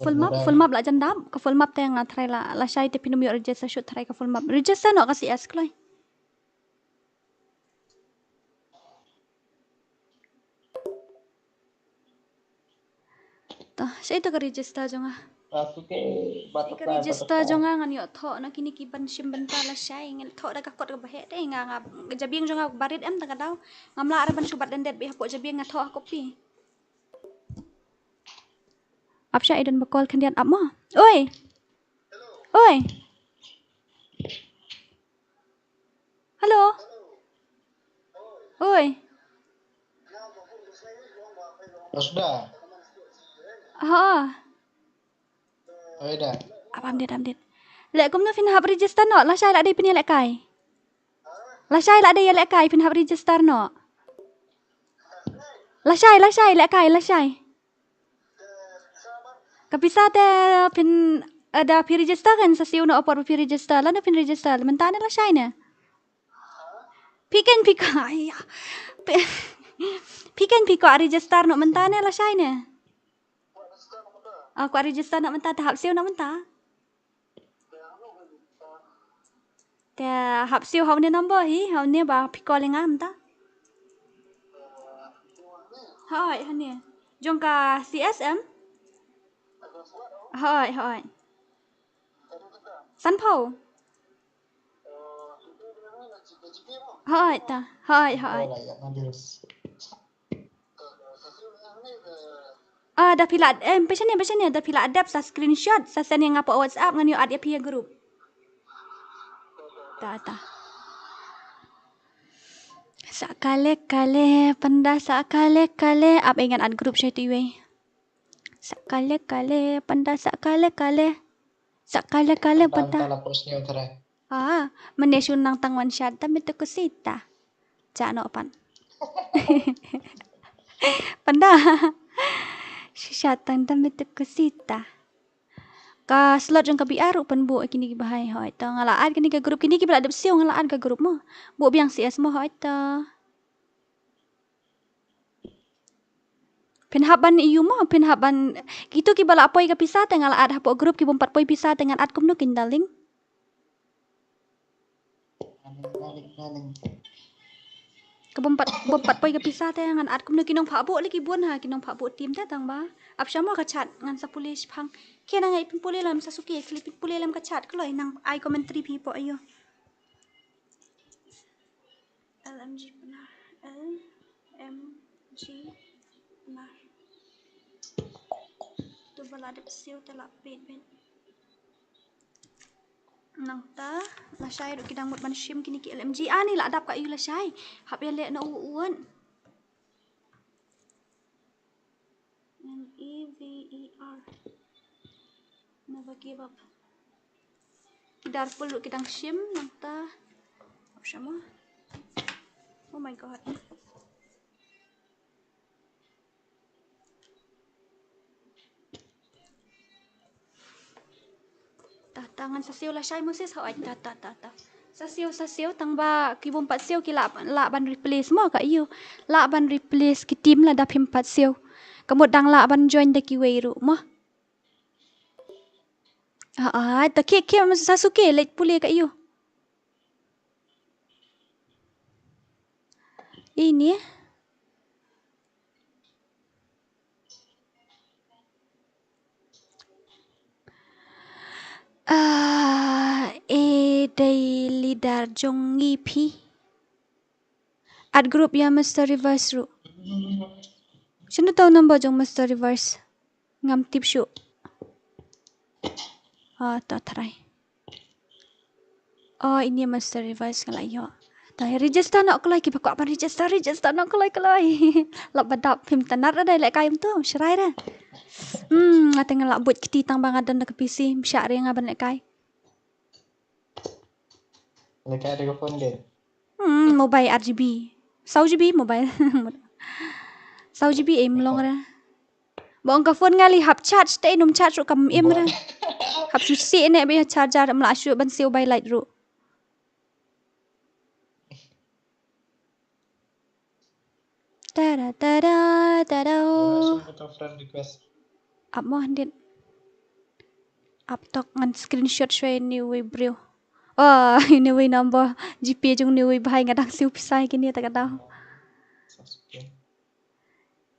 Full Map, Full Map la jan dap, ka Full Map te nga tharai la, lashai te phin ym ïoh register shuh tharai ka Full Map. Register noh ka C S kloi. To, shaei to ka register jong nga. Shaei ka register jong nga, ngan ïoh thoh na kine ki ban shim bynta lashai, ngan thoh da ka kot kaba heh te nga, nga, ka jabieng jong nga ba rit em ta ka daw. Ngam lah re ban shu bat dended beit hapoh jabieng, nga thoh ha copy. Ap sha i don ba call khyndiat ap mo. Oi. Oi. Hello. Oi. Rosda. Ha. Oi da. Ap, ap dit, ap dit. Leh kumno phin hap register noh, lashai la dei phin ïalehkai. Lashai la dei ïalehkai phin hap register noh. Lashai, lashai, lehkai, lashai. Ka pisa te phin, eh, da phi register kan sa siew noh apor phi register, lano phin register, mynta ne lashai ne? Phi kan phi ka, ai ya. Phi, phi kan phi ka register noh mynta ne lashai ne? Ah, ka register noh mynta, te hap siew noh mynta. Te hap siew ha une number hi, ha une ba phi call ïa nga mynta. Hooid, ha une. Jong ka C S M. Hooid, hooid. Sanphew. Hooid ta, hooid, hooid. Ah, da phi la, eh, ba shane, ba shane, da phi la dep sa screenshot, sa send ïa nga hapoh WhatsApp, ngan ïoh add ïa phi ha group. Ta, ta. Sa kale kale, pynda sa kale kale, ap, eh, ngan add group sha tu iwei. Sa kale kale, pynda sa kale kale. Sa kale kale, pynda. Pynda la post ni utre. Ah, mane shu nang tang wan shat ta mitu kusita. Cha no pan. Pynda. Shu shat tang ta mitu kusita. Ka slot jong ka B R ruh pynbuh kine ki bahai hoi ta. Nga la add kine ka group, kine ki ba la dep siew nga la add ka group mo. Buh biang C S mo hoi ta. Phin hap ban ïu mo, phin hap ban, kito kiba la poi ka pisa te nga la add hapoh group, ki bym pat poi pisa te ngan add kumno kin darling. Ka bym pat, bym pat poi ka pisa te ngan add kumno, ki nongphah buh lei ki bun ha, ki nongphah buh team te tang ba. Ap sha mo ka chat ngan sa pule shipang. Ki nang ai phin pule lem sa suki, ki phin pule lem ka chat kloi nang ai commentary phi po ayo. L M G Pnar. L M G Pnar. Tu ba la dep siew te la peit peit. Nangta lashai ruh ki dang mut ban shim kine ki L M G. Ani la dap ka ïu lashai. Hap ïaleh na u un. N E V E R. Never give up. Ki Darfur ruh ki dang shim nangta. Ap sha mo. Oh my God. Ta ngan sa siew lashai Moses, hooid, ta, ta, ta, ta. Sa siew, sa siew, tang ba ki bym pat siew ki lah, lah ban replace mo ka ïoh. Lah ban replace ki team lada phim pat siew. Ka mut dang lah ban join da kiwei ruh mo. Ah, ah, ta khie, khie, Sasuke, leit pule ka ïoh. Ini. Ah, e dei leader jong ngi phi. Add group ïa Mister Reverse ruh. Shano tang number jong Mister Reverse? Ngam tip shuh. Ah, ta tharai. Oh, ini Mister Reverse nga la ïoh. Ta register noh kloi, kiba kwah ban register, register noh kloi kloi. Lap ba dap phim tnat ra dei lehkai um tu, shrai ra. Hmm, nga te nga la buit kti tang ba nga don da ka P C, bishar re nga ban lehkai. Lehkai da ka phone de. Hmm, mobile ar G B. Saw G B mobile. Saw G B em long ra. Ba ong ka phone nga lei hap charge te, nym charge ruh kam im ra. Hap shu siew ne ba ïa charger, ym lah shuh ban siew bai light ruh. Tada, tada, tada. Ap mo handit. Ap tok ngan screenshot shuwa ïa uni uwei briew. Oh, uni uwei number GPay jong uni uwei bhai, nga dang siew pisa ïa kine ta ka daw.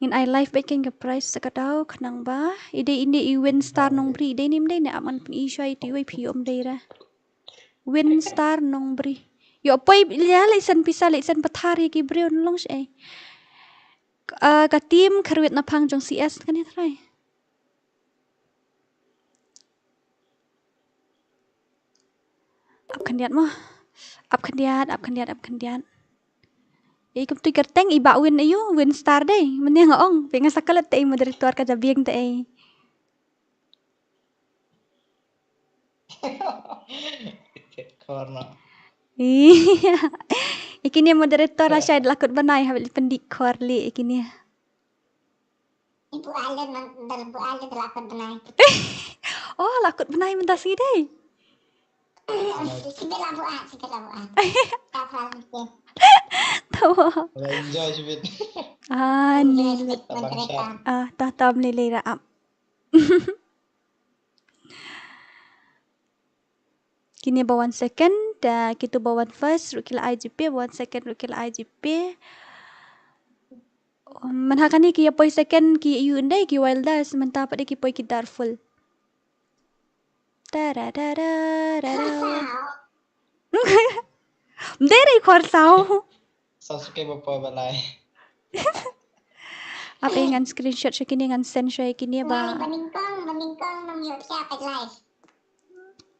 Ngin ai live bad kane ka prize ta ka daw khnang ba i dei, i dei i Win Star Nongbri, i dei ne ym dei ne, ap ngan pyni shuwa ïa ute uwei, phi ym dei re. Win Star Nongbri. Ïoh poi ïa leit san pisa, leit san pathar ïa ki briew, ngan long shaei. Ah, ka team kharwit na phang jong CS kane trai. Ap khyndiat mo. Ap khyndiat, ap khyndiat, ap khyndiat. Ei, kumtu i kyrteng i Bah Win aïu, Win Star dei. Mynne nga ong, phi nga sa klet te ei moderator ka jabieng te ei. Corner. Ïa. Ïa kine moderator la shai da la kut bnai, haba la pyndikor lei ïa kine. Ibu Alin, man, dal bu Alin da la kut bnai. Oh, la kut bnai mynta sngi dei. Sibit la bu at, sibit la bu at. Ta phal mesti. Tawa. La enjoy sibit. Ah, enjoy ni. Sibit moderator. Ah, ta tam lei lei ra ap. Kine ba one second, da kitu ba one first ruh ki la ai GPay, ba one second ruh ki la ai GPay. Um, man ha kane ki ïa poi second ki ïu ndei ki Wilders, mynta pat de ki poi ki Darful. Tara, tara, tara. Ym dei re khor saw. Sasuke ba poi ba lai. Ap ei ngan screenshot sha kine, ngan send sha kine ba. Ba nyngkong, ba nyngkong nang ïoh siap live.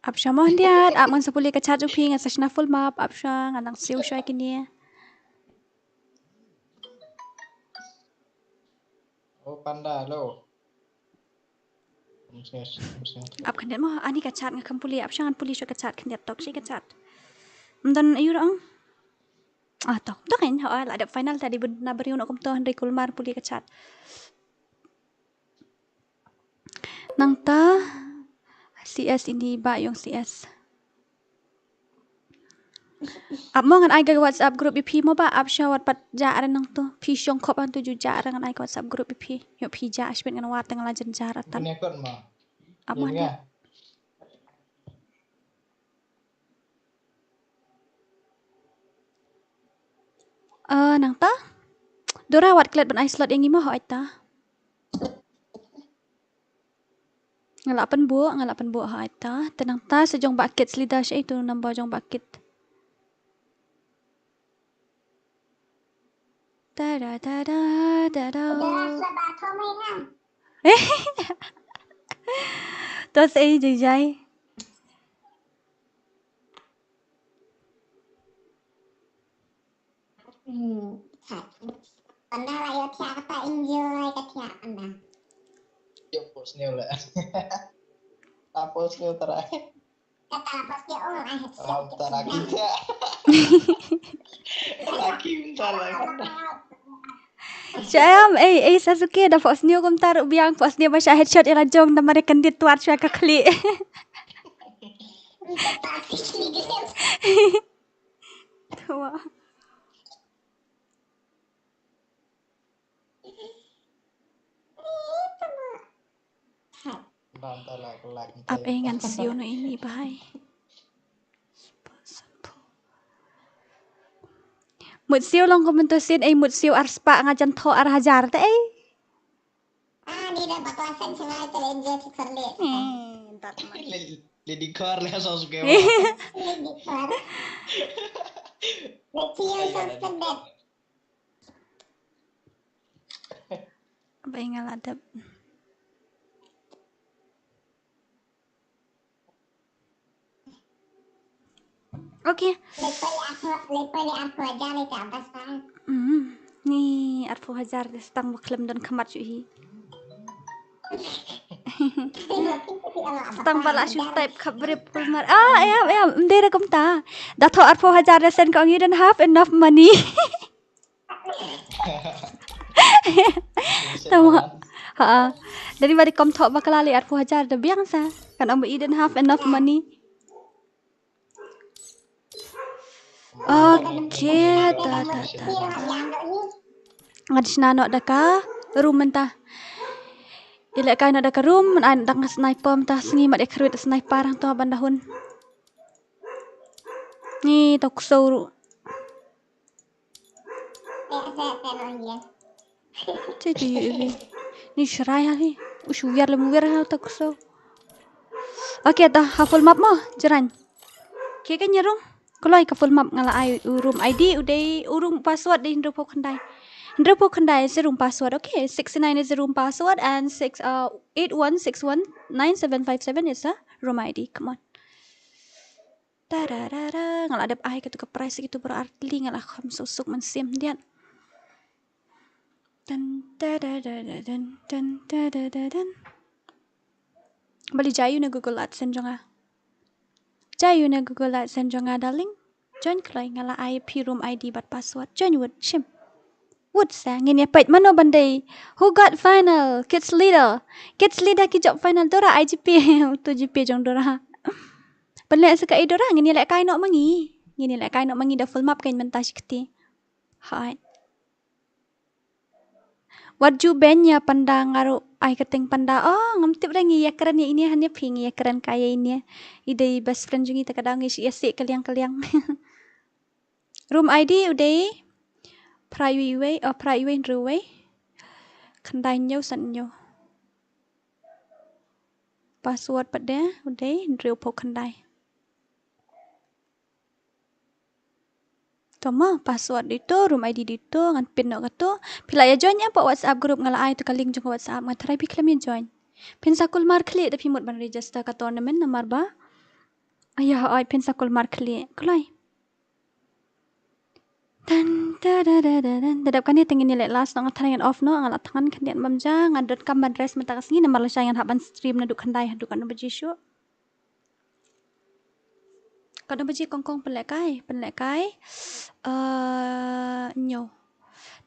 Ap sha mo hyndiat, ap ngan sa pule ka chat jong phi, ngan sa shna full map, ap sha, ngan nang siew sha kine. Oh, Panda, hello. Ap khyndiat mo, ani ka chat nga kham pule, ap sha ngan pule sha ka chat khyndiat tok, shi ka chat. Ym don aïu ruh ong. Ah, tok, tok in, ha, la dep final ta dei bun na briew noh kumto, hynrei kulmar pule ka chat. Nangta, CS ini ba ïong CS. Ap mo ngan ai ka WhatsApp group ïa phi mo ba, ap sha wat pat jah re nangtu. Phi shong khop hangtu ju jah re, ngan ai ka WhatsApp group ïa phi. Ïoh phi jah shibit ngan wad te ngan la jynjar atan. Ap mo. Eh, nangta? Dora wat klet ban ai slot ïa ngi mo, hooid ta. Nga la pynbok, nga la pynbok, hooid ta. Te nangta sa jong ba kit slida sha itu number jong ba kit. Tada, tada, tada. To sa ei jai jai. Hmm, chat. Panda la ïoh thiah kata enjoy ka thiah panda. Ïoh post new le. Ta post new tara. Kata la post new ong ai. Ram tara kita. Laki minta la kata. Cham, ei, ei, Sasuke, da post new kumta ruh biang, post new ba sha headshot ïa la jong, da mare kyndit twat sha ka khlieh. Toxic ni gilem. Twa. Ap ei ngan siew noh ïa ini bha. Mut siew long kumto sien ei, mut siew ar spah nga jan thoh ar hajar te ei. Ah, ni da bakla sen sima te lenje sik serle. Eh, entar ma. Le, le di kor le so suke. Le di kor. Le siew so sedet. Ba nga la dep. Okay. Lepo ni arphew, lepo ni arphew hajar ni ka bas pa. Hmm. Ni arphew hajar de stang ba khlem don khmat shuh hi. Stang ba la shu type khabrip kulmar. Ah, ya, ya, mdei da kumta. Da thoh arphew hajar de sen ka ong you don't have enough money. Tama. Ha. Dari badi kom thoh bakla le arphew hajar da biang sa. Kan ong ba you don't have enough money. Okay, ta ta ta ta. Ngan shna noh da ka room mynta. Ïalehkai noh da ka room, ngan ai noh da ka sniper mynta, sngi mat ïa kyrwit sniper hangto ban da hun. Ni to ksew ruh. Te te te no ye. Te te ye ye. Ni shrai ha hi. U shu wiar lem wiar ha ta ksew. Okay, ta ha full map mo, jrang. Ke ka nyerung. Kloi ka full map nga la ai u room I D, u dei u room password dei hynriewphew khyndai. Hynriewphew khyndai is the room password. Okay, sixty-nine is the room password and six, uh, eight one six one nine seven five seven is the room I D. Come on. Tararara, nga la dep ai katu ka prize katu baroh artylli, nga la kham suk suk mynsiem diat. Tan tararara, tan tan tararara. Bali jai ïa une Google AdSense jong nga. Jai ïa une Google AdSense jong nga, darling. Join kloi, nga la ai phi room I D bad password. Join wut, shim. Wut sa, ngin ïa peit mano ban dei. Who got final? Kids leader. Kids leader ki jop final, Dora ai G P. Uto G P jong Dora. Pynleh sa kaei Dora, ngin ïalehkai noh ma ngi. Ngin ïalehkai noh ma ngi da full map kein mynta shi kti. Hooid. Wat ju beiñ ïa panda, nga ruh ai kyrteng panda. Oh, ngam tip re ngi ïakren ïa ine, hangne phi ngi ïakren kai ïa ine. I dei best friend jong ngi, te ka daw ngi shu ïasih kylliang kylliang. Room I D u dei phra wei wei, oh, phra wei hynriew wei. Khyndai hynñiew san hynñiew. Password pat de u dei hynriewphew khyndai. To mo, password dei to, room I D dei to, ngan pin noh kato. Phi lah ïa join ïa hapoh WhatsApp group, nga la ai to ka link jong ka WhatsApp, nga tharai phi khlem ïa join. Phin sa kulmar khlieh da phi mut ban register ka tournament namar ba. Aya, hooid, phin sa kulmar khlieh. Kloi. Tan ta da da da dan. Da dep kane te ngin ïa leh last noh, nga tharai ngan off noh, nga la thngan khyndiat bam ja, nga donkam ban rest mynta ka sngi namar lashai ngan hap ban stream naduh khyndai haduh katno baje shuh. Katno baje kong kong pynlehkai, pynlehkai. Eh, hynñiew.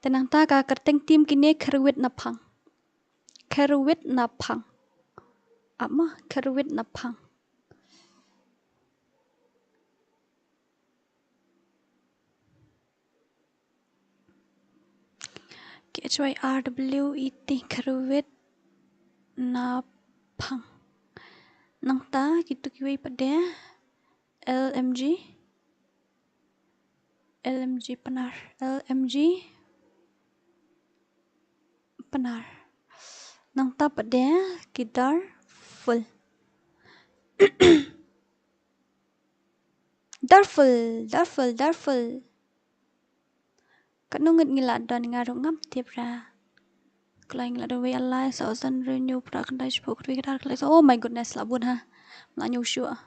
Te nangta ka kyrteng team kine Kyrwit na Phang. Kyrwit na Phang. Ap mo, Kyrwit na Phang. K H Y R W E T, Kyrwit na Phang. Nangta kito kiwei pat de L M G. L M G Pnar. L M G Pnar. Nangta pat de ki Darful. Darful, Darful, Darful. Katno ngut ngi la don, nga ruh ngam tip ra. Kloi ngi la don wei ar lai saw san hynriew hynñiew phra khyndai shiphew khatwei khatar khyndai saw. Oh my goodness, la bun ha. Nga ñiew shuh.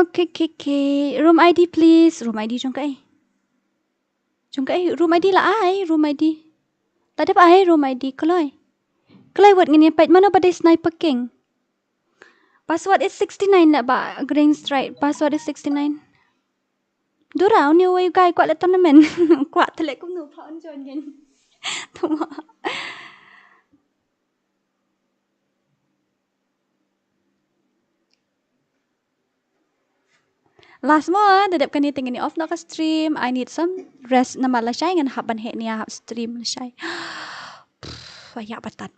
Okay, okay, okay. Room I D, please. Room I D jong kaei? Jong kaei? Room I D la ai, room I D. La dep ai room I D, kloi. Kloi wat ngin ïa peit mano ba dei Sniper King. Password is sixty-nine lah ba Green Stripe. Password is sixty-nine. Dura, uni uwei u guy kwah leh tournament. Kwah te leh kumno pha un join ngin. Tuma. Last mo, da dep kane te ngin off noh ka stream. I need some rest namar lashai ngan hap ban heh nia hap stream lashai. Pff, ïa batat.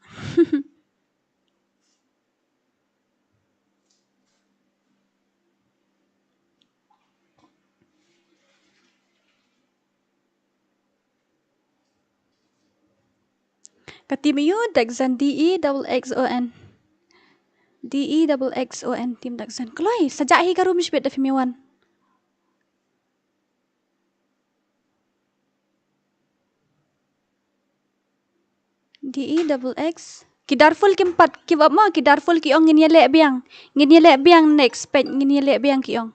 Ka team ïa u Dexon, D E double X O N. D E double X O N, team Dexon. Kloi, sa jah hi ka room shibit da phim ïa wan. D E double X. Ki Darful kim pat, ki wap mo, ki Darful ki ong ngin ïa leh biang. Ngin ïa leh biang next peit, ngin ïa leh biang ki ong.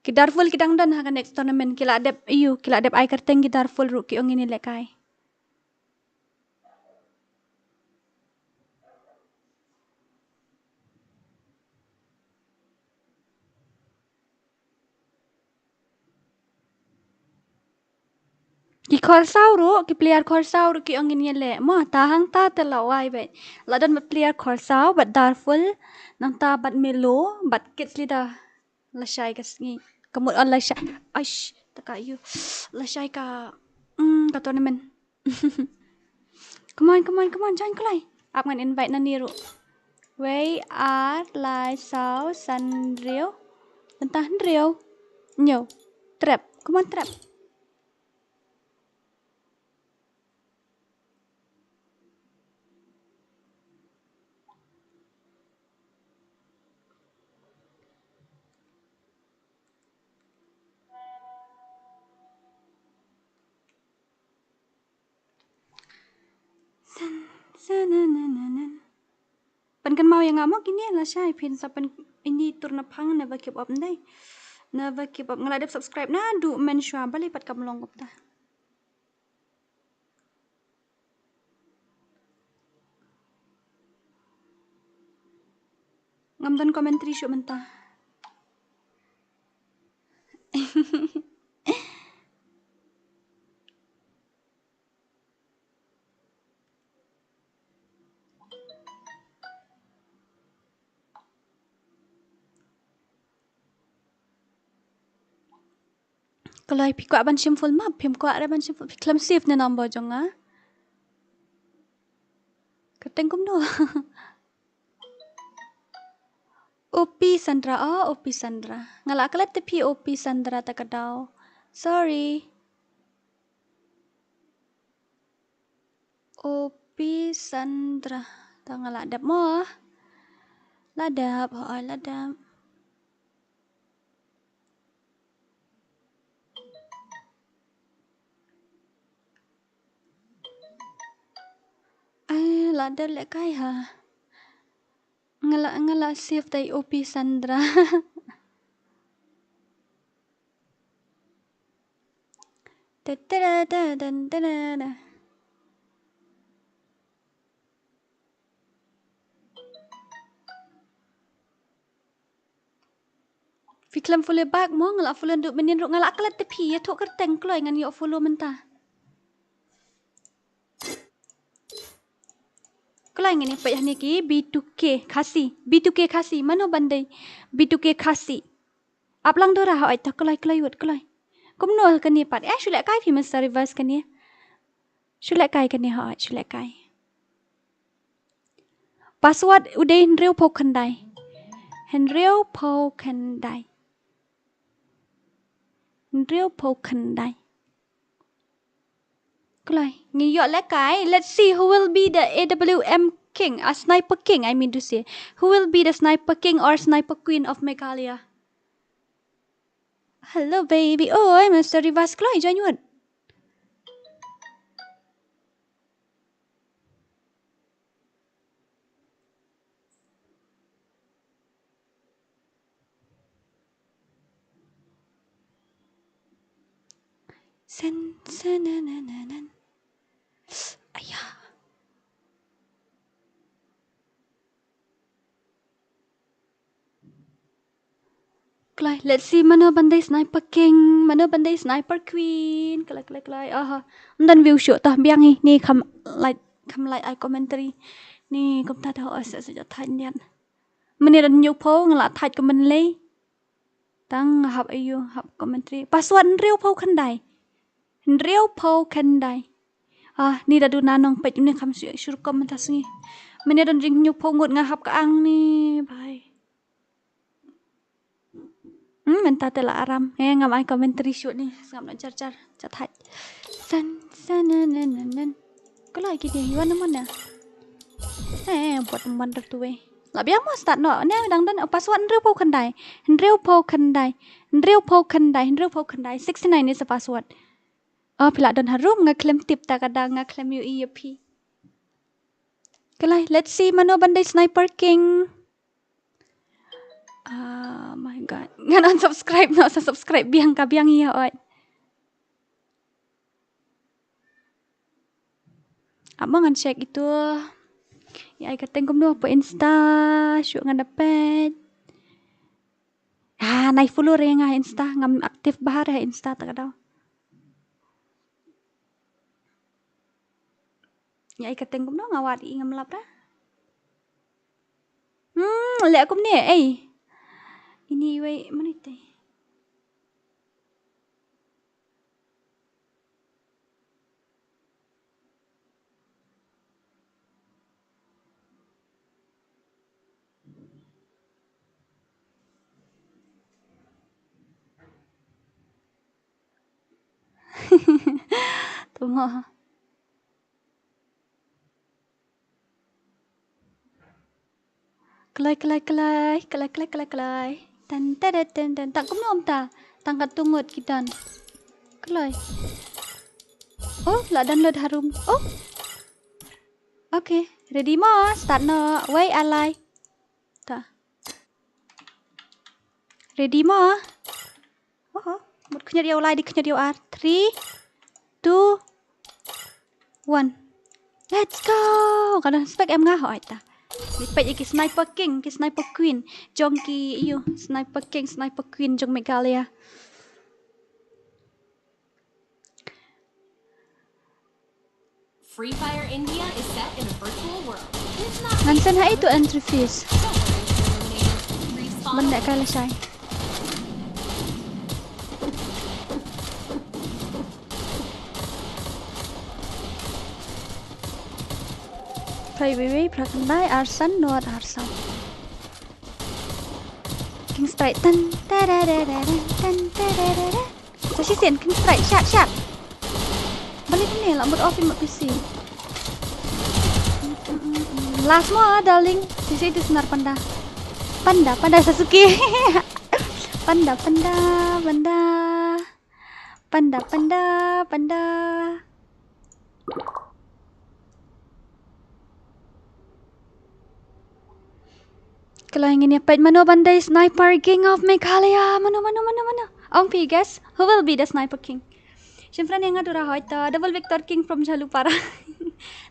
Ki Darful ki dang don ha ka next tournament, ki la dep ïa u, ki la dep ai kyrteng ki Darful ruh ki ong ngin ïa leh kai. Ki Khursao ruh, ki player Khursao ruh ki ong ngin ïa leh. Mo, ta hangta te la wai beit. La don bad player Khursao, bad Darful, nangta bad Melo, bad Kids Leader. Lashai ka sngi. Ka mut on lashai. Aish, taka ïa u. Lashai ka, mm, ka tournament. Come on, come on, come on, join kloi. Ap ngan invite nangne ruh. Wei, ar, lai, saw, san, hynriew. Bynta hynriew. Hynñiew. Trep. Come on, trep. San, san, na, na, na, na. Pynkynmaw ïa nga mo kine lashai phin sa pyn ini tur na phang never give up ndai. Never give up. Nga la dep subscribe naduh mynshwa balei pat kam long kumta. Ngam don commentary shuh mynta. Kloi phi kwah ban shim full map, phim kwah re ban shim full, phi khlem save ne number jong nga. Kyrteng kumno? O P Sandra, oh, O P Sandra. Nga la klet te phi O P Sandra ta ka daw. Sorry. O P Sandra. Ta nga la dep mo. La dep, hooid la dep. Ai, la dep lehkai ha. Nga la, nga la save da i O P Sandra. Ta ta da da da da da. Phi khlem follow back mo, nga la follow naduh mynnin ruh, nga la klet te phi, ïathuh kyrteng kloi ngan ïoh follow mynta. Kloi ngan ïa peit hangne ki B two K Khasi, B two K Khasi, mano ban dei B two K Khasi. Ap lang dora hooid ta kloi, kloi wut kloi. Kumno kane pat, eh, shu lehkai phi Mister Reverse kane. Shu lehkai kane hooid, shu lehkai. Password u dei hynriew phew khyndai. Hynriew phew khyndai. Hynriew phew khyndai. Kloi, ngi ïoh lehkai. Let's see who will be the A W M king, a sniper king, I mean to say. Who will be the sniper king or sniper queen of Meghalaya? Hello, baby. Oi, Mister Reverse kloi, join wut. Sen, sen, na, na, na, na. Aya. Kloi, let's see mano ban dei sniper king, mano ban dei sniper queen. Kloi, kloi, kloi. Aha. Ym don view shuh, to biang hi. Ni kham like, kham like ai commentary. Ni kumta to, oh, sa sa thait nian. Mynne don hynñiewphew, nga la thait kum mynlei. Tang nga hap aiu, hap commentary. Password hynriewphew khyndai. Hynriewphew khyndai. Ah, ni da duna nong peit, ni kham shu, shu rukom mynta sngi. Mynne don jinghynñiewphew ngut nga hap ka ang ni, bye. Hmm, mynta te la aram. Eh, ngam ai commentary shuh ni. Sngap noh jar jar. Chat hait. San, san, nan, nan, nan, nan. Kloi kine, wan na mon na. Eh, buat mon dah tu eh. La biang mo start noh. Ne dang don password hynriewphew khyndai. Hynriewphew khyndai. Hynriewphew khyndai. Hynriewphew khyndai. Sixty nine is the password. Oh, phi la don harum, nga khlem tip ta ka dang, nga khlem ïohi ïa phi. Kloi, let's see mano ban dei sniper king. Oh my god. Ngan unsubscribe noh, sa subscribe biang ka biang ïa oi. Ap mo ngan check itu. Ïa ai ka teng kumno hapoh Insta, shuh ngan da peit. Ah, nai follow re nga ha Insta, ngam active bha re ha Insta ta ka daw. Ïa ai ka teng kumno nga wad i ngam lap ra. Hmm, leh kumne, ei. Ini wei, mano ite? Tunggu. Kloi, kloi, kloi, kloi, kloi, kloi, kloi. Tan, tan, tan, tan, tan. Tang kumno ym ta. Tang katto ngut ki don. Kloi. Oh, la download harum. Oh. Okay, ready mo? Start noh. Wei alai. Ta. Ready mo? Oho, mut khyndiat ïa u lai, dei khyndiat ïa u ar. Three, two, one. Let's go. Ka don spec em nga, hooid ta. Ngi peit ïa ki sniper king, ki sniper queen. Jong ki ïa u sniper king, sniper queen jong Meghalaya. Free Fire India is set in a virtual world. It's not... Ngan send ha itu entry fees. Don't worry if you're eliminated. Respawn. Benda kai lashai. Phai wei wei, phra khyndai, arsan, nod, arsan. King strike, tan, tararara, tan, tararara. Sa shisien, king strike, shot, shot. Balik ni, la mut off mut P C. Last mo, ah, darling. Shisien itu senar panda. Panda, panda Sasuke. Panda, panda, panda. Panda, panda, panda. Kloi ngin ïa peit mano ban dei sniper king of Meghalaya. Mano, mano, mano, mano? Ong phi guess who will be the sniper king? Shim friend ïa nga Dora, hooid ta, double victor king from Jhalupara.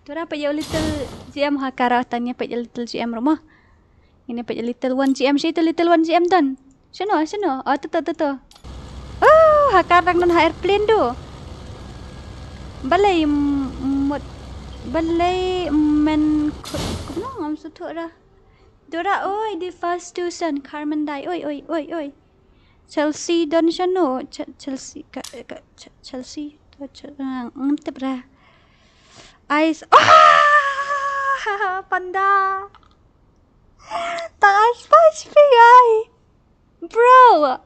Dora, peit ïa u Little G M ha kara, tang ïa peit ïa Little G M ruh mo. Ngin ïa peit ïa Little One G M, shi tu Little One G M don. Shano, shano? Oh, tu, tu, tu, tu. Oh, ha kar dang don ha airplane du. Balei m-, mut, balei men ku-, kumno ngam sngewthuh ra. Dora, oi, the first two son, Carmen dai. Oi, oi, oi, oi. Chelsea don shano, Ch-, Chelsea, ka, ka, Ch-, Chelsea, to, Ch-, ah, ngam tip ra. Ice, ah, panda. Tang ai spice phi ai. Bro.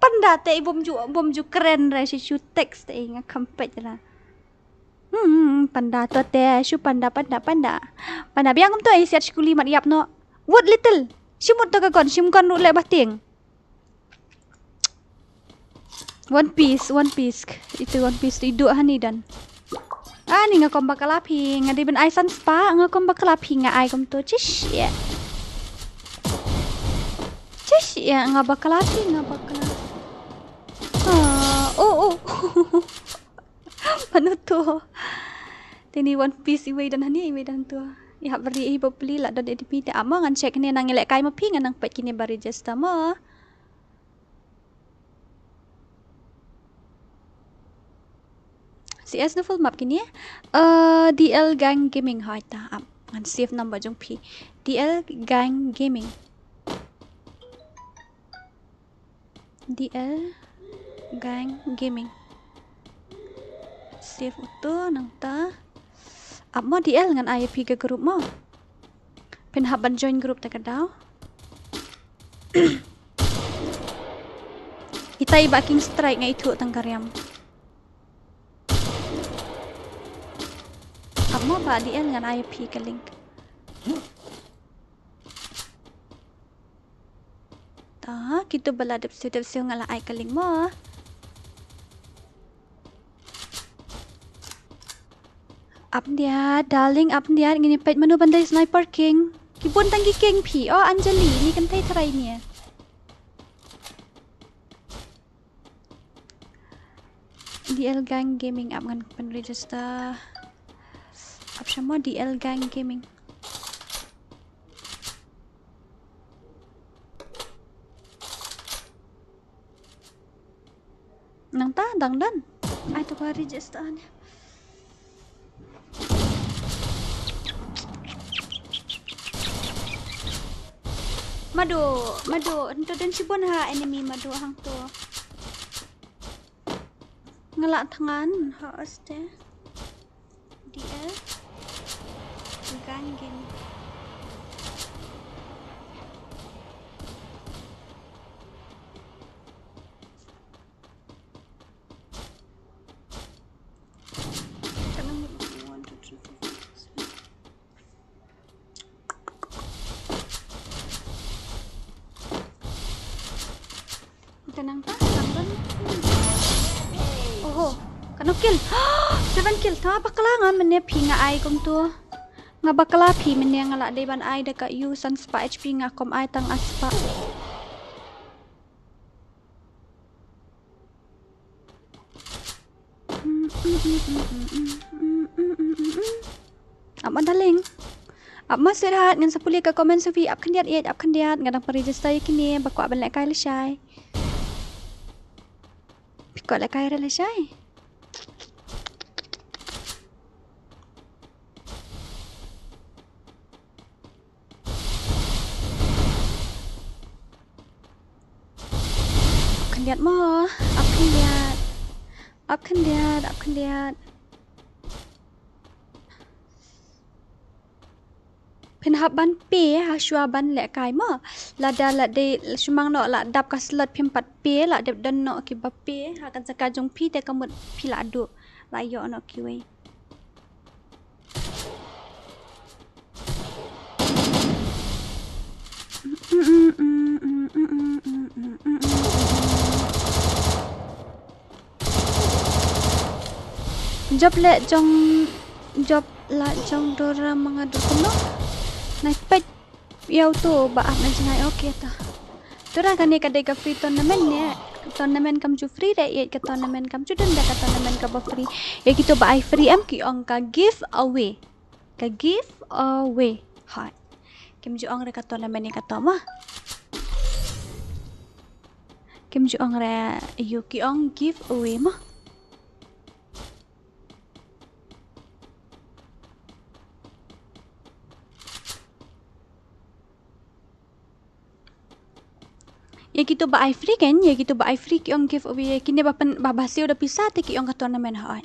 Panda te bym ju, bym ju kren re shi shu text te nga kham peit ra. Hmm, panda to te shu panda, panda, panda. Panda biang kumto ai siat skuli mat ïap noh. Wut Little. Shim mut to ka gun, shim gun ruh leh ba tieng. One Piece, One Piece. Itu One Piece tu iduh hani dan. Ah, ni nga kom bakla phi, nga dei ban ai san spah, nga kom bakla phi, nga ai kumto. Chish, ya. Chish, ya, nga bakla phi, nga bakla. Ah, oh, oh. Mano to? Te ini One Piece iwei don hangne, iwei don to. I hap bari i bapli la don enemy te ap mo ngan check ne nang i lehkai ma phi ngan nang peit kine ba register mo. C S na full map kine. Eh, D L Gang Gaming hoi ta ap. Ngan save number jong phi. D L Gang Gaming. D L Gang Gaming. Save uto nangta. Ap mo D L ngan ai phi ka group mo. Phin hap ban join group ta ka daw. Itai ba King Strike nga ithuh tang ka riam. Ap mo ba D L ngan ai phi ka link. Ta, kito ba la dep siew dep siew nga la ai ka link mo. Ap ndiat, darling, ap ndiat, ngin ïa peit mano ban dei sniper king. Ki bun tang ki king phi, oh Anjali, ni kan thei trai ni. D L Gang Gaming ap ngan pyn register. Ap shamo D L Gang Gaming. Nangta dang done. Ai to ka register ne. Mado, mado, nto den shibun ha enemy mado hangto. Nga lah thngan ha aste. D L Gang Gaming. One, two, three, four, five, six, seven. Tenang ta, tenang. Oho, kano kill? Seven kill. Ta bakla nga mynne phi nga ai kumto. Nga bakla phi mynne nga lah dei ban ai da ka U san spah H P nga kum ai tang ar spah. Ap ma darling. Ap ma sweetheart, ngan sa pule ka comment sa phi, ap khyndiat ïeit, ap khyndiat, nga dang pyn register ïa kine, ba kwah ban lehkai lashai. Phi kwah lehkai re lashai. Ap khyndiat mo, ap khyndiat. Ap khyndiat, ap khyndiat. Phin hap ban pay ha shuwa ban lehkai mo. Lada la dei shu mang noh la dap ka slot phim pat pay, la dep don noh kiba pay ha ka jaka jong phi te ka mut phi la duh la ïoh noh kiwei. Jop leh jong, jop la jong Dora manga dukno. Nai peit ïa uto ba ap na jngai, okay ta. Dora kane ka dei ka free tournament ne. Tournament kam ju free re, ïa ka tournament kam ju don da ka tournament kaba free. Ïa kito ba ai free em ki ong ka giveaway. Ka giveaway. Hoi. Kim ju ong re ka tournament ïa kato ma. Kim ju ong re ïa ki ong giveaway ma. Ïa kito ba ai free kan, ïa kito ba ai free ki ong giveaway, ïa kine ba pyn, ba, ba siew da pisa te ki ong ka tournament hoi.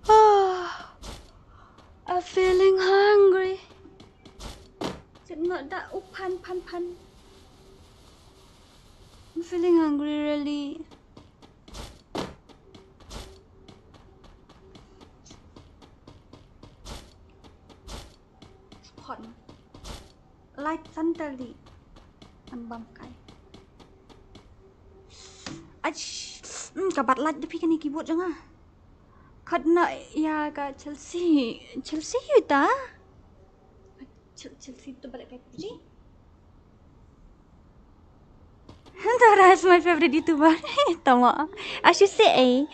Ah, I'm feeling hungry. Sip noh da u phan, phan, phan. I'm feeling hungry really. Spawn. Light center di. An bam kai. Ach, mm, ka bat light da phi kane keyboard jong nga. Kat na ïa ka Chelsea, Chelsea ïa ta. Chel-, Chelsea to balik kai PUBG. Dora is my favorite YouTuber. Tamo. I should say eh.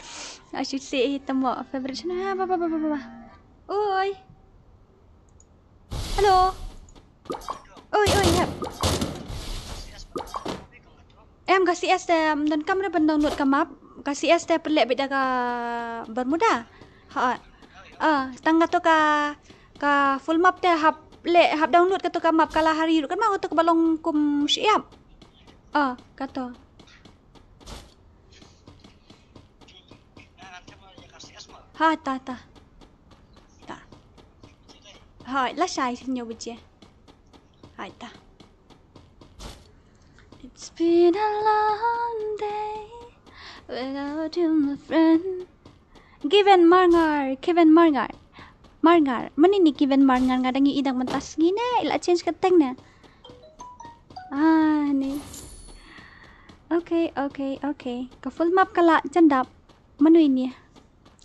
I should say eh, tamo. Favorite channel. Ba, ba, ba, ba, ba. Oi. Hello. Oi, oi, yep. Em, ka C S te, em, don kam re ban download ka map. Ka C S te pynleh beit da ka Bermuda. Ha. Ah, tang kato ka, ka full map te hap leh, hap download kato ka map ka la hari ruh kan ma kato ka ba long kum shyiap. Ah, kato. Ha, ta, ta. Ta. Ha, la shai sien ñiew baje. Hai ta. It's been a long day without you, my friend. Given Marngar, Given Marngar. Marngar. Mane ni Given Marngar, nga dang ïohi dang mynta sngi ne, i la change kyrteng ne. Ah, ni. Okay, okay, okay. Ka full map ka la jan dap. Mano ini?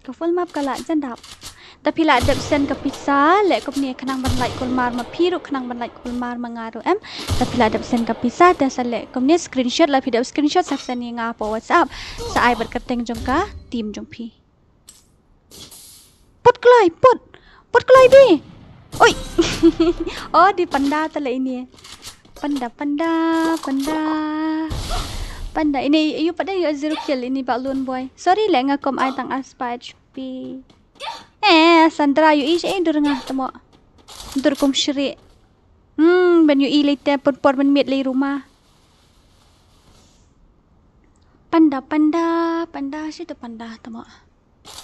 Ka full map ka la jan dap. Te phi la dep send ka pisa leh kumne khnang ban lait kulmar ma phi ruh, khnang ban lait kulmar ma nga ruh em. Te phi la dep send ka pisa te sa leh kumne screenshot, la phi dep screenshot sa send ïa nga hapoh WhatsApp. Sa ai bad kyrteng jong ka team jong phi. Put kloi, put. Put kloi bi. Oi. Oh, dei panda te la ini. Panda, panda, panda. Panda. Ini ïa u pat de ïa u zero kill ini ba lone boy. Sorry leh nga kum ai tang arspah H P. Eh, Sandra ïohi sha i dur nga tamo. Dur kum shrieh. Hmm, ban ïohi lei te por por ban miet lei ruma. Panda, panda, panda, shi tu panda tamo.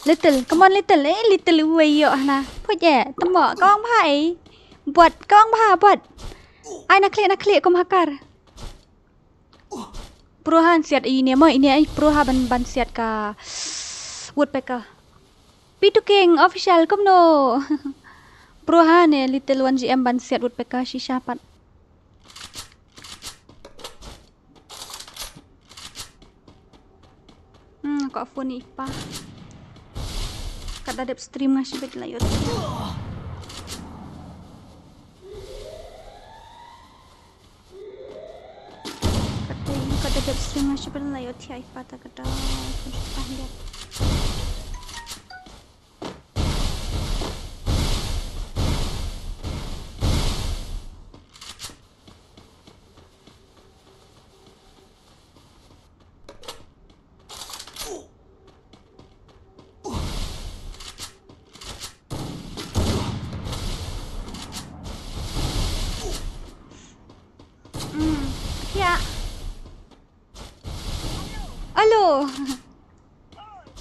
Little, come on Little, eh, Little uwei ïoh hana. Phuit eh, tamo, ka ong bha eh. Buat, ka ong bha, buat. Ai na khlieh, na khlieh kum hakar. Pro ha siat ine mo, ine ai pro ha ban, ban siat ka woodpecker. P two King official kumno. Pro ha ne Little one G M ban siat woodpecker shisha pat. Hmm, ka phone i pa. Ka da dep stream nga shibit la ïoh. Kata ka da dep stream nga shibit la ïoh thiah i pa ta ka da. Hmm, thiah. Alo.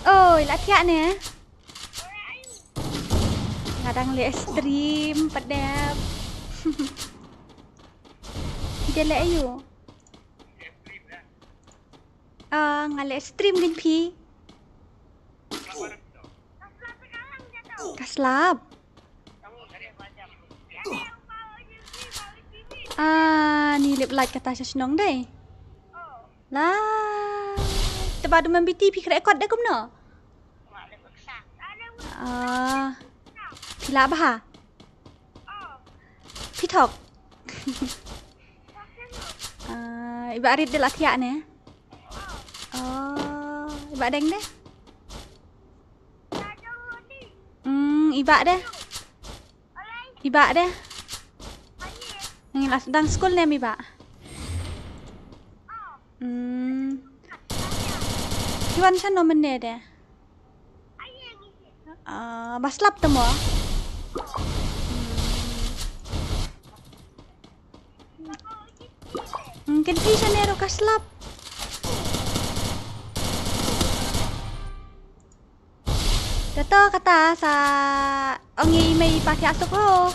Oi, la thiah ne. Nga dang leh stream pat dep. Phi dei leh aïu? Ah, nga leh stream kein phi. Ka slap. Ah, ni lip light kata sha shnong dei. La. Te ba du mem B T phi khreh kot dei kumno? Ah, phi lah bha? Phi thok. Ah, i Bah Rit de la thiah ne. Oh, i Bah Deng de. Hmm, i Bah de. I Bah de. Ngi la dang skul ne i Bah. Hmm. Ki wan shano mynne de. Ah, ba slap te mo. Hmm, kin phi shane ruh ka slap. Te to kata sa ong ïa i mei i pa thiah suk ho.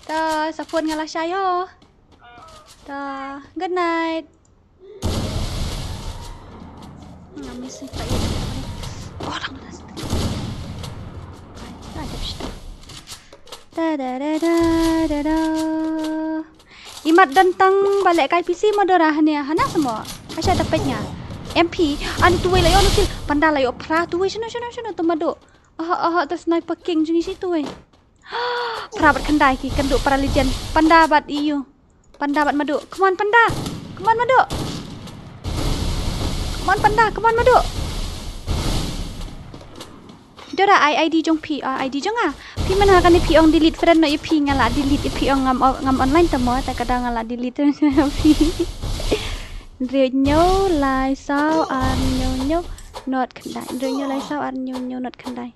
To sa phone nga lashai ho. To good night. Nga miss ïa ka ïa. Oh, dang das. Da da da da da da. Imat don tang ba leh kai P C mo Dora hane hana samo. Asha da peit nga. M P, ani tuwei la ïoh no kill. Panda la ïoh phra tuwei shano shano shano to Madu. Aha aha to sniper king jong ngi shi tuwei. Phra bad khyndai ki kynduh para legend. Panda bad iu. Panda bad Madu. Come on, Panda. Come on, Madu. Come on, Panda. Come on, Madu. Dora, ai ID jong phi, ah, ID jong nga. Phi mynha kane phi ong delete friend noh ïa phi, nga la delete ïa phi, ong ngam, ngam online te mo, te ka dang nga la delete phi. Hynriew hynñiew lai saw ar hynñiew hynñiew not khyndai. Hynriew hynñiew lai saw ar hynñiew hynñiew not khyndai.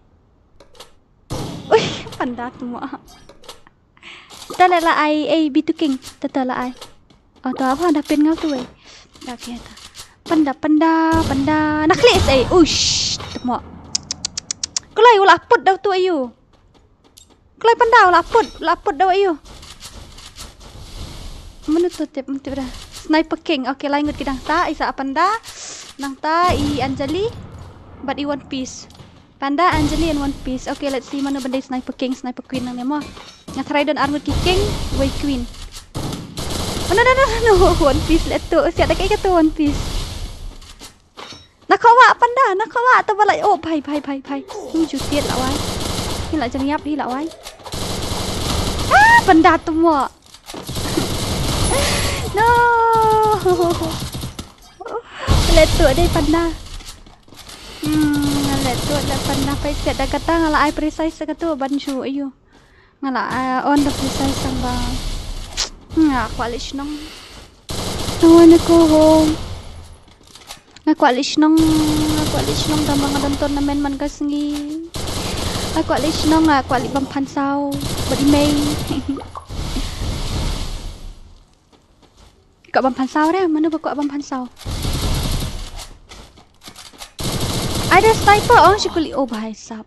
Ui, Panda te mo. Te la ai, eh, B two King. Te, te la ai. Oh, to apa dah pin ngau tu, eh. Okay, ta. Panda, Panda, Panda. Nak klik, eh. Ush, te mo. Kloi u la put dah tu ayu. Kloi Panda u la put, u la put dah ayu. Mano tu tip, mano tip dah. Sniper King. Okay, lai ngut ki dang ta, i sa Panda. Nang ta i Anjali. But i One Piece. Panda, Anjali and One Piece. Okay, let's see mano ban dei Sniper King, Sniper Queen nangne mo. Nga tharai don ar ngut ki King, wei Queen. Oh, no, no, no, no, One Piece le tu. Siat da kaei katu One Piece. Na khawa Panda, na khawa to ba la. Oh, bhai, bhai, bhai, bhai. Hu ju tiat la wai. Hi la jang ïap, hi la wai. Ah, Panda te mo. No. Le tu dei Panda. Hmm, le tu le Panda, peit siat da kata nga la ai precise katu ban shu ayu. Nga la, ah, on the precise tang ba. Hmm, nga kwah leit shnong. I wanna go home. Nga kwah leit shnong, nga kwah leit shnong tang ba nga don tournament man ka sngi. Nga kwah leit shnong, nga kwah leit bam phan saw bad i mei. Kwah bam phan saw re, mano ba kwah bam phan saw? Ada sniper, ong shi kuli, oh bhai sab.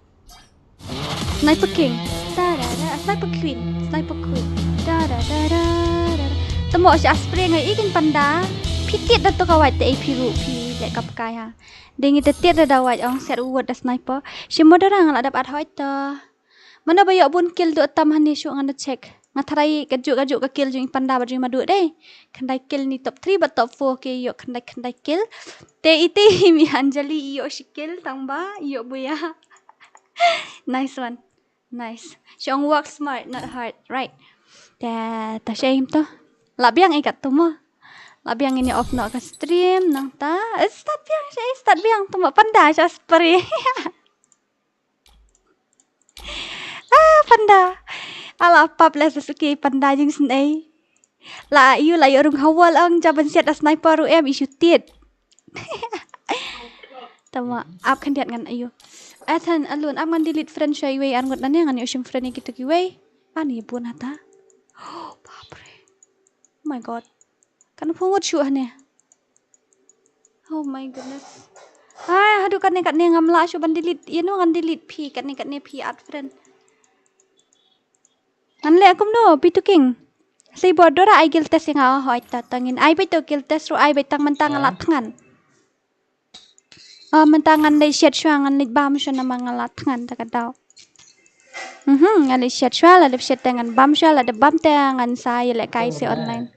Sniper King. Da, da, da. Sniper Queen. Sniper Queen. Da, da, da, da, da, da. Te mo sha spray ngai i kin Panda. Phi tiat da to ka wait te ei phi ruh phi leh kap kai ha. Dei ngi te tiat da da wait ong siat u wat da sniper. Shi mo da rang la dap at hoi ta. Mano ba ïoh bun kill duh tam hangne shuh ngan da check. Nga tharai kajuh kajuh ka kill jong i Panda bad jong i Madu dei. Khyndai kill ni top three bad top four ki ïoh khyndai khyndai kill. Te ite i mi Anjali i ïoh shi kill tang ba i ïoh buya. Nice one. Nice. Shong work smart, not hard. Right. Ta, ta shame to. La biang i kat tu mo. La biang ini off no ka stream nang ta. Eh, start biang, shai start biang tu mo Panda sha spray. Ah, Panda. Ala pap la suki Panda jing snei. La yu la yu rung hawal ang jaban siat a sniper u em isu tiat. Tama ap khandiat ngan ayu. Athan alun ap ngan delete friend shai wei an ngut nane ngan yu shim friend ïa kitu ki wei. Ani bun hata. Oh, bapre. Oh my god. Kan phungut shu hane. Oh my goodness. Hai, hadu katne katne ngam lah shu ban delete. Ïa no ngan delete phi katne katne phi add friend. Ngan leh kumno, B two King. Sei bor Dora ai guild test ïa nga, hoi ta tang in ai beit to guild test ruh ai beit tang mynta nga la thngan. Ah, mynta ngan leit shet shuwa ngan leit bam shuwa namar nga la thngan ta ka daw. Mhm, ngan leit shet shuwa la dep shet te ngan bam shuwa la dep bam te ngan sa ïalehkai se online.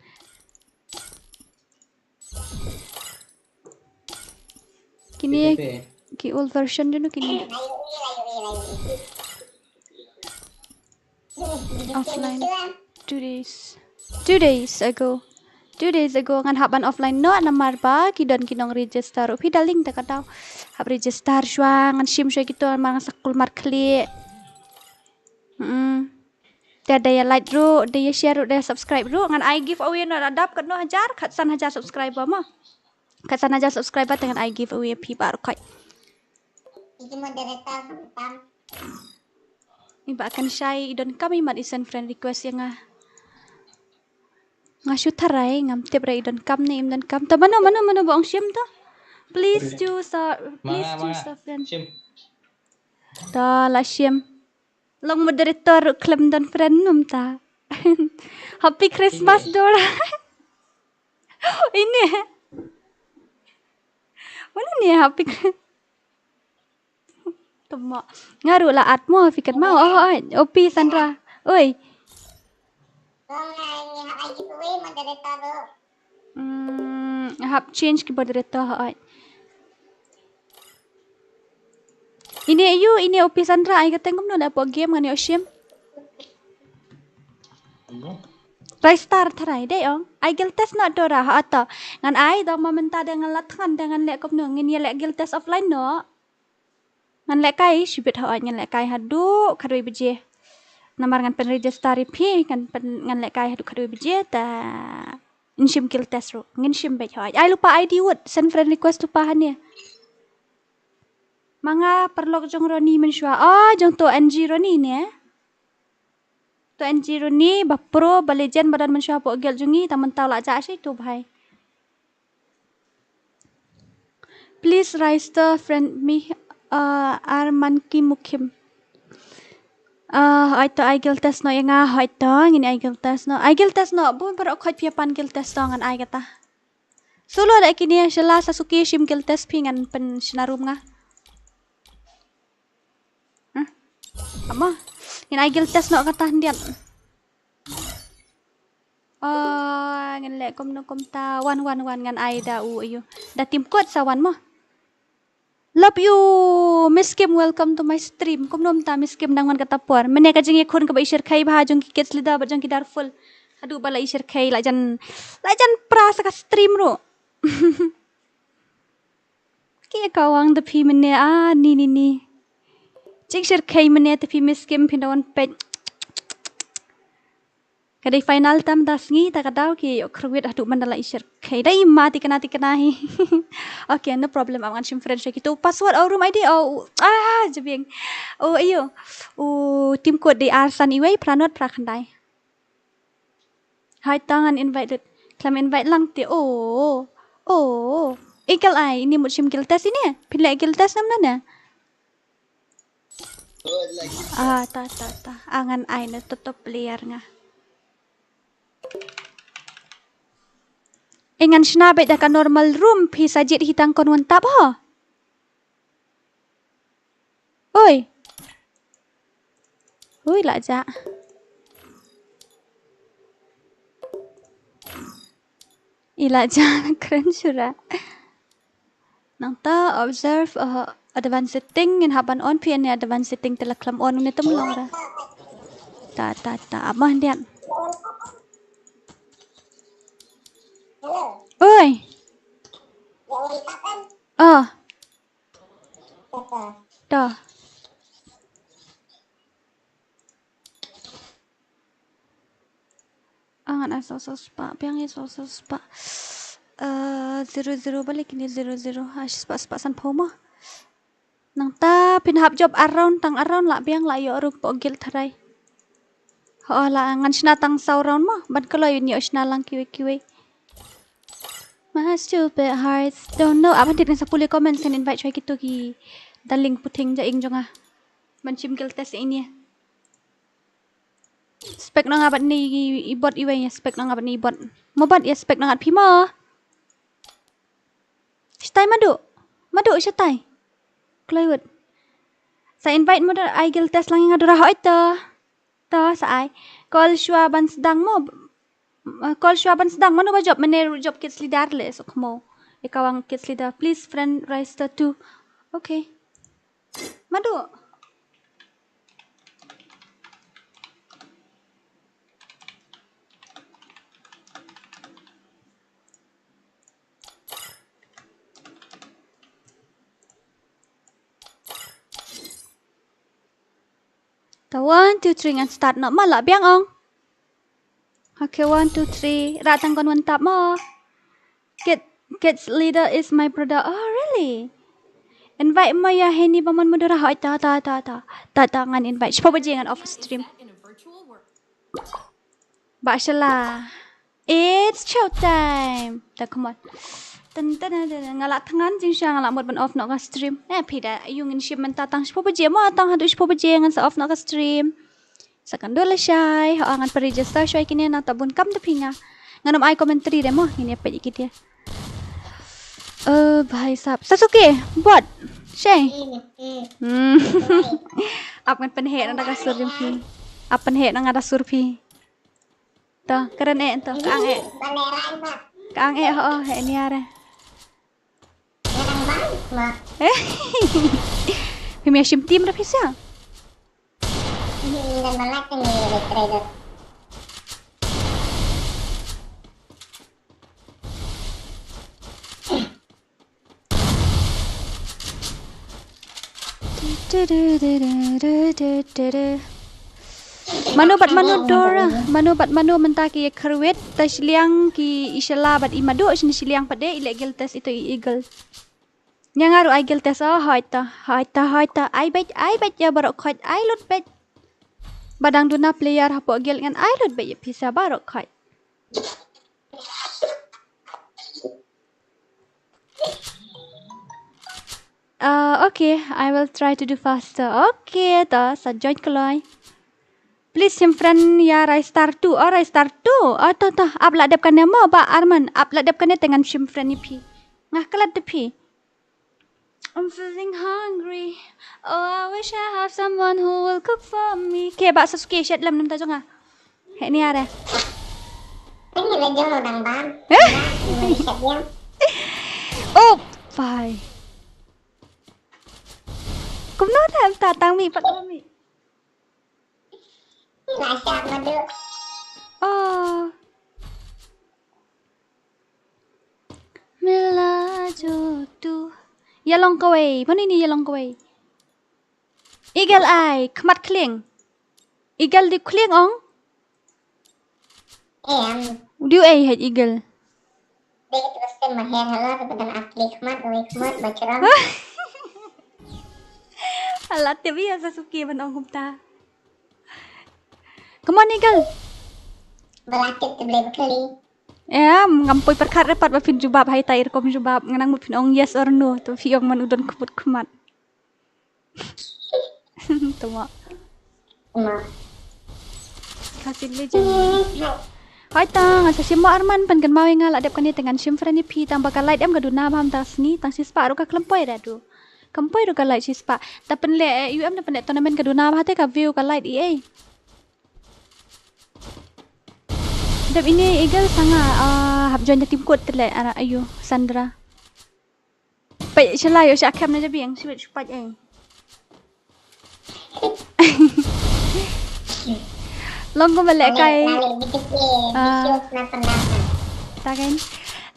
Kine ki old version jong kine. Offline. Two days. Two days ago. Two days ago ngan hap ban offline noh namar ba ki don ki nong register. Phi da link ta ka daw. Hap register shuwa ngan shim shuwa kito mar ngan sa kulmar khlieh. Hmm. Da da ïa like ruh, da ïa share ruh, da ïa subscribe ruh. Ngan ai giveaway noh da dap katno hajar, khatsan hajar subscriber mo. Khatsan hajar subscriber te ngan ai giveaway phi baroh khoit. Iji moderator tam. I ba kan shai i don kam i mat i send friend request ïa nga. Nga shu tharai ngam tip re i don kam ne im don kam. Ta mano mano mano ba ong shim ta. Please choose a, please choose a friend. Ta la shim. Long moderator ruh khlem don friend num ta. Happy Christmas Dora. Ini. Mana ni happy Christmas? Tama. Nga ruh la at mo phi kat mau. Oh, oh, oh. Opi Sandra. Oi. Hmm, hap change ki moderator hoi. Ini yu, ini Opi Sandra ai ka teng kumno da pok game ngan ïoh shim. Rai star tharai dei ong. Ai guild test noh Dora ha ata. Ngan ai da ma mynta da ngan la thngan da ngan leh kumno ngin ïa leh guild test offline noh. Ngan leh kai shibit hooid ngan leh kai haduh khatwei baje. Namar ngan pyn register ïa phi ngan pyn ngan leh kai haduh khatwei baje ta. Ngin shim guild test ruh. Ngin shim beit hooid. Ai lypa I D wut send friend request lypa hangne. Ma nga paralok jong Ronnie mynshuwa. Oh, jong to N G Ronnie ne. To N G Ronnie ba pro ba legend ba don mynshuwa hapoh guild jong ngi ta mynta u la jah shi to bhai. Please register friend me, uh, ar man ki mukhim. Uh, hooid to ai guild test noh ïa nga hooid to ngin ai guild test noh. Ai guild test noh bun baroh khoit phi ïa pan guild test noh ngan ai kata. Solo da kine sha la Sasuke shim guild test phi ngan pynshna room nga. Hah? Amo. Ngin ai guild test noh kata hyndiat. Oh, ngin leh kumno kumta wan wan wan ngan ai da u ayu. Da team code sa wan mo. Love you, Miss Kim, welcome to my stream. Kumno mynta Miss Kim dang wan kata por. Mynne ka jingïakhun kaba i shyrkhei bha jong ki kids leader bad jong ki Darful. Haduh ba la i shyrkhei la jan la jan pra sa ka stream ruh. Ki kawang da phi mynne ah ni ni ni. Jingshyrkhei mynne te phi Miss Kim phi da wan peit. Ka dei final tam da sngi ta ka daw ki ïoh kyrwit haduh mynda la i shyrkhei. Dei ma tikna tikna hi. Okay, no problem, am ngan shim friend sha kito. Password oh room I D oh, ah, jabieng. Oh, ayo. Oh, team code dei ar san iwei, phra nod, phra khyndai. Hai ta ngan invite lut. Khlem invite lang te. Oh. Oh. Ikel ai, ini mut shim guild test ini. Phin leh guild test nam na ne. Ah, ta, ta, ta. Ah, ngan ai na to top player nga. Eh, ngan shna beit da ka normal room phi sa jied hi tang kon wan tap ho. Oi. Oi, la jah. I la jah na kren shura. Nangta observe, uh, advanced setting, ngin hap ban on phi ne advanced setting te la khlem on ne tum long ra. Ta, ta, ta, ap mah ndiat. Oi. Ah. Ta. Ah, ngan ai saw saw spah, biang ïa saw saw spah. Eh, zero zero balik ini zero zero. Ah, spah spah sanphew mo. Nangta phin hap jop ar round, tang ar round la biang la ïoh ruh poh guild tharai. Ho la ngan shna tang saw round mo, ban kloi ïoh shna lang kiwei kiwei. My stupid hearts don't know. Aban dit ngan sa pule comment sen invite choi kito ki darling puthing ja ing jong nga. Ban shim guild test ini. Spek nang abat ni i bot iwei ya spek nang abat ni i bot. Mo bot ya spek nang at phi mo. Shatai madu. Madu shatai. Kloiwut. Sa invite mo da ai guild test lang nga dura hoi ta. Ta sa ai. Kol shwa ban sedang mo. Eh, kol shwa ban sedang mano ba job mane job kids leader le sok mo. Ika wang kids leader please friend register too. Okay. Madu. Ta one two three ngan start no mala biang ong. Okay, one two three. Ra tang kon wan tap mo. Kid, kids leader is my brother. Oh, really? Invite mo ya heni ba mon mudura. Hoi ta ta ta ta. Ta ta ngan invite. Shiphew baje ngan off stream. Ba shala. It's show time. Ta come on. Tan tan tan nga la thngan jing sha nga la mut ban off no ka stream. Eh phi da yung in shim mynta tang shiphew baje mo tang haduh shiphew baje ngan sa off no ka stream. Sa kan dula shai, ha ngan pynregister shai kine na ta bun kam da phi nga. Ngan ym ai commentary de mo, ngin ïa peit ïa ki dia. Eh, bhai sahab. Sasuke, bot. Shai. Hmm. Ap ngan pynheh na da ka sur jong phi. Ap pynheh na nga da sur phi. To, kren eh to, ka ang eh. Ka ang eh ho, he ni are. Eh. Phi mia shim team da phi sia. Ngan malak ni Red Rider. Mano bad mano Dora, mano bad mano mynta ki ïa kyrwit, ta shiliang ki i shala bad i Madu, shini shiliang pat de i leh guild test ito i Eagle. Ïa nga ruh ai guild test, oh, hoi ta, hoi ta, hoi ta, ai beit, ai beit ïa baroh khoit, ai lut beit. Ba dang duna player hapoh guild ngan ai lut beit ïa phi sa baroh khoit. Uh, okay, I will try to do faster. Okay, to, sa join kloi. Please shim friend ïa Rai Star two. Oh, Rai Star two. Oh, to, to, ap la dep kane mo, ba Arman, ap la dep kane te ngan shim friend ïa phi. Nga klet te phi. I'm feeling hungry. Oh, I wish I have someone who will cook for me. Ke ba Sasuke shet lem nam ta jong nga. He ni are. Ini la jong dang ban. Eh? Ini shet lem. Oh, pai. Kumno ta ta tang mi pat mi. Ina siap madu. Oh. Mila jotu. Ïa long kawei. Mano ini ïa long kawei? Eagle ai, khmat khlieng. Eagle di khlieng ong. Em. Diu ei hej Eagle. Dei tu pasti maher halor, bedan akli khmat, ui khmat, bachrang. Alat te biasa suki ban ong kumta. Come on, Eagle. Balatit te beli bekeli. Em, ngam poi perkhat repat ba phin jubab hai tai rukom jubab. Nganang mut phin ong yes or no. Tu phi ong man u don khmut khmat. Tuma. Tuma. Kasi legend. Hai ta, nga sa shim mo Arman, pynkan mawi nga la dep kane te ngan shim friend ïa phi tang ba ka light em ka duna bam ta sni, tang shispah ruh ka khlem poi da du. Kam poi ruh ka light shispah. Ta pynleh, eh, U M ta pynleh tournament ka duna ba te ka view ka light i ei. Dep ini Eagle sanga, ah, hap join da team code te leh, ara ayu, Sandra. Peit shalai ïoh sha kem na jabieng, shu peit shu peit ei. Long kumba lehkai. Ah. Ta kan.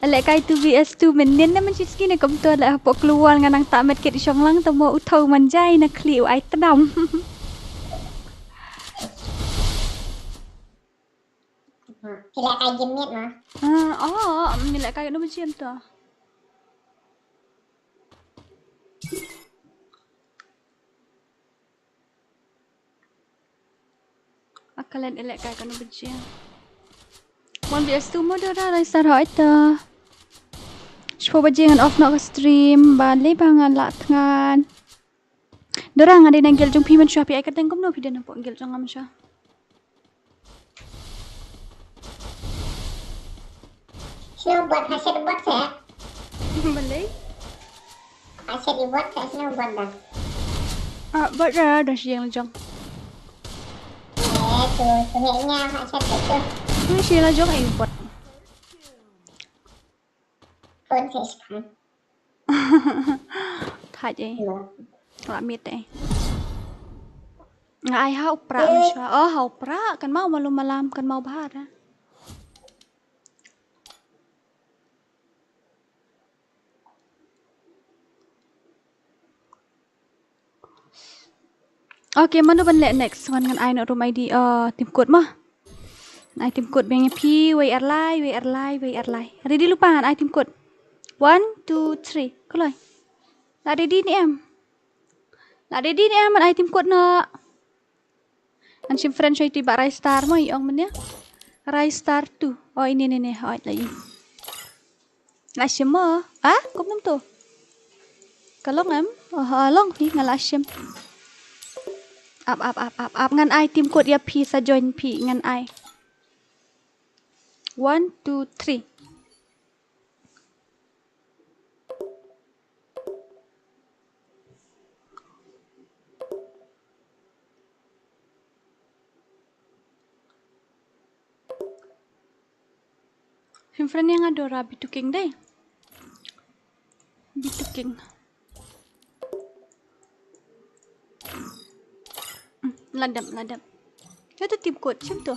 Lehkai two V S two mynnin na mynshit sngi ne kumto leh hapoh klewal nga nang ta met kit shong lang tamo u thau manjai na khlieh u ai tnam. Ki lehkai gym miet ma. Ah, oh, ngi lehkai no ba gym to. Akalet elek kai kano bajing. One V S two mo Dora, rai sar hoi ta. Shiphew bajing ngan off noh ka stream, ba lei ba ngan lah thngan. Dora nga dei na guild jong phi mynshuwa, phi ai kyrteng kumno phi dei na guild jong nga mynshuwa. Snow bot, ha shet bot sa. Balei? Ha shet bot sa, snow bot da. Ah, bot da, da shi yang jong. Eh, tu, tu hek nya, ha shet bot tu. Tu shi la jong ai bot. Phone sa span. Thait eh. Lah miet eh. Nga ai ha u prah mynshuwa. Oh, ha u prah. Kan mau malu malam, kan mau bahar eh. Okay, mano ban leh next? Wan ngan ai noh room I D, uh, team code mo. Ngan ai team code biang ïa phi, wei ar lai, wei ar lai, wei ar lai. Ready lypa ngan ai team code. One, two, three. Kloi. La ready ne em? La ready ne em, ngan ai team code noh. Ngan shim friend shuwa ïa i bah Rai Star mo, i ong mynne. Rai Star two. Oh, ine, ine, ine. Oh, la i. La shim mo. Ah, kumno to? Ka long em? Oh, ha, long phi, nga la shim. Ap, ap, ap, ap, ap. Ngan ai team code ïa phi, sa join phi, ngan ai. One, two, three. Shim friend ïa nga Dora, B two King dei. B two King. Hmm, la dep, la dep. Ïa tu team code, shim tu.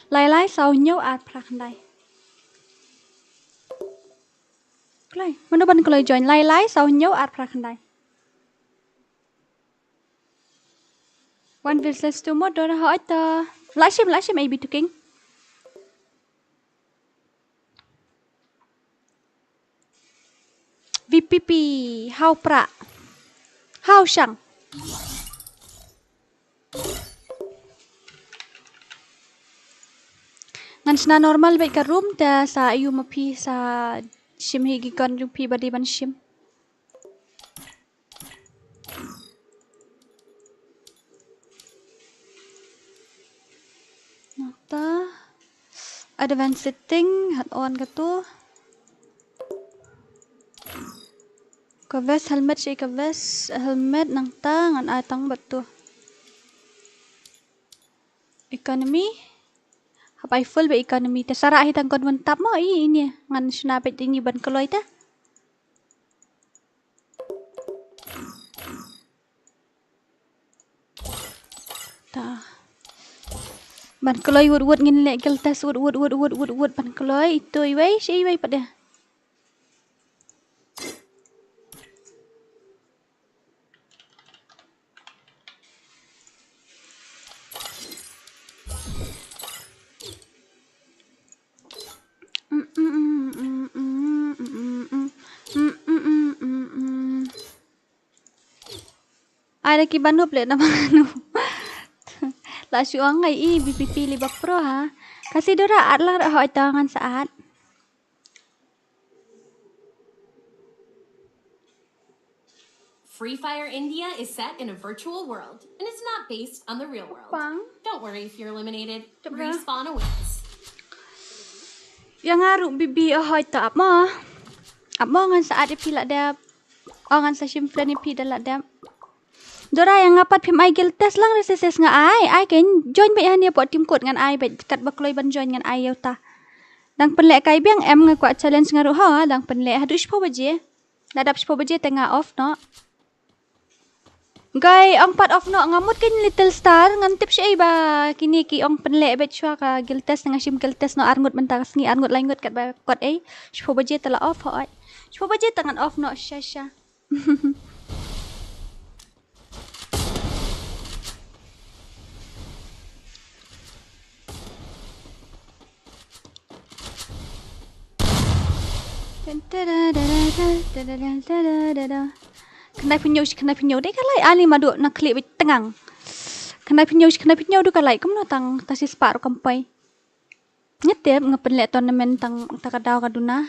Lai lai saw hynñiew ar phra khyndai. Kloi, mano ban kloi join. Lai lai saw hynñiew ar phra khyndai. One versus two mo, Dora, hoi ta. La shim, la shim, A B two King. V P P, hau pra. Hau shang. Ngan shna normal bad ka room te sa ïoh ma phi sa shim hi ki gun jong phi ba dei ban shim. Nangta advanced setting, hot on katu. Ka vest helmet shi ka vest helmet nangta ngan ai tang bad tu. Economy. Hap ai full ba economy. Te sa rah hi tang kon wan tap mo i ini. Ngan shna bad ini ban kloi te. Ta. Ban kloi wut wut ngin leh guild test wut wut wut wut wut wut ban kloi itu iwei shi iwei pat de. Ai da ki ban up leh na manu. La shu ong ngai i B P P li ba pro ha. Ka si Dora at lang ra hoi ta ngan sa at. Free Fire India is set in a virtual world and it's not based on the real world. Pang. Don't worry if you're eliminated. Coba. Respawn awaits. Ïa nga ruh B B oh hoi ta ap mo. Ap mo ngan sa at ïa phi la dep. Oh ngan sa shim friend ïa phi da la dep. Dora ïa nga pat phim ai guild test lang re ses nga ai. Ai ken join bad ïa hane pok team code ngan ai bad kat ba kloi ban join ngan ai ïa uta. Dang pynleh kai biang em nga kwah challenge nga ruh ho dang pynleh haduh shiphew baje. La dap shiphew baje te nga off noh. Guy ong pat off noh nga mut ken Little Star ngan tip shi ba kine ki ong pynleh bad shwa ka guild test nga shim guild test noh ar ngut mynta ka sngi ar ngut lai ngut kat ba kot ei. Shiphew baje te la off hoi. Shiphew baje te ngan off noh sha sha. Khnai pynñiew shi khnai pynñiew dei ka lai ani madu na khlieh bad tngang. Khnai pynñiew shi khnai pynñiew du ka lai kumno tang ta shi spah ruh kam poi. Nga tip nga pynleh tournament tang ta ka daw ka duna.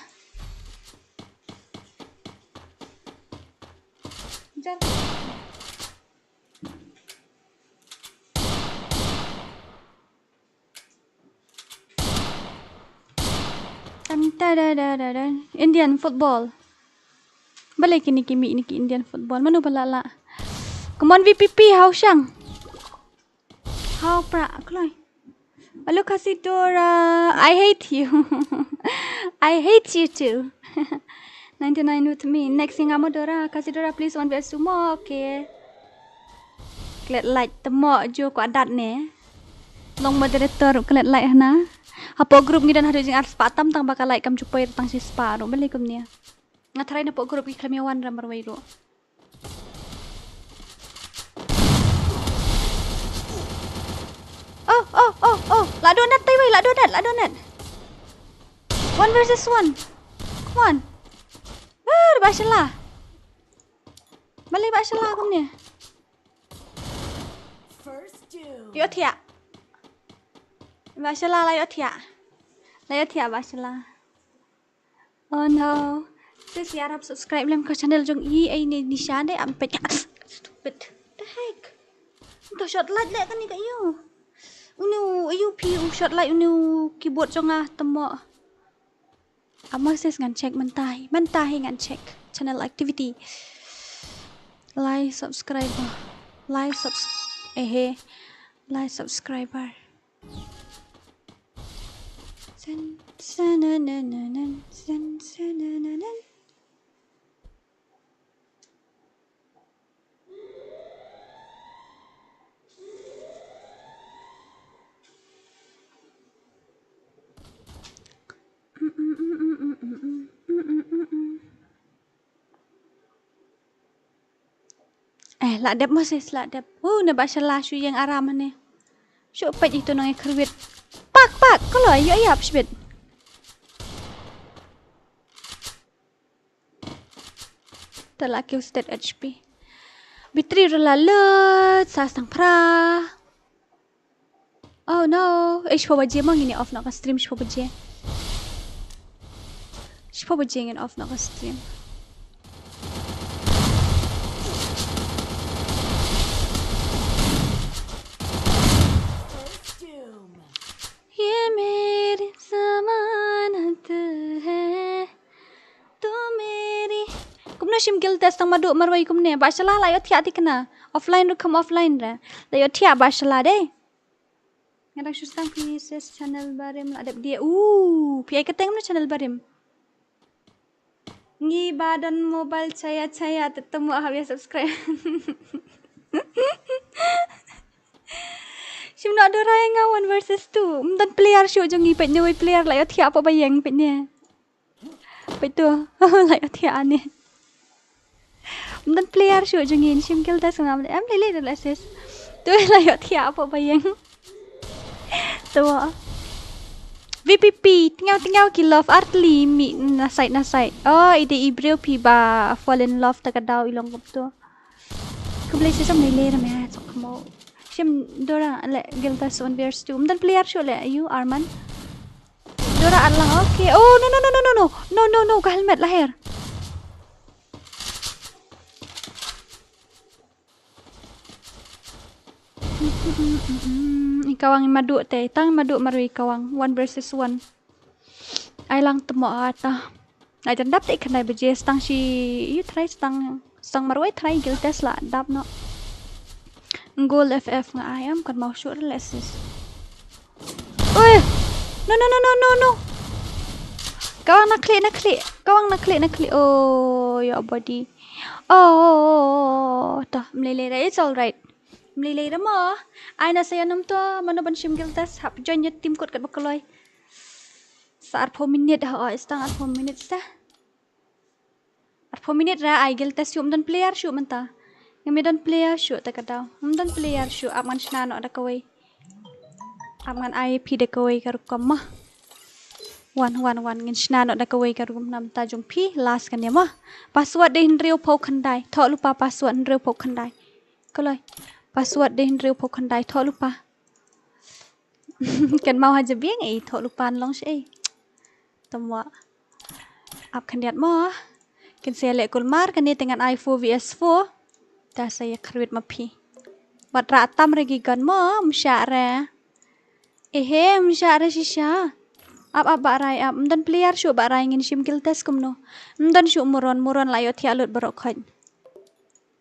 Indian football. Balei kine ki mih na ki Indian football. Mano ba la lah. Come on V P P hau shang. Hau pra kloi. Hello Kasidora, I hate you. I hate you too. Ninety-nine with me. Next thing amo Dora, Kasidora please one versus two mo. Okay. Klet like temo jo ko adat ne. Long moderator klet like hana. Hapo group ngi don haduh jing ar spah tam tang ba ka like kam ju poi tang shi spah ruh balei kumne. Nga tharai na pok group ki khlem ïa wan ra marwei ruh. Oh, oh, oh, oh. La donut tai wei, la donut, la donut. One versus one. Come on. Ber ba shala. Balei ba shala kumne. Ïoh thiah. Ba shala la ïoh thiah. La ïoh thiah ba shala. Oh no. Sis ïarap subscribe lem ka channel jong i ei ne nishan dei am pet. Stupid. The heck. To shot light leh kane ka ïu. Unu ïu phi u shot light unu keyboard jong nga temo. Amo sis ngan check mynta hi. Mynta hi ngan check channel activity. Lai subscriber. Lai subs eh eh. Lai subscriber. Sen, senenenen, sen, senenenen. La dep mo sis, la dep. Uh, na ba shala shu ïeng aram ne. Shu peit ito nang khrwit. Pak, pak, khloi, ïoh ïap shibit. Te la kiew stet H P. Battery ruh la lut, sa stang phra. Oh no. Eh, shiphew baje mo ngin ïa off noh ka stream, shiphew baje. Shiphew baje ngin off noh ka stream. Ye mere zamana tu hai. Tu meri. Kumno shim guild test tang madu marwei kumne. Ba shala la ïoh thiah thikna. Offline ruh kham offline ra. La ïoh thiah ba shala dei. Nga dang shu sdang phi ses channel barim la dep dia. Uh, phi ai kyrteng kumno channel barim. Ngi ba don mobile chaya chaya te temu hap ïa subscribe. Shim noh Dora ïa nga one versus two. Ym don player shuh jong ngi peit ne wei player la ïoh thiah hapoh ba ïeng peit ne. Peit tu. La ïoh thiah ne. Ym don player shuh jong ngi shim guild test ngam em lei lei da la sis. Tu la ïoh thiah hapoh ba ïeng. Tu. V P P, tngaw tngaw ki love artli mi na side na side. Oh, i dei i briew phi ba fall in love ta ka daw i long kumtu. Khublei shibun ïa lei ram ïa chok mo. Shim Dora le guild test one versus two. Ym don player shuh le ïa u Arman. Dora ar lang, okay. Oh, no, no, no, no, no, no. No, no, no, ka helmet la her. I kawang i madu te, tang madu marwei i kawang. One versus one. Ai lang te mo ata. Ai jan dap te i khyndai baje stang shi, ïa try stang, stang marwei try guild test la dap noh. Gold F F nga ai am kan mau shuh le sis. Oi. No, no, no, no, no, no. Kawang na khlieh, na khlieh. Kawang na khlieh, na khlieh. Oh, your body. Oh, oh, oh, oh, oh. Tah, ym lei lei ra. It's all right. Ym lei lei ra mo. Ai na sa ïa nam to, mano ban shim guild test hap join ïa team kot kat ba kloi. Sa arphew minit ha, oh, stang arphew minit sa. Arphew minit ra ai guild test shuh, ym don player shuh mynta. Ngam don player shuh ta ka daw. Ym don player shuh, ap ngan shna noh da kawei. Ap ngan ai phi da kawei ka rukom mo. Wan, wan, wan, ngin shna noh da kawei ka rukom namta jong phi, last kane mo. Password dei hynriewphew khyndai. Thoh lypa password hynriewphew khyndai. Kloi. Password dei hynriewphew khyndai. Thoh lypa. Kan mau ha jabieng ei, thoh lypa long shi ei. Tamo. Ap khyndiat mo. Kin sa leh kulmar kane te ngan ai four V S four. Ta sa ïa khrwit ma phi. Wat rah tam re ki gun mo, ym shah re. Ehe, ym shah re shisha. Ap, ap, Bah Rai, ap. Ym don player shuh Bah Rai, ngin shim guild test kumno. Ym don shuh Muron, Muron la ïoh thiah lut baroh khoit.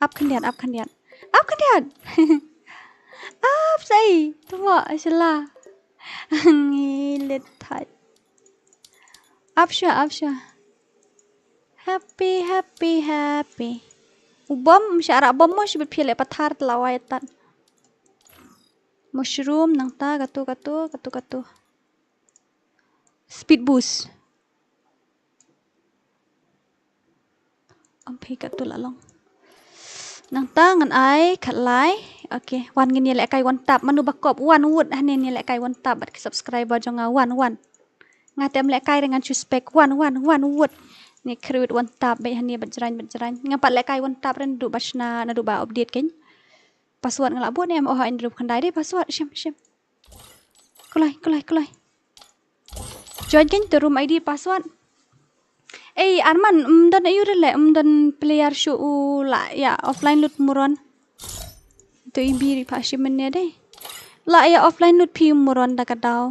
Ap khyndiat, ap khyndiat. Ap khyndiat. Ap sei. Tamo shala. Ngi let thait. Ap sha, ap sha. Happy, happy, happy. U bom, ym shah rah bom mo, shibit phi leh pathar te la wai tat. Mushroom, nangta, katu, katu, katu, katu. Speed boost. Ym phi katu la long. Nangta ngan ai khatlai. Okay, wan ngin ïa lehkai one tap. Mano ba kop one wood hangne ngin ïa lehkai one tap bad ki subscriber jong nga one, one. Nga te ym lehkai re ngan suspect one, one, one wood. Ngi khrwit one tap bad hangne bad jrang, bad jrang. Nga pat lehkai one tap re naduh ba shna, naduh ba update kein. Password nga la buh ne em, oh, hynriew khyndai dei password, shim, shim. Kloi, kloi, kloi. Join kein to room I D password. Ei, Arman, ym don aïu re le, ym don player shuh u la ïa offline lut Muron. To i biri pa shim ne dei. La ïa offline lut phi Muron da ka daw.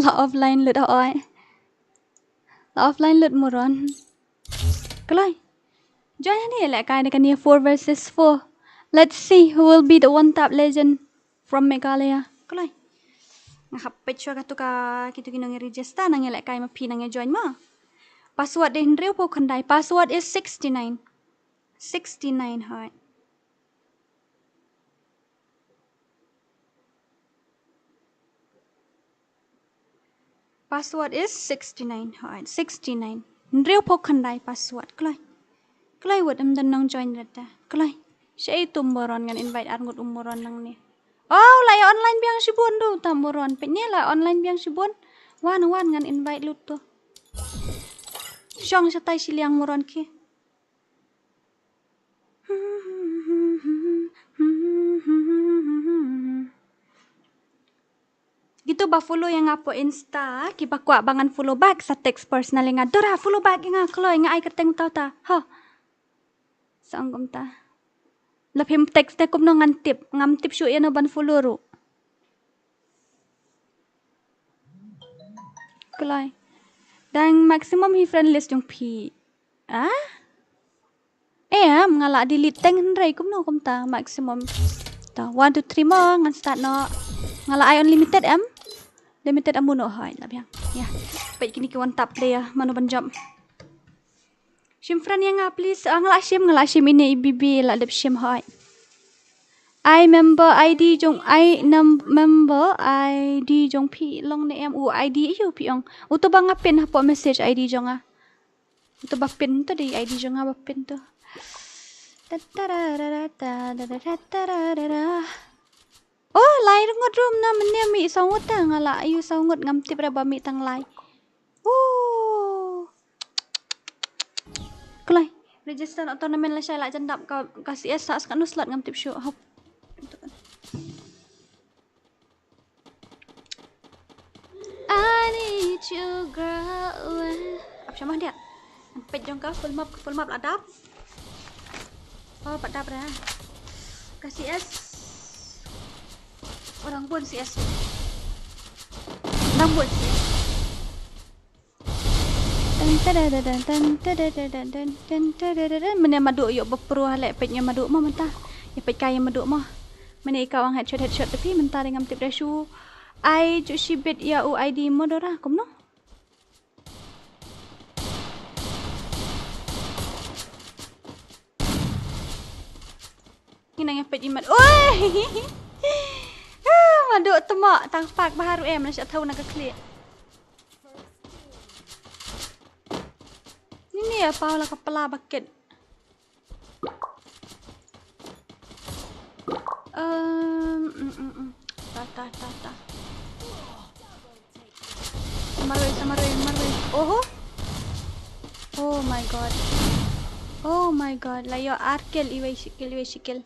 La offline lut oi. La offline lut Muron. Kloi. Join hangne lehkai ne kane four versus four. Let's see who will be the one tap legend from Meghalaya. Kloi. Nga hap peit shuwa katu ka kitu ki nong register nang ïa lehkai ma phi nang ïa join ma. Password dei hynriewphew khyndai. Password is sixty-nine. Sixty-nine hoi. Password is sixty-nine. Hoi, sixty-nine. Hynriewphew khyndai password. Kloi. Kloi wat em don nang join rata. Kloi. Sha itu moron ngan invite ar ngut u moron nangne. Oh, la ïa online biang shibun tu ta moron. Peit ne la online biang shibun. Wan wan ngan invite lut tu. Shong shatai shiliang moron ki. Gitu ba follow ïa nga hapoh Insta, kiba kwah ba ngan follow back sa text personal ïa nga. Dora follow back ïa nga kloi nga ai kyrteng tau ta. Ha. Sa ong kumta. La phim text te kumno ngan tip, ngam tip shuh ïa no ban follow ruh. Kloi. Dang maximum hi friend list jong phi. Ah? Eh, am nga la delete teng hynrei kumno kumta maximum. Ta one two three mo ngan start noh. Nga la ai unlimited em. Limited amu noh hoi la biang. Ya. Peit kine ki one tap player mano ban jump. Shim friend ïa nga please. Ah, nga la shim, nga la shim ine i bibi la dep shim hoi. I member I D jong I num member I D jong phi long ne em u I D ïu phi ong. Uto ba nga pin hapoh message I D jong nga. Uto ba pin to dei I D jong nga ba pin to. Tatararara, tatararara. Oh, lai ngut rum na mene mi saw ngut ta nga la ïu saw ngut ngam tip ra ba mi tang lai. Oh. Kloi. Register na tournament la shai la jandap ka ka C S sa skat nu slot ngam tip shu hop. I need you, girl. Ap shamah dia. Peit jong ka full map, full map la dap. Oh, pat dap dah. Ka C S. Orang pun C S. Orang pun C S. Tan tada tada tan tada tada tan tan tada tada. Mene madu yok bapru hale peit nya madu mo menta. Ya peit kai madu mo. Mene ika wang headshot headshot tapi menta dei ngam tip da shu. Ai ju shibit ya u I D mo dora kumno. Ngi nang epet imat. Oi! Ah, madu temak tang pak baharu em na sha thau na ka klik. Ni ni apa la kepala bakit. Em, mm, mm, mm. Ta ta ta ta. Samaroi, samaroi, samaroi. Oho. Oh my god. Oh my god. La ïoh ar kill iwei shi kill, iwei shi kill.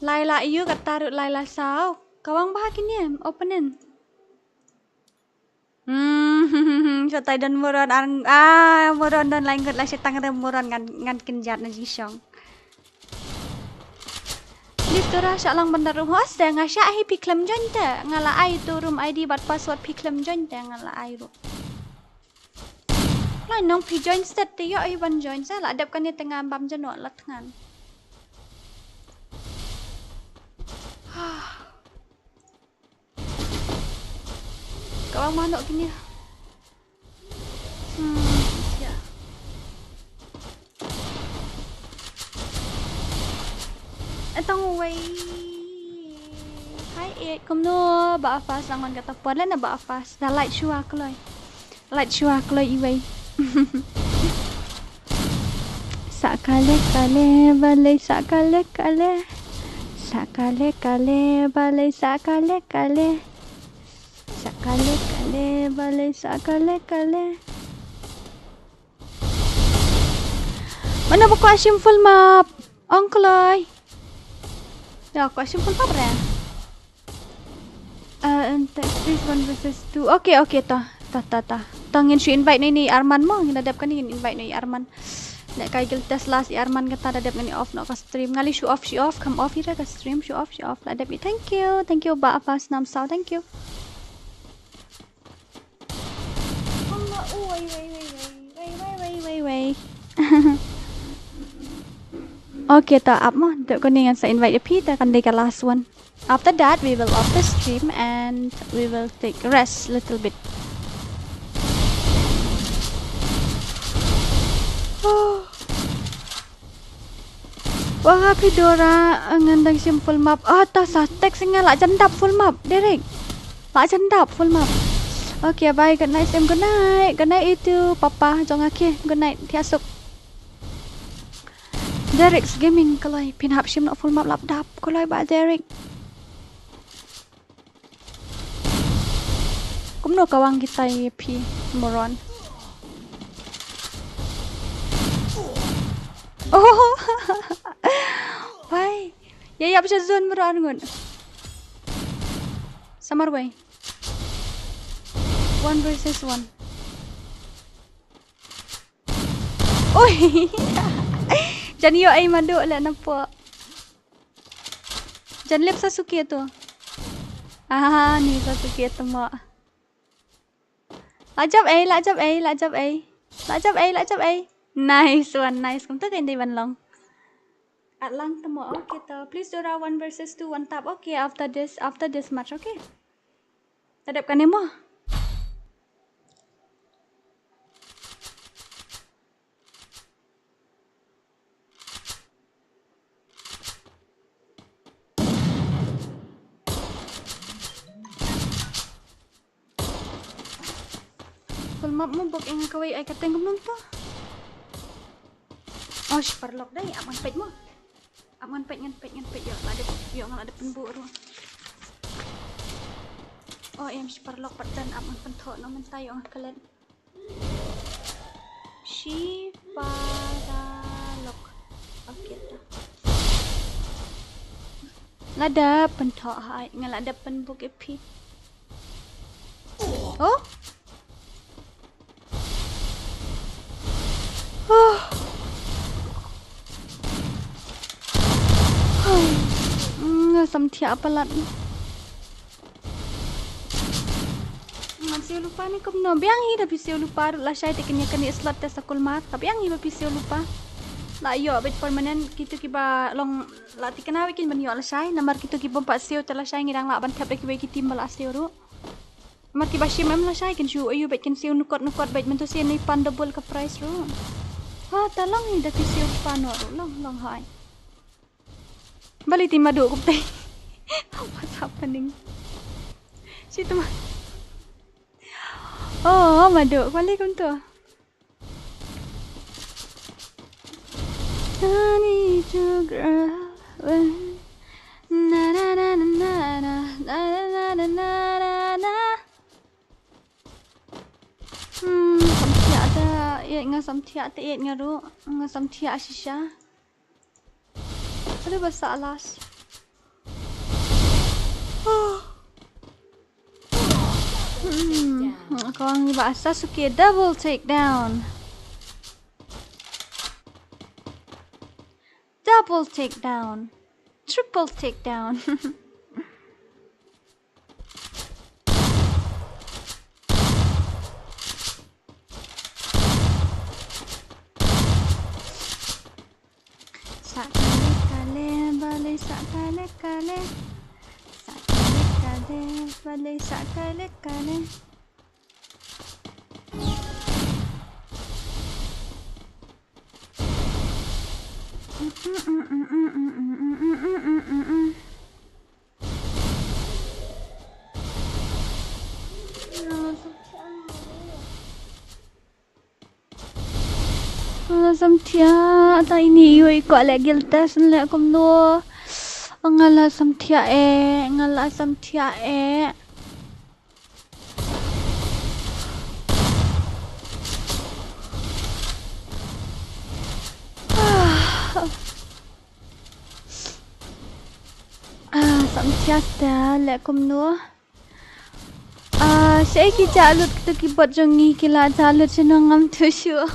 Lai la ïoh kata ruh lai la saw. Kawang bah kine opponent. Hmm, shatai don moron ar ah moron don lai ngut la shetang re moron ngan ngan kynjat na jingshong. Please Dora shah lang bandar room host te nga shah hi phi khlem join te nga la ai tu room I D bad password phi khlem join te nga la ai ruh. Lai nong phi join stet te ïoh hi ban join sa la dep kane te nga bam jano la thngan. Ka wang manok kine. Hmm, ya. Etang wei. Hai, eh, kumno ba afas langon kata pon lana ba afas. Da light shua kloi. Light shua kloi iwei. Sa kale kale balei sa kale kale. Sa kale kale balei sa kale kale. Sa kale kale balei sa kale kale. Mano ba kwah shim full map? Ong kloi. Ya kwah shim full map re. Uh, and text please one versus two. Okay, okay, ta, ta, ta, ta. Ta ngin shu invite ni ni Arman mo, ngin da dep kane ngin invite ni Arman. Nek kai guild test last i Arman kata da dep ngin off no ka stream. Ngali shu off, shu off, kam off ira ka stream, shu off, shu off. La dep i thank you, thank you ba apa snam saw, thank you. Wei, wei, wei, wei, wei, wei, wei, wei, wei. Okay, ta ap mo. Dep ko ni ngan sa invite ïa phi ta kan dei ka last one. After that, we will off the stream and we will take rest little bit. Wah, phi Dora, ngan dang shim full map. Ah, ta sa text nga la jan dap full map, Derek. La jan dap full map. Okay, bye, good night, Sam, good night. Good night, itu, papa, jong nga, okay, good night, thiah suk. Derek's Gaming ka loi, phin hap shim noh full map lap dap, ka loi ba Derek. Kumno ka wang kita ïa phi, moron. Oh. Why? Ïa ïap sha zone moron ngut. Samar wei. One versus one. Oi. Jan ïoh ei madu leh napoh. Jan lip Sasuke tu. Ah, ni Sasuke tu mo. La jump ei, la jump ei, la jump ei. La jump ei, la jump ei. Nice one, nice. Kumta kein dei ban long. At lang tu mo. Okay to. Please Dora, one versus two, one tap. Okay, after this, after this match, okay. Tadep kane mo. Full map mo bok ing kawei ai kateng kumno to. Oh, shi paralok dei, ap ngan peit mo. Ap ngan peit, ngan peit, ngan peit, ïoh la dep, ïoh nga la dep pynbuh ruh. Oh, em shi paralok pat don, ap ngan pynthoh noh mynta, ïoh nga klet. Shi paralok. Okay ta. La dep pynthoh hai, nga la dep pynbuh ïa phi. Oh? Oh. Nga samthiah palat. Ngan siew lypa ne kumno? Biang hi da phi siew lypa ruh lashai te kane kane slot te sa kulmar. Te biang hi ba phi siew lypa. La ïoh beit permanent kito kiba long la thikna wei kin ban ïoh lashai. Namar kito kibym pat siew te lashai ngi dang lah ban thep da kiwei ki team ba la siew ruh. Namar kiba shim em lashai kin shu ïoh beit kin siew nukot nukot beit mynta siew ne pan double ka price ruh. Ha, ta long hi da phi siew lypa noh ruh, long long hai. Balei te madu kumtai. What's happening? Shi tu ma. Oh, madu, balei kumtu? I need you, girl. Na na na na na na na na na na na. Hmm, samthiah te ïeit nga, samthiah te ïeit nga ruh, nga samthiah shisha. Aduh, ba sah last. Hmm, kong ba Sasuke double takedown. Double takedown. Triple takedown. Sa kale kale, balei sa kale kale. Sa kale kale, balei sa kale kale. Nga la samthiah, ta ini ïoh i kwah leh guild test leh kumno. Nga la samthiah eh, nga la samthiah eh. Ah, samthiah ta leh kumno. Ah, shaei ki jah lut kito ki bot jong ngi, ki la jah lut shano ngam tip shuh.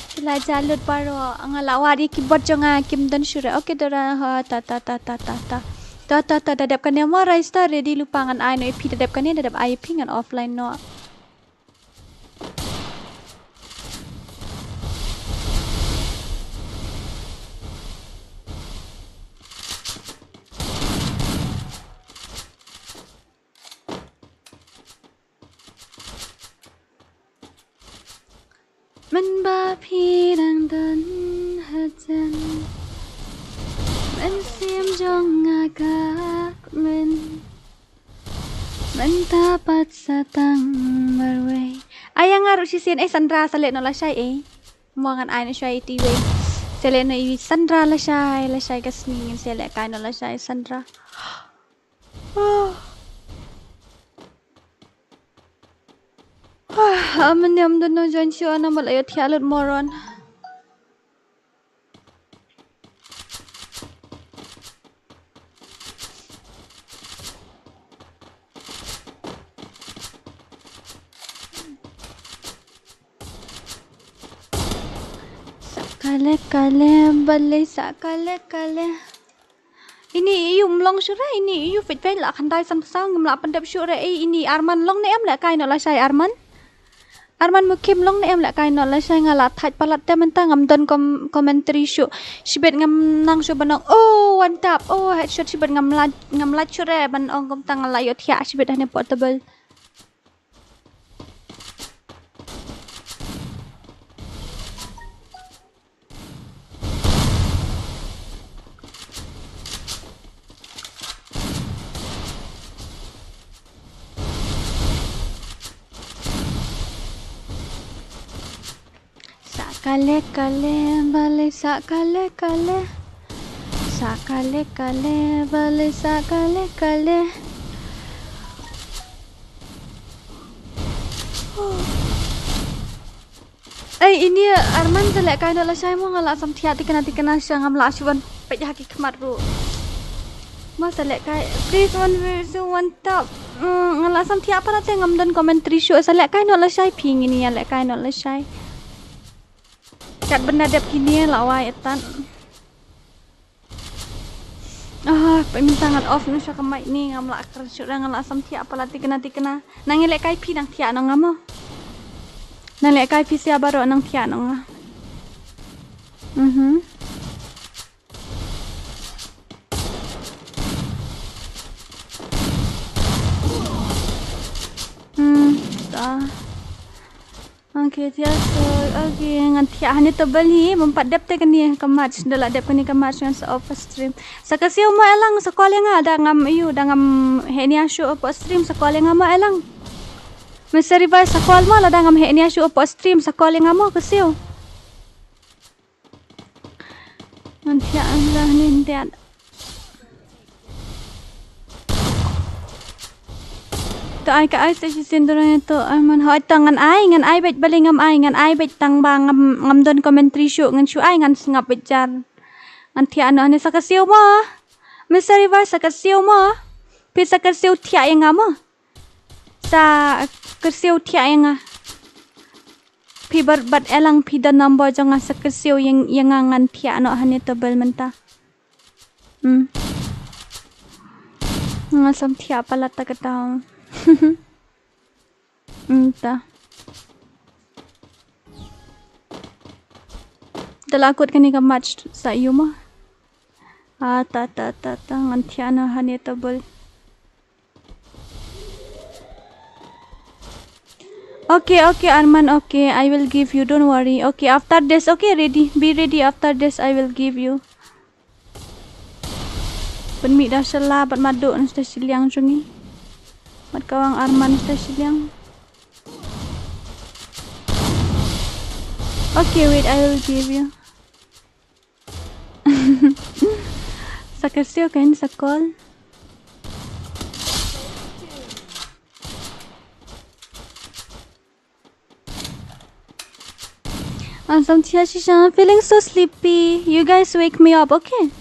Ki la jah lut baroh, nga la wad ïa ki bot jong nga kim don shuh re. Okay, Dora, ha, ta, ta, ta. Ta, ta, ta, da dep kane mo, Rai Star, ready lypa ngan ai noh ïa phi, da dep kane, da dep ai ïa phi ngan offline noh. Mynba phi dang don hajan, mynsiem jong nga ka kmen. Mynta pat sa tang marwei. Ai ïa nga ruh shisien, eh, Sandra, sa leh noh lashai, eh. Mo ngan ai noh shuwa ïa iti wei. Sa leh noh i Sandra lashai, lashai ka sngi ngin sa lehkai noh lashai Sandra. Ah, mynne ym don no join shuh, namar la ïohthiah lut moron. Sa kale kale, balei sa kale kale. Ini ïa u ym long shuh re, ini ïa u peit peit la khyndai san ksaw, ngam lah pyndep shuh re. Ei, ini Arman long ne em, lehkai noh lashai Arman. Arman Mukim long ne em, lehkai noh lashai, nga la thait palat te mynta, ngam don com-, commentary shuh. Shibit ngam nang shuh ban ong, oh, one tap, oh, headshot, shibit ngam lah, ngam lah shuh re ban ong kumta, nga la ïohthiah shibit hane portable. Sa kale kale, balei sa kale kale. Sa kale kale, balei sa kale kale. Ei, ini Arman sa lehkai noh lashai mo, nga la samthiah tikna tikna sha, ngam lah shuh ban peit ha ki khmat ruh. Mo sa lehkai, please one vs one tap. Mm, nga la samthiah palat te, ngam don commentary shuh, sa lehkai noh lashai phi, ngin ïa lehkai noh lashai. Kat ban da dep kine la wai atan. Ah, pynmynta ngan off noh sha ka mic ne, ngam lah kren shuh re, nga la samthiah palat tikna tikna. Nang ïa lehkai phi nang thiah noh nga mo. Nang lehkai phi sha baroh nang thiah noh nga. Mhm. Hmm, ta. Okay, thiah soi. Okay, ngan thiah hane table hi, bym pat dep te kane ka match, da la dep kane ka match ngan sa off stream. Sa kyrsiew mo Elang, sa call ïa nga, da ngam ïoh, da ngam heh nia shuh hapoh stream, sa call ïa nga mo Elang. Mister Revive, sa call mo, lada ngam heh nia shuh hapoh stream, sa call ïa nga mo, kyrsiew. Ngan thiah ang lah ni ntiat. To ai ka ai sa shisien to, ai man, hoi, to ngan ai, ngan ai beit, balei ngam ai, ngan ai beit, tang ba ngam, ngam don commentary shuh, ngan shu ai, ngan sngap beit jar. Ngan thiah noh ne, sa kyrsiew mo. Mister Revive, sa kyrsiew mo. Phi sa kyrsiew thiah ïa nga mo. Sa kyrsiew thiah ïa nga. Phi bad, bad Elang phi don number jong nga, sa kyrsiew ïa, ïa nga, ngan thiah noh hane table mynta. Hmm. Nga samthiah palat ta kata. Hmm, ta. Da la kut kane ka match sa ïoh mo. Ah, ta, ta, ta, ta, ngan thiah noh hane table. Okay, okay, Arman, okay, I will give you, don't worry. Okay, after this, okay, ready, be ready, after this I will give you. Pynmih da shala bad Madu na sha shiliang jong ngi. Bad ka wang Arman sha shiliang. Okay, wait, I will give you. Sa kyrsiew kan sa call. I'm so tired, Shisha. I'm feeling so sleepy. You guys wake me up, okay?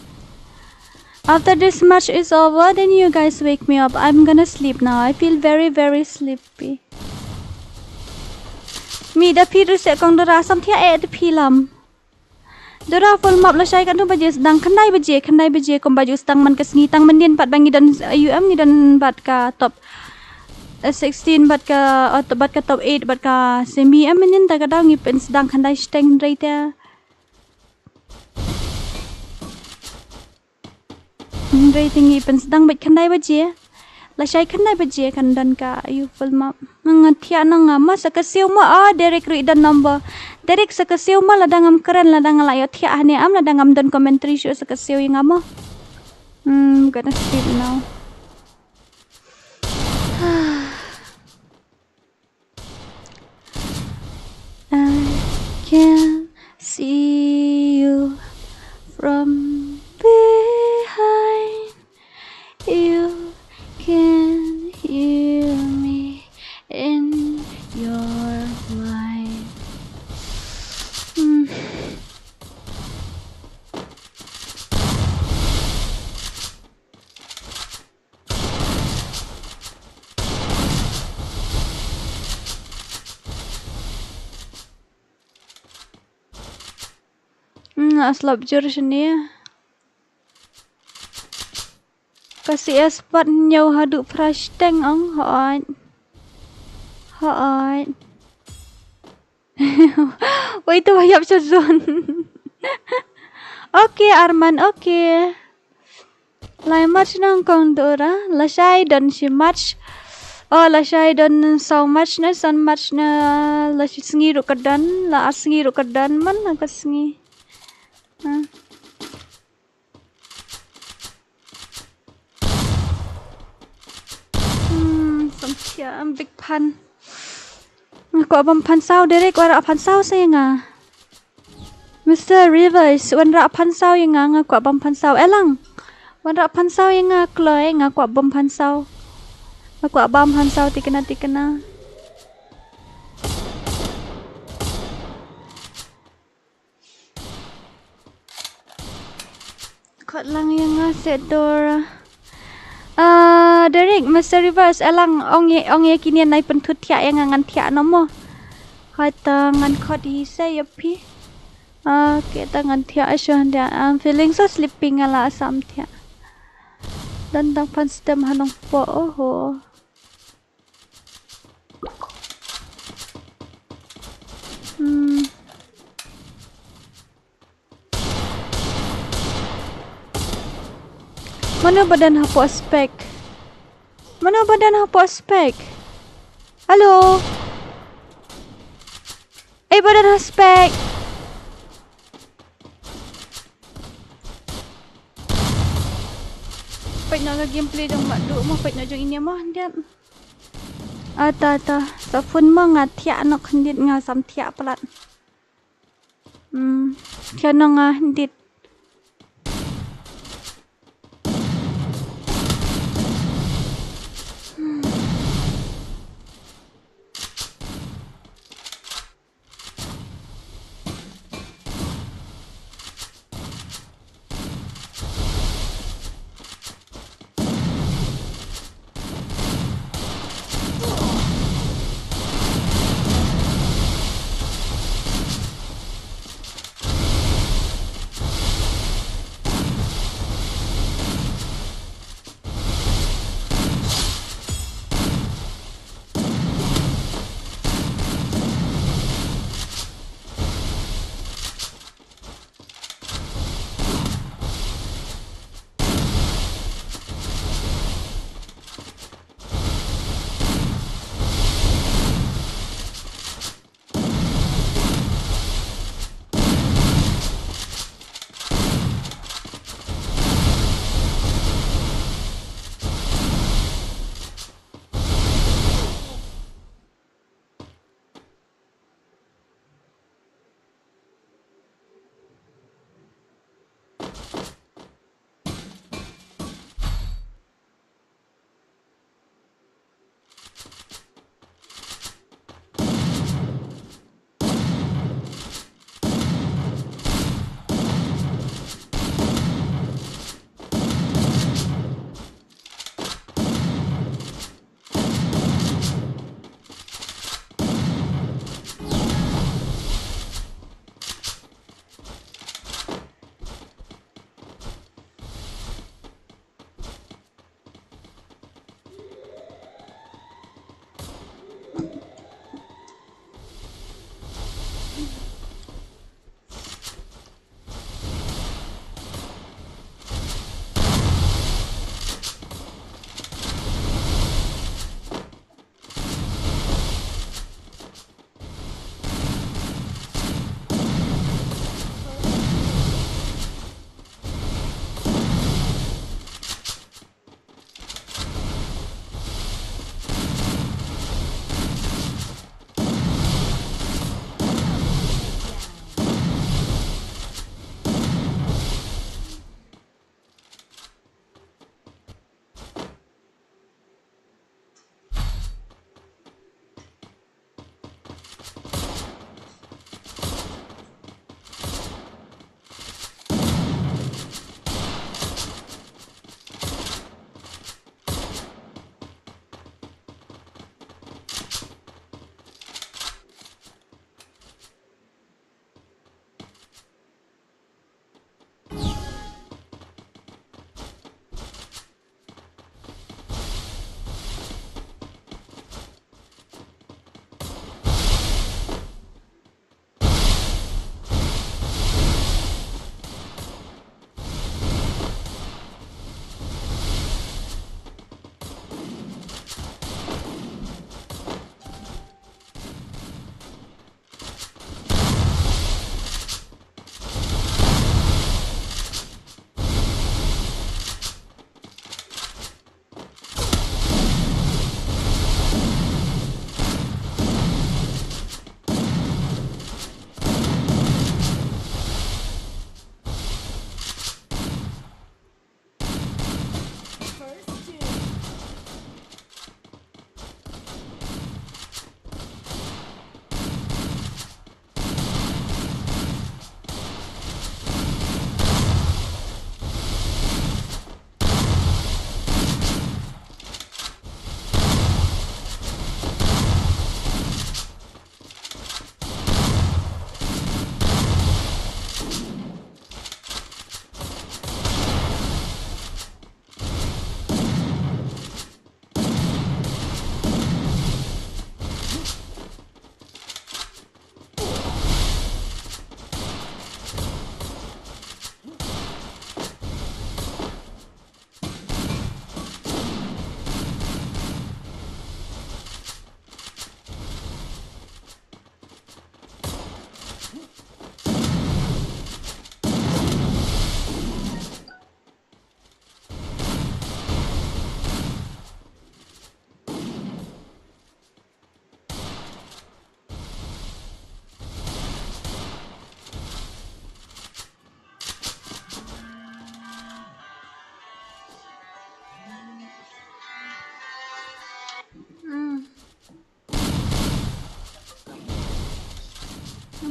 After this match is over, then you guys wake me up. I'm gonna sleep now. I feel very, very sleepy. Mi da phi ruh se kong Dora, sam thiah eh da phi lam. Dora full map lashai, katno baje sdang? Khyndai baje, khyndai baje kumba ju sdang man ka sngi, tang mynnin pat ba ngi don, U M ngi don bad ka top, eh, sixteen bad ka, oh, bad ka top eight bad ka semi, eh, mynnin ta ka daw ngi pynsdang khyndai shiteng, hynrei te Hynrei te ngi pynsdang bad khyndai baje. Lashai khyndai baje kan don ka, aïu, full map. Nga thiah noh nga ma, sa kyrsiew ma. Ah, Derek ruh i don number. Derek, sa kyrsiew ma, lada ngam kren, lada nga la ïoh thiah hangne, am, lada ngam don commentary shuh, sa kyrsiew ïa nga ma. Hmm, gonna sleep now. I can see you. Nga slap jur shane. Ka C S pat hynñiew haduh phra shiteng ong, hooid. Hooid. Wei tu ba ïap sha zone. Okay, Arman, okay. Lai match nang kong dura, lashai don shi match. Oh, lashai don saw match ne, san match ne, la shi sngi ruh ka don, la ar sngi ruh ka don, man la ka sngi. Hmm. Hmm, samthiah, big phan. Nga kwah bam phan saw, Derek, wanrah phan saw sa ïa nga. Mister Rivers, wanrah phan saw ïa nga, nga kwah bam phan saw. Elang, wanrah phan saw ïa nga, kloi, nga kwah bam phan saw. Nga kwah bam phan saw, tikna, tikna. Khot lang ïa nga seh Dora. Ah, Derek, Mister Rivers, elang ong ïa, ong ïa kine nai pynthut thiah ïa nga ngan thiah no mo. Hoi ta ngan khot hi seh ïa phi. Okay, ta ngan thiah shuh hyndia. I'm feeling so sleepy nga la sam thiah. Don tang phan stem ha nongpoh, oho. Hmm. Mano ba don hapoh spek? Mano ba don hapoh spek? Hello? Ei, ba don ha spek? Peit noh ka gameplay jong Madu mo, peit noh jong ine mo, hyndiat. Ata, ata, sa phone mo nga thiah noh khyndiat nga sam thiah palat. Hmm, thiah noh nga khyndiat.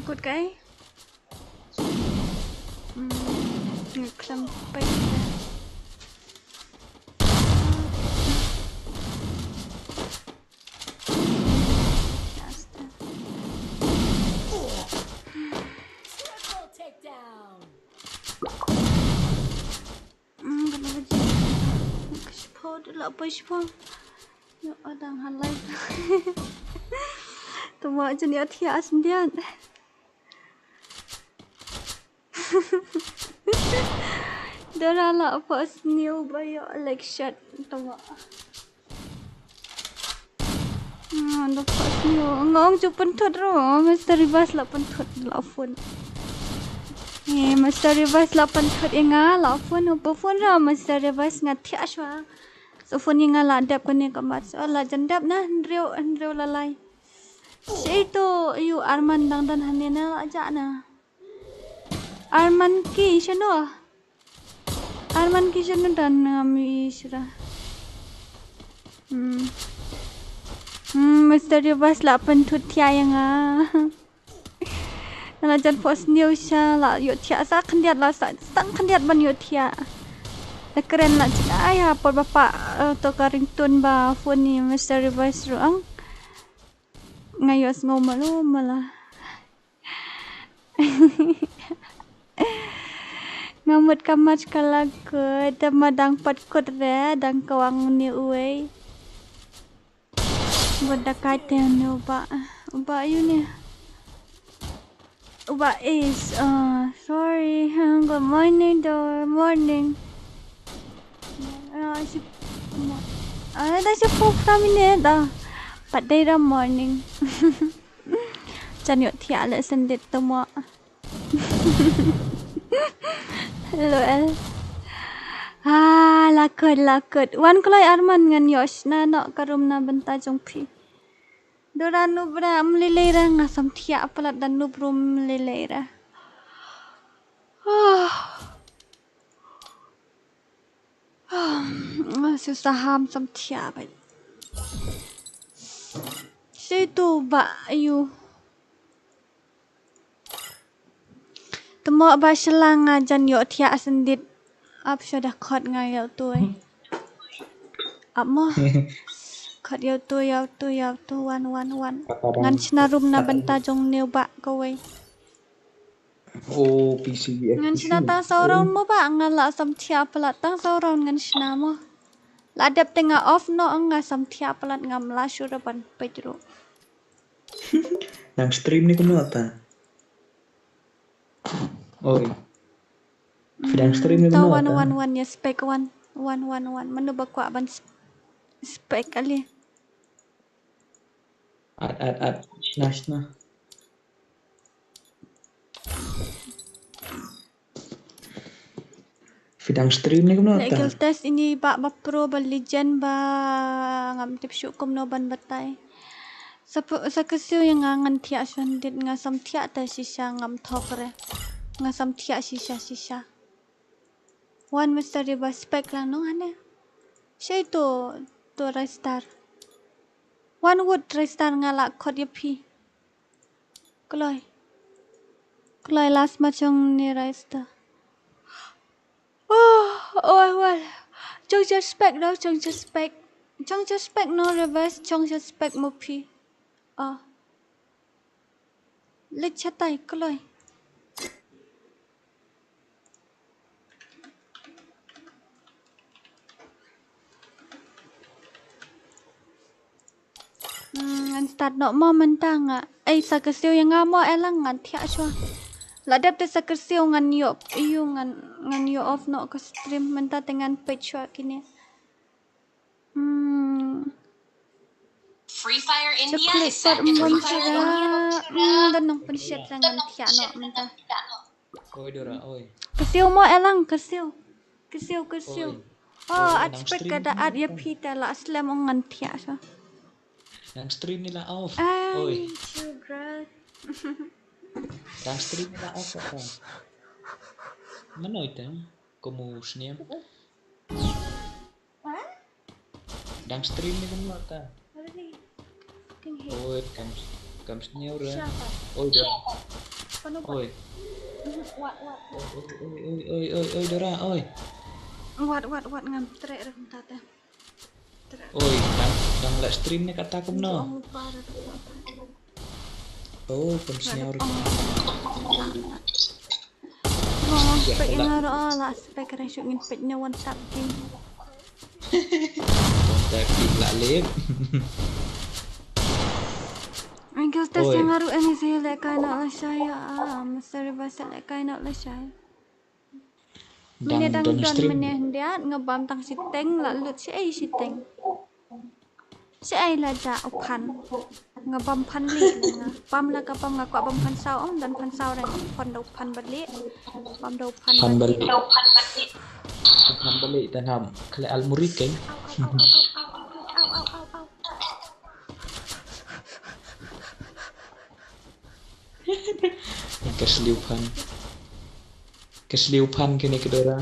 Kut kai. Hmm, ngi khlem peit. Triple takedown. Hmm, kena lagi. Ka shipor, la poi shipor. Yo, adang halai. Tuma jan ïa thiah as ndian. Dara la pos new ba yo like shot tama. Anda pos new ngong ju pentut ro Mister Rivas la pentut la phone. Eh, Mister Rivas la pentut inga la phone, pa phone ro Mister Rivas nga thiah shwa. So phone inga la dep kane ka mat. So la jan dep na hynriew hynriew la lai. Shi to yu Arman dang dan hane na la ja na. Arman ki shano? Arman ki shano dan ngam i shira. Hmm. Hmm, Mister Rivas la pentut thiah ïa nga. Nga la jan pos new sha la yo thiah sa khyndiat la sa tang khyndiat ban yo thiah. La kren la jin ai ha por ba pa, eh, to ka ringtone ba phone ni Mister Rivas ruang. Nga ïohsngew malu mala. Nga mut ka mat ka la kut, da ma dang pat kut re, dang kawang ni uwei. Bad da kai te ni uba, uba yu ni. Uba is, uh, sorry, good morning, door, morning. Ah, shi, ah, da shi pok ta minit da. Pat dei da morning. Jan yo thiah le sendit tama. Hello el. Ah, la kut, la kut. Wan kloi Arman ngan yo shna no ka room na bynta jong phi. Dora nubra mlilera nga sam thiah palat da nubrum lilera. Ah. Ah, susah ham sam thiah bai. Situ ba yu. Temo ba shelang nga jan yo thiah sendit. Ap sha da khot nga yo tu. Ap mo. Khot yo tu, yo tu, yo tu, wan, wan, wan. Ngan shna room na bynta jong neu ba kawei. Oh, P C B F. Ngan shna tang saw round mo ba nga la sam thiah palat tang saw round ngan shna mo. La dep te nga off no nga sam thiah palat ngam la sure ban peit ruh. Nang stream ni kumno ta? Oi. Phi dang stream ni kumno ta? Wan wan wan ya spek wan. Wan wan wan. Mano ba kwah ban sp-, spek ali. At at at. Nice na. Phi dang stream ni kumno ta? Legal test ini ba ba pro ba legend ba ngam tip shuh kumno ban batai. Sa kyrsiew ïa nga ngan thiah shandit nga sam thiah ta shisha ngam thok re. Nga sam thiah shisha shisha. Wan Mister River spek lang nong hane. Shei to to Ristar. Wan wood Ristar nga la khot ïa phi. Kloi. Kloi last ma chong ni Ristar. Oh, oh, well. Chong just spek no, chong just spek. Chong just spek no reverse, chong just spek mo phi. Ah. Leit shatai kloi. Hmm, ngan start noh mo mynta nga. Ei, sa kyrsiew ïa nga mo, eh lang ngan thiah shuwa. La dep te sa kyrsiew ngan ïoh, ïoh ngan, ngan ïoh off noh ka stream mynta te ngan peit shuwa kine. Hmm. Free Fire India is set in Free Fire India. Hmm, don nang pynshit ra ngan thiah noh mynta. Oi Dora, oi. Kyrsiew mo eh lang, kyrsiew. Kyrsiew, kyrsiew. Oi. Oh, at spek ka da at ïa phi ta la slem ong ngan thiah sa. Nang stream ni la off. Oi. Ai, sugar. Nang stream ni la off ka. Mano ita? Komu sniam. Dang stream ni kumno ta? Oi, kam, kam sniaw ra. Oi, da. Oi. Wat, wat, wat. Oi, oi, oi, oi, oi, Dora, oi. Wat, wat, wat, ngam treh rem tate. Oi, dang, dang live stream ne kata kumno? Lupa rem tate. Oh, kam sniaw rem. Ngam spek nga ro la spek rem shuk ngin pek ne wan tap game. Wan tap game la lip. Angel test yang aru ini sih lek kain nak lashai ah. Mesti ribasa lek kain nak lashai. Mene dang don mene hendiat nga bam tang siteng la lut si ai siteng. Si ai la ja u phan. Nga bam phan li nga bam la ka bam nga kwah bam phan saw om don phan saw reng phan dau phan bali. Bam dau phan Phan bali. Bali. Phan Bali ta ngam. Kale almuri keng. Au au au au au au au au au. Ka sliu phan. Ka sliu phan kene ka Dora.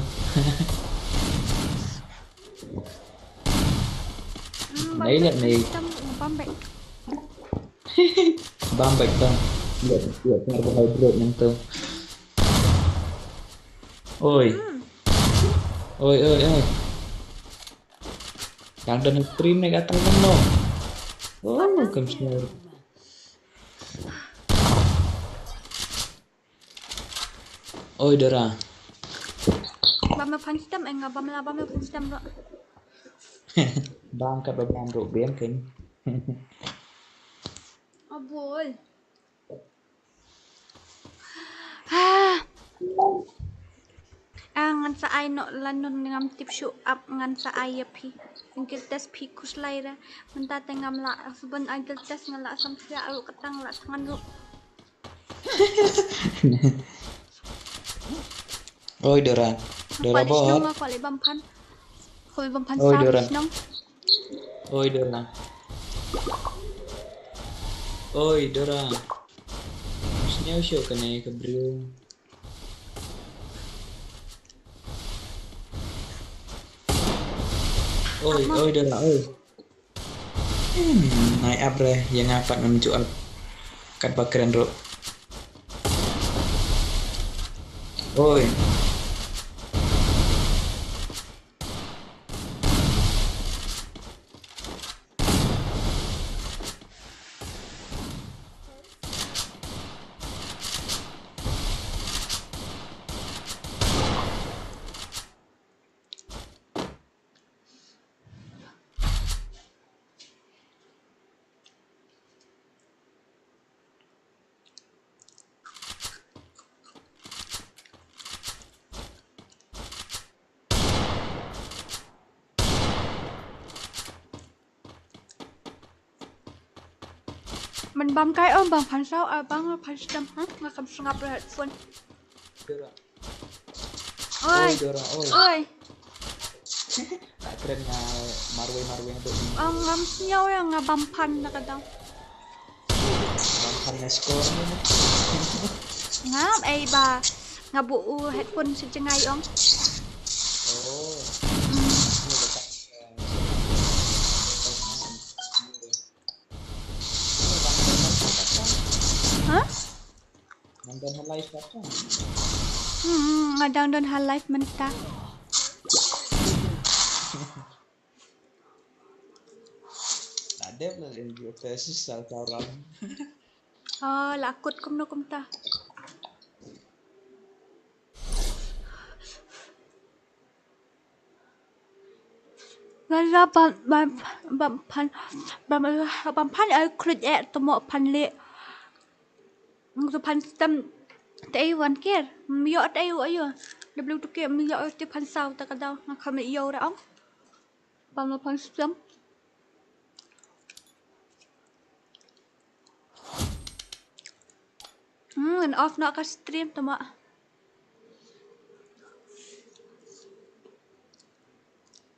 Hmm, Nei, bam nei. Tam bam bek. Bam bek bam. Lihat lihat carbohydrate nang tu. Oi. Hmm. Oi oi oi. Dang don stream ne kata kumno? Oh, kam sniaw. Oi Dora. Bam la phan stem enga bam la bam la phan stem ro. Bam ka bam ro bem keng. Aboi. Ah. Ah, ngan sa ai no lanun ngam tip shu ap ngan sa ai ya phi. Angel test phi kuslai ra. Mynta te ngam la husband angel test ngam la sam sia aru katang la tangan ru. Oi Dora. Dora Kuali shnong bot. Lah kuali bam phan. Kuali bam phan Oi, sam Dora. Shnong. Oi Dora. Oi Dora. Sniaw shu kane ka briew. Oi, oi Dora, oi. Hmm, nai ap re, ya nga pat ngam ju ap. Kat ba kren ro. Oi. Men bam kai om bam phan saw a bang phan stem ha nga kam sngap re headphone. Oi Oi. Dora, oi. Oi. Tak kren nga marwei marwei tu. Ong ngam sniaw ya nga bam phan na kadang. Bang kan nga score ni. Ngam ei ba nga bu u headphone si jengai ong. Oh. Ha? Nang don ha live kata. Hmm, nga dang don ha live mynta. Tak dep lah dia dia versus salah seorang. Oh, la kut kumno kumta. Nga la bam bam bam phan bam bam phan ai khrut eh tomo phan le. Ngu phan stem te ai wan ker. Myo te ai ayo. W two K myo te phan saw ta ka daw nga kham yo ra ong. Bam la phan stem. Hmm, ngan off noh ka stream tu ma.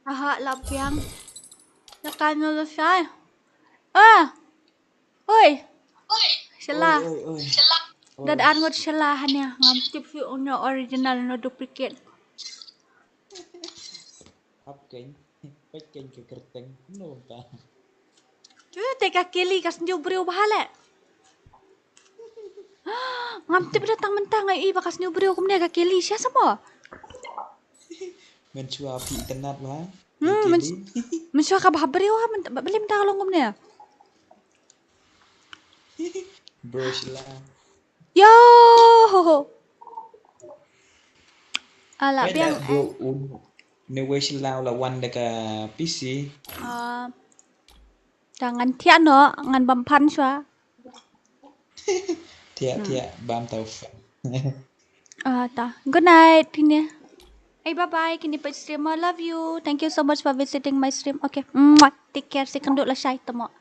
Aha, la biang. La ka no la sai. Ah. Oi. Shala. Oi, oi, oi. Dad ar ngut shala hanya ngam tip fi uno original no duplicate. Hap keng. Pek keng ke kerteng. No ta. Tu te ka kili ka snju briew bahale. Am tip da tang mynta nga i ba ka sniew briew kumne ka Kelly sha samo. Mynshuwa phi itynnad ba. Hmm, mynshuwa ka bha briew ha mynta ba blim ta long kumne. Brush la. Yo ho ho. Ala biang. Ne wei shi la la wan da ka P C. Ah. Ta ngan thiah noh, ngan bam phan shuwa. Thiah thiah bam tau fan. Ah ta. Good night phi ne. Hey, bye bye, kini page streamer, love you. Thank you so much for visiting my stream. Okay. Mwah. Take care. Sikanduk la shai tamo.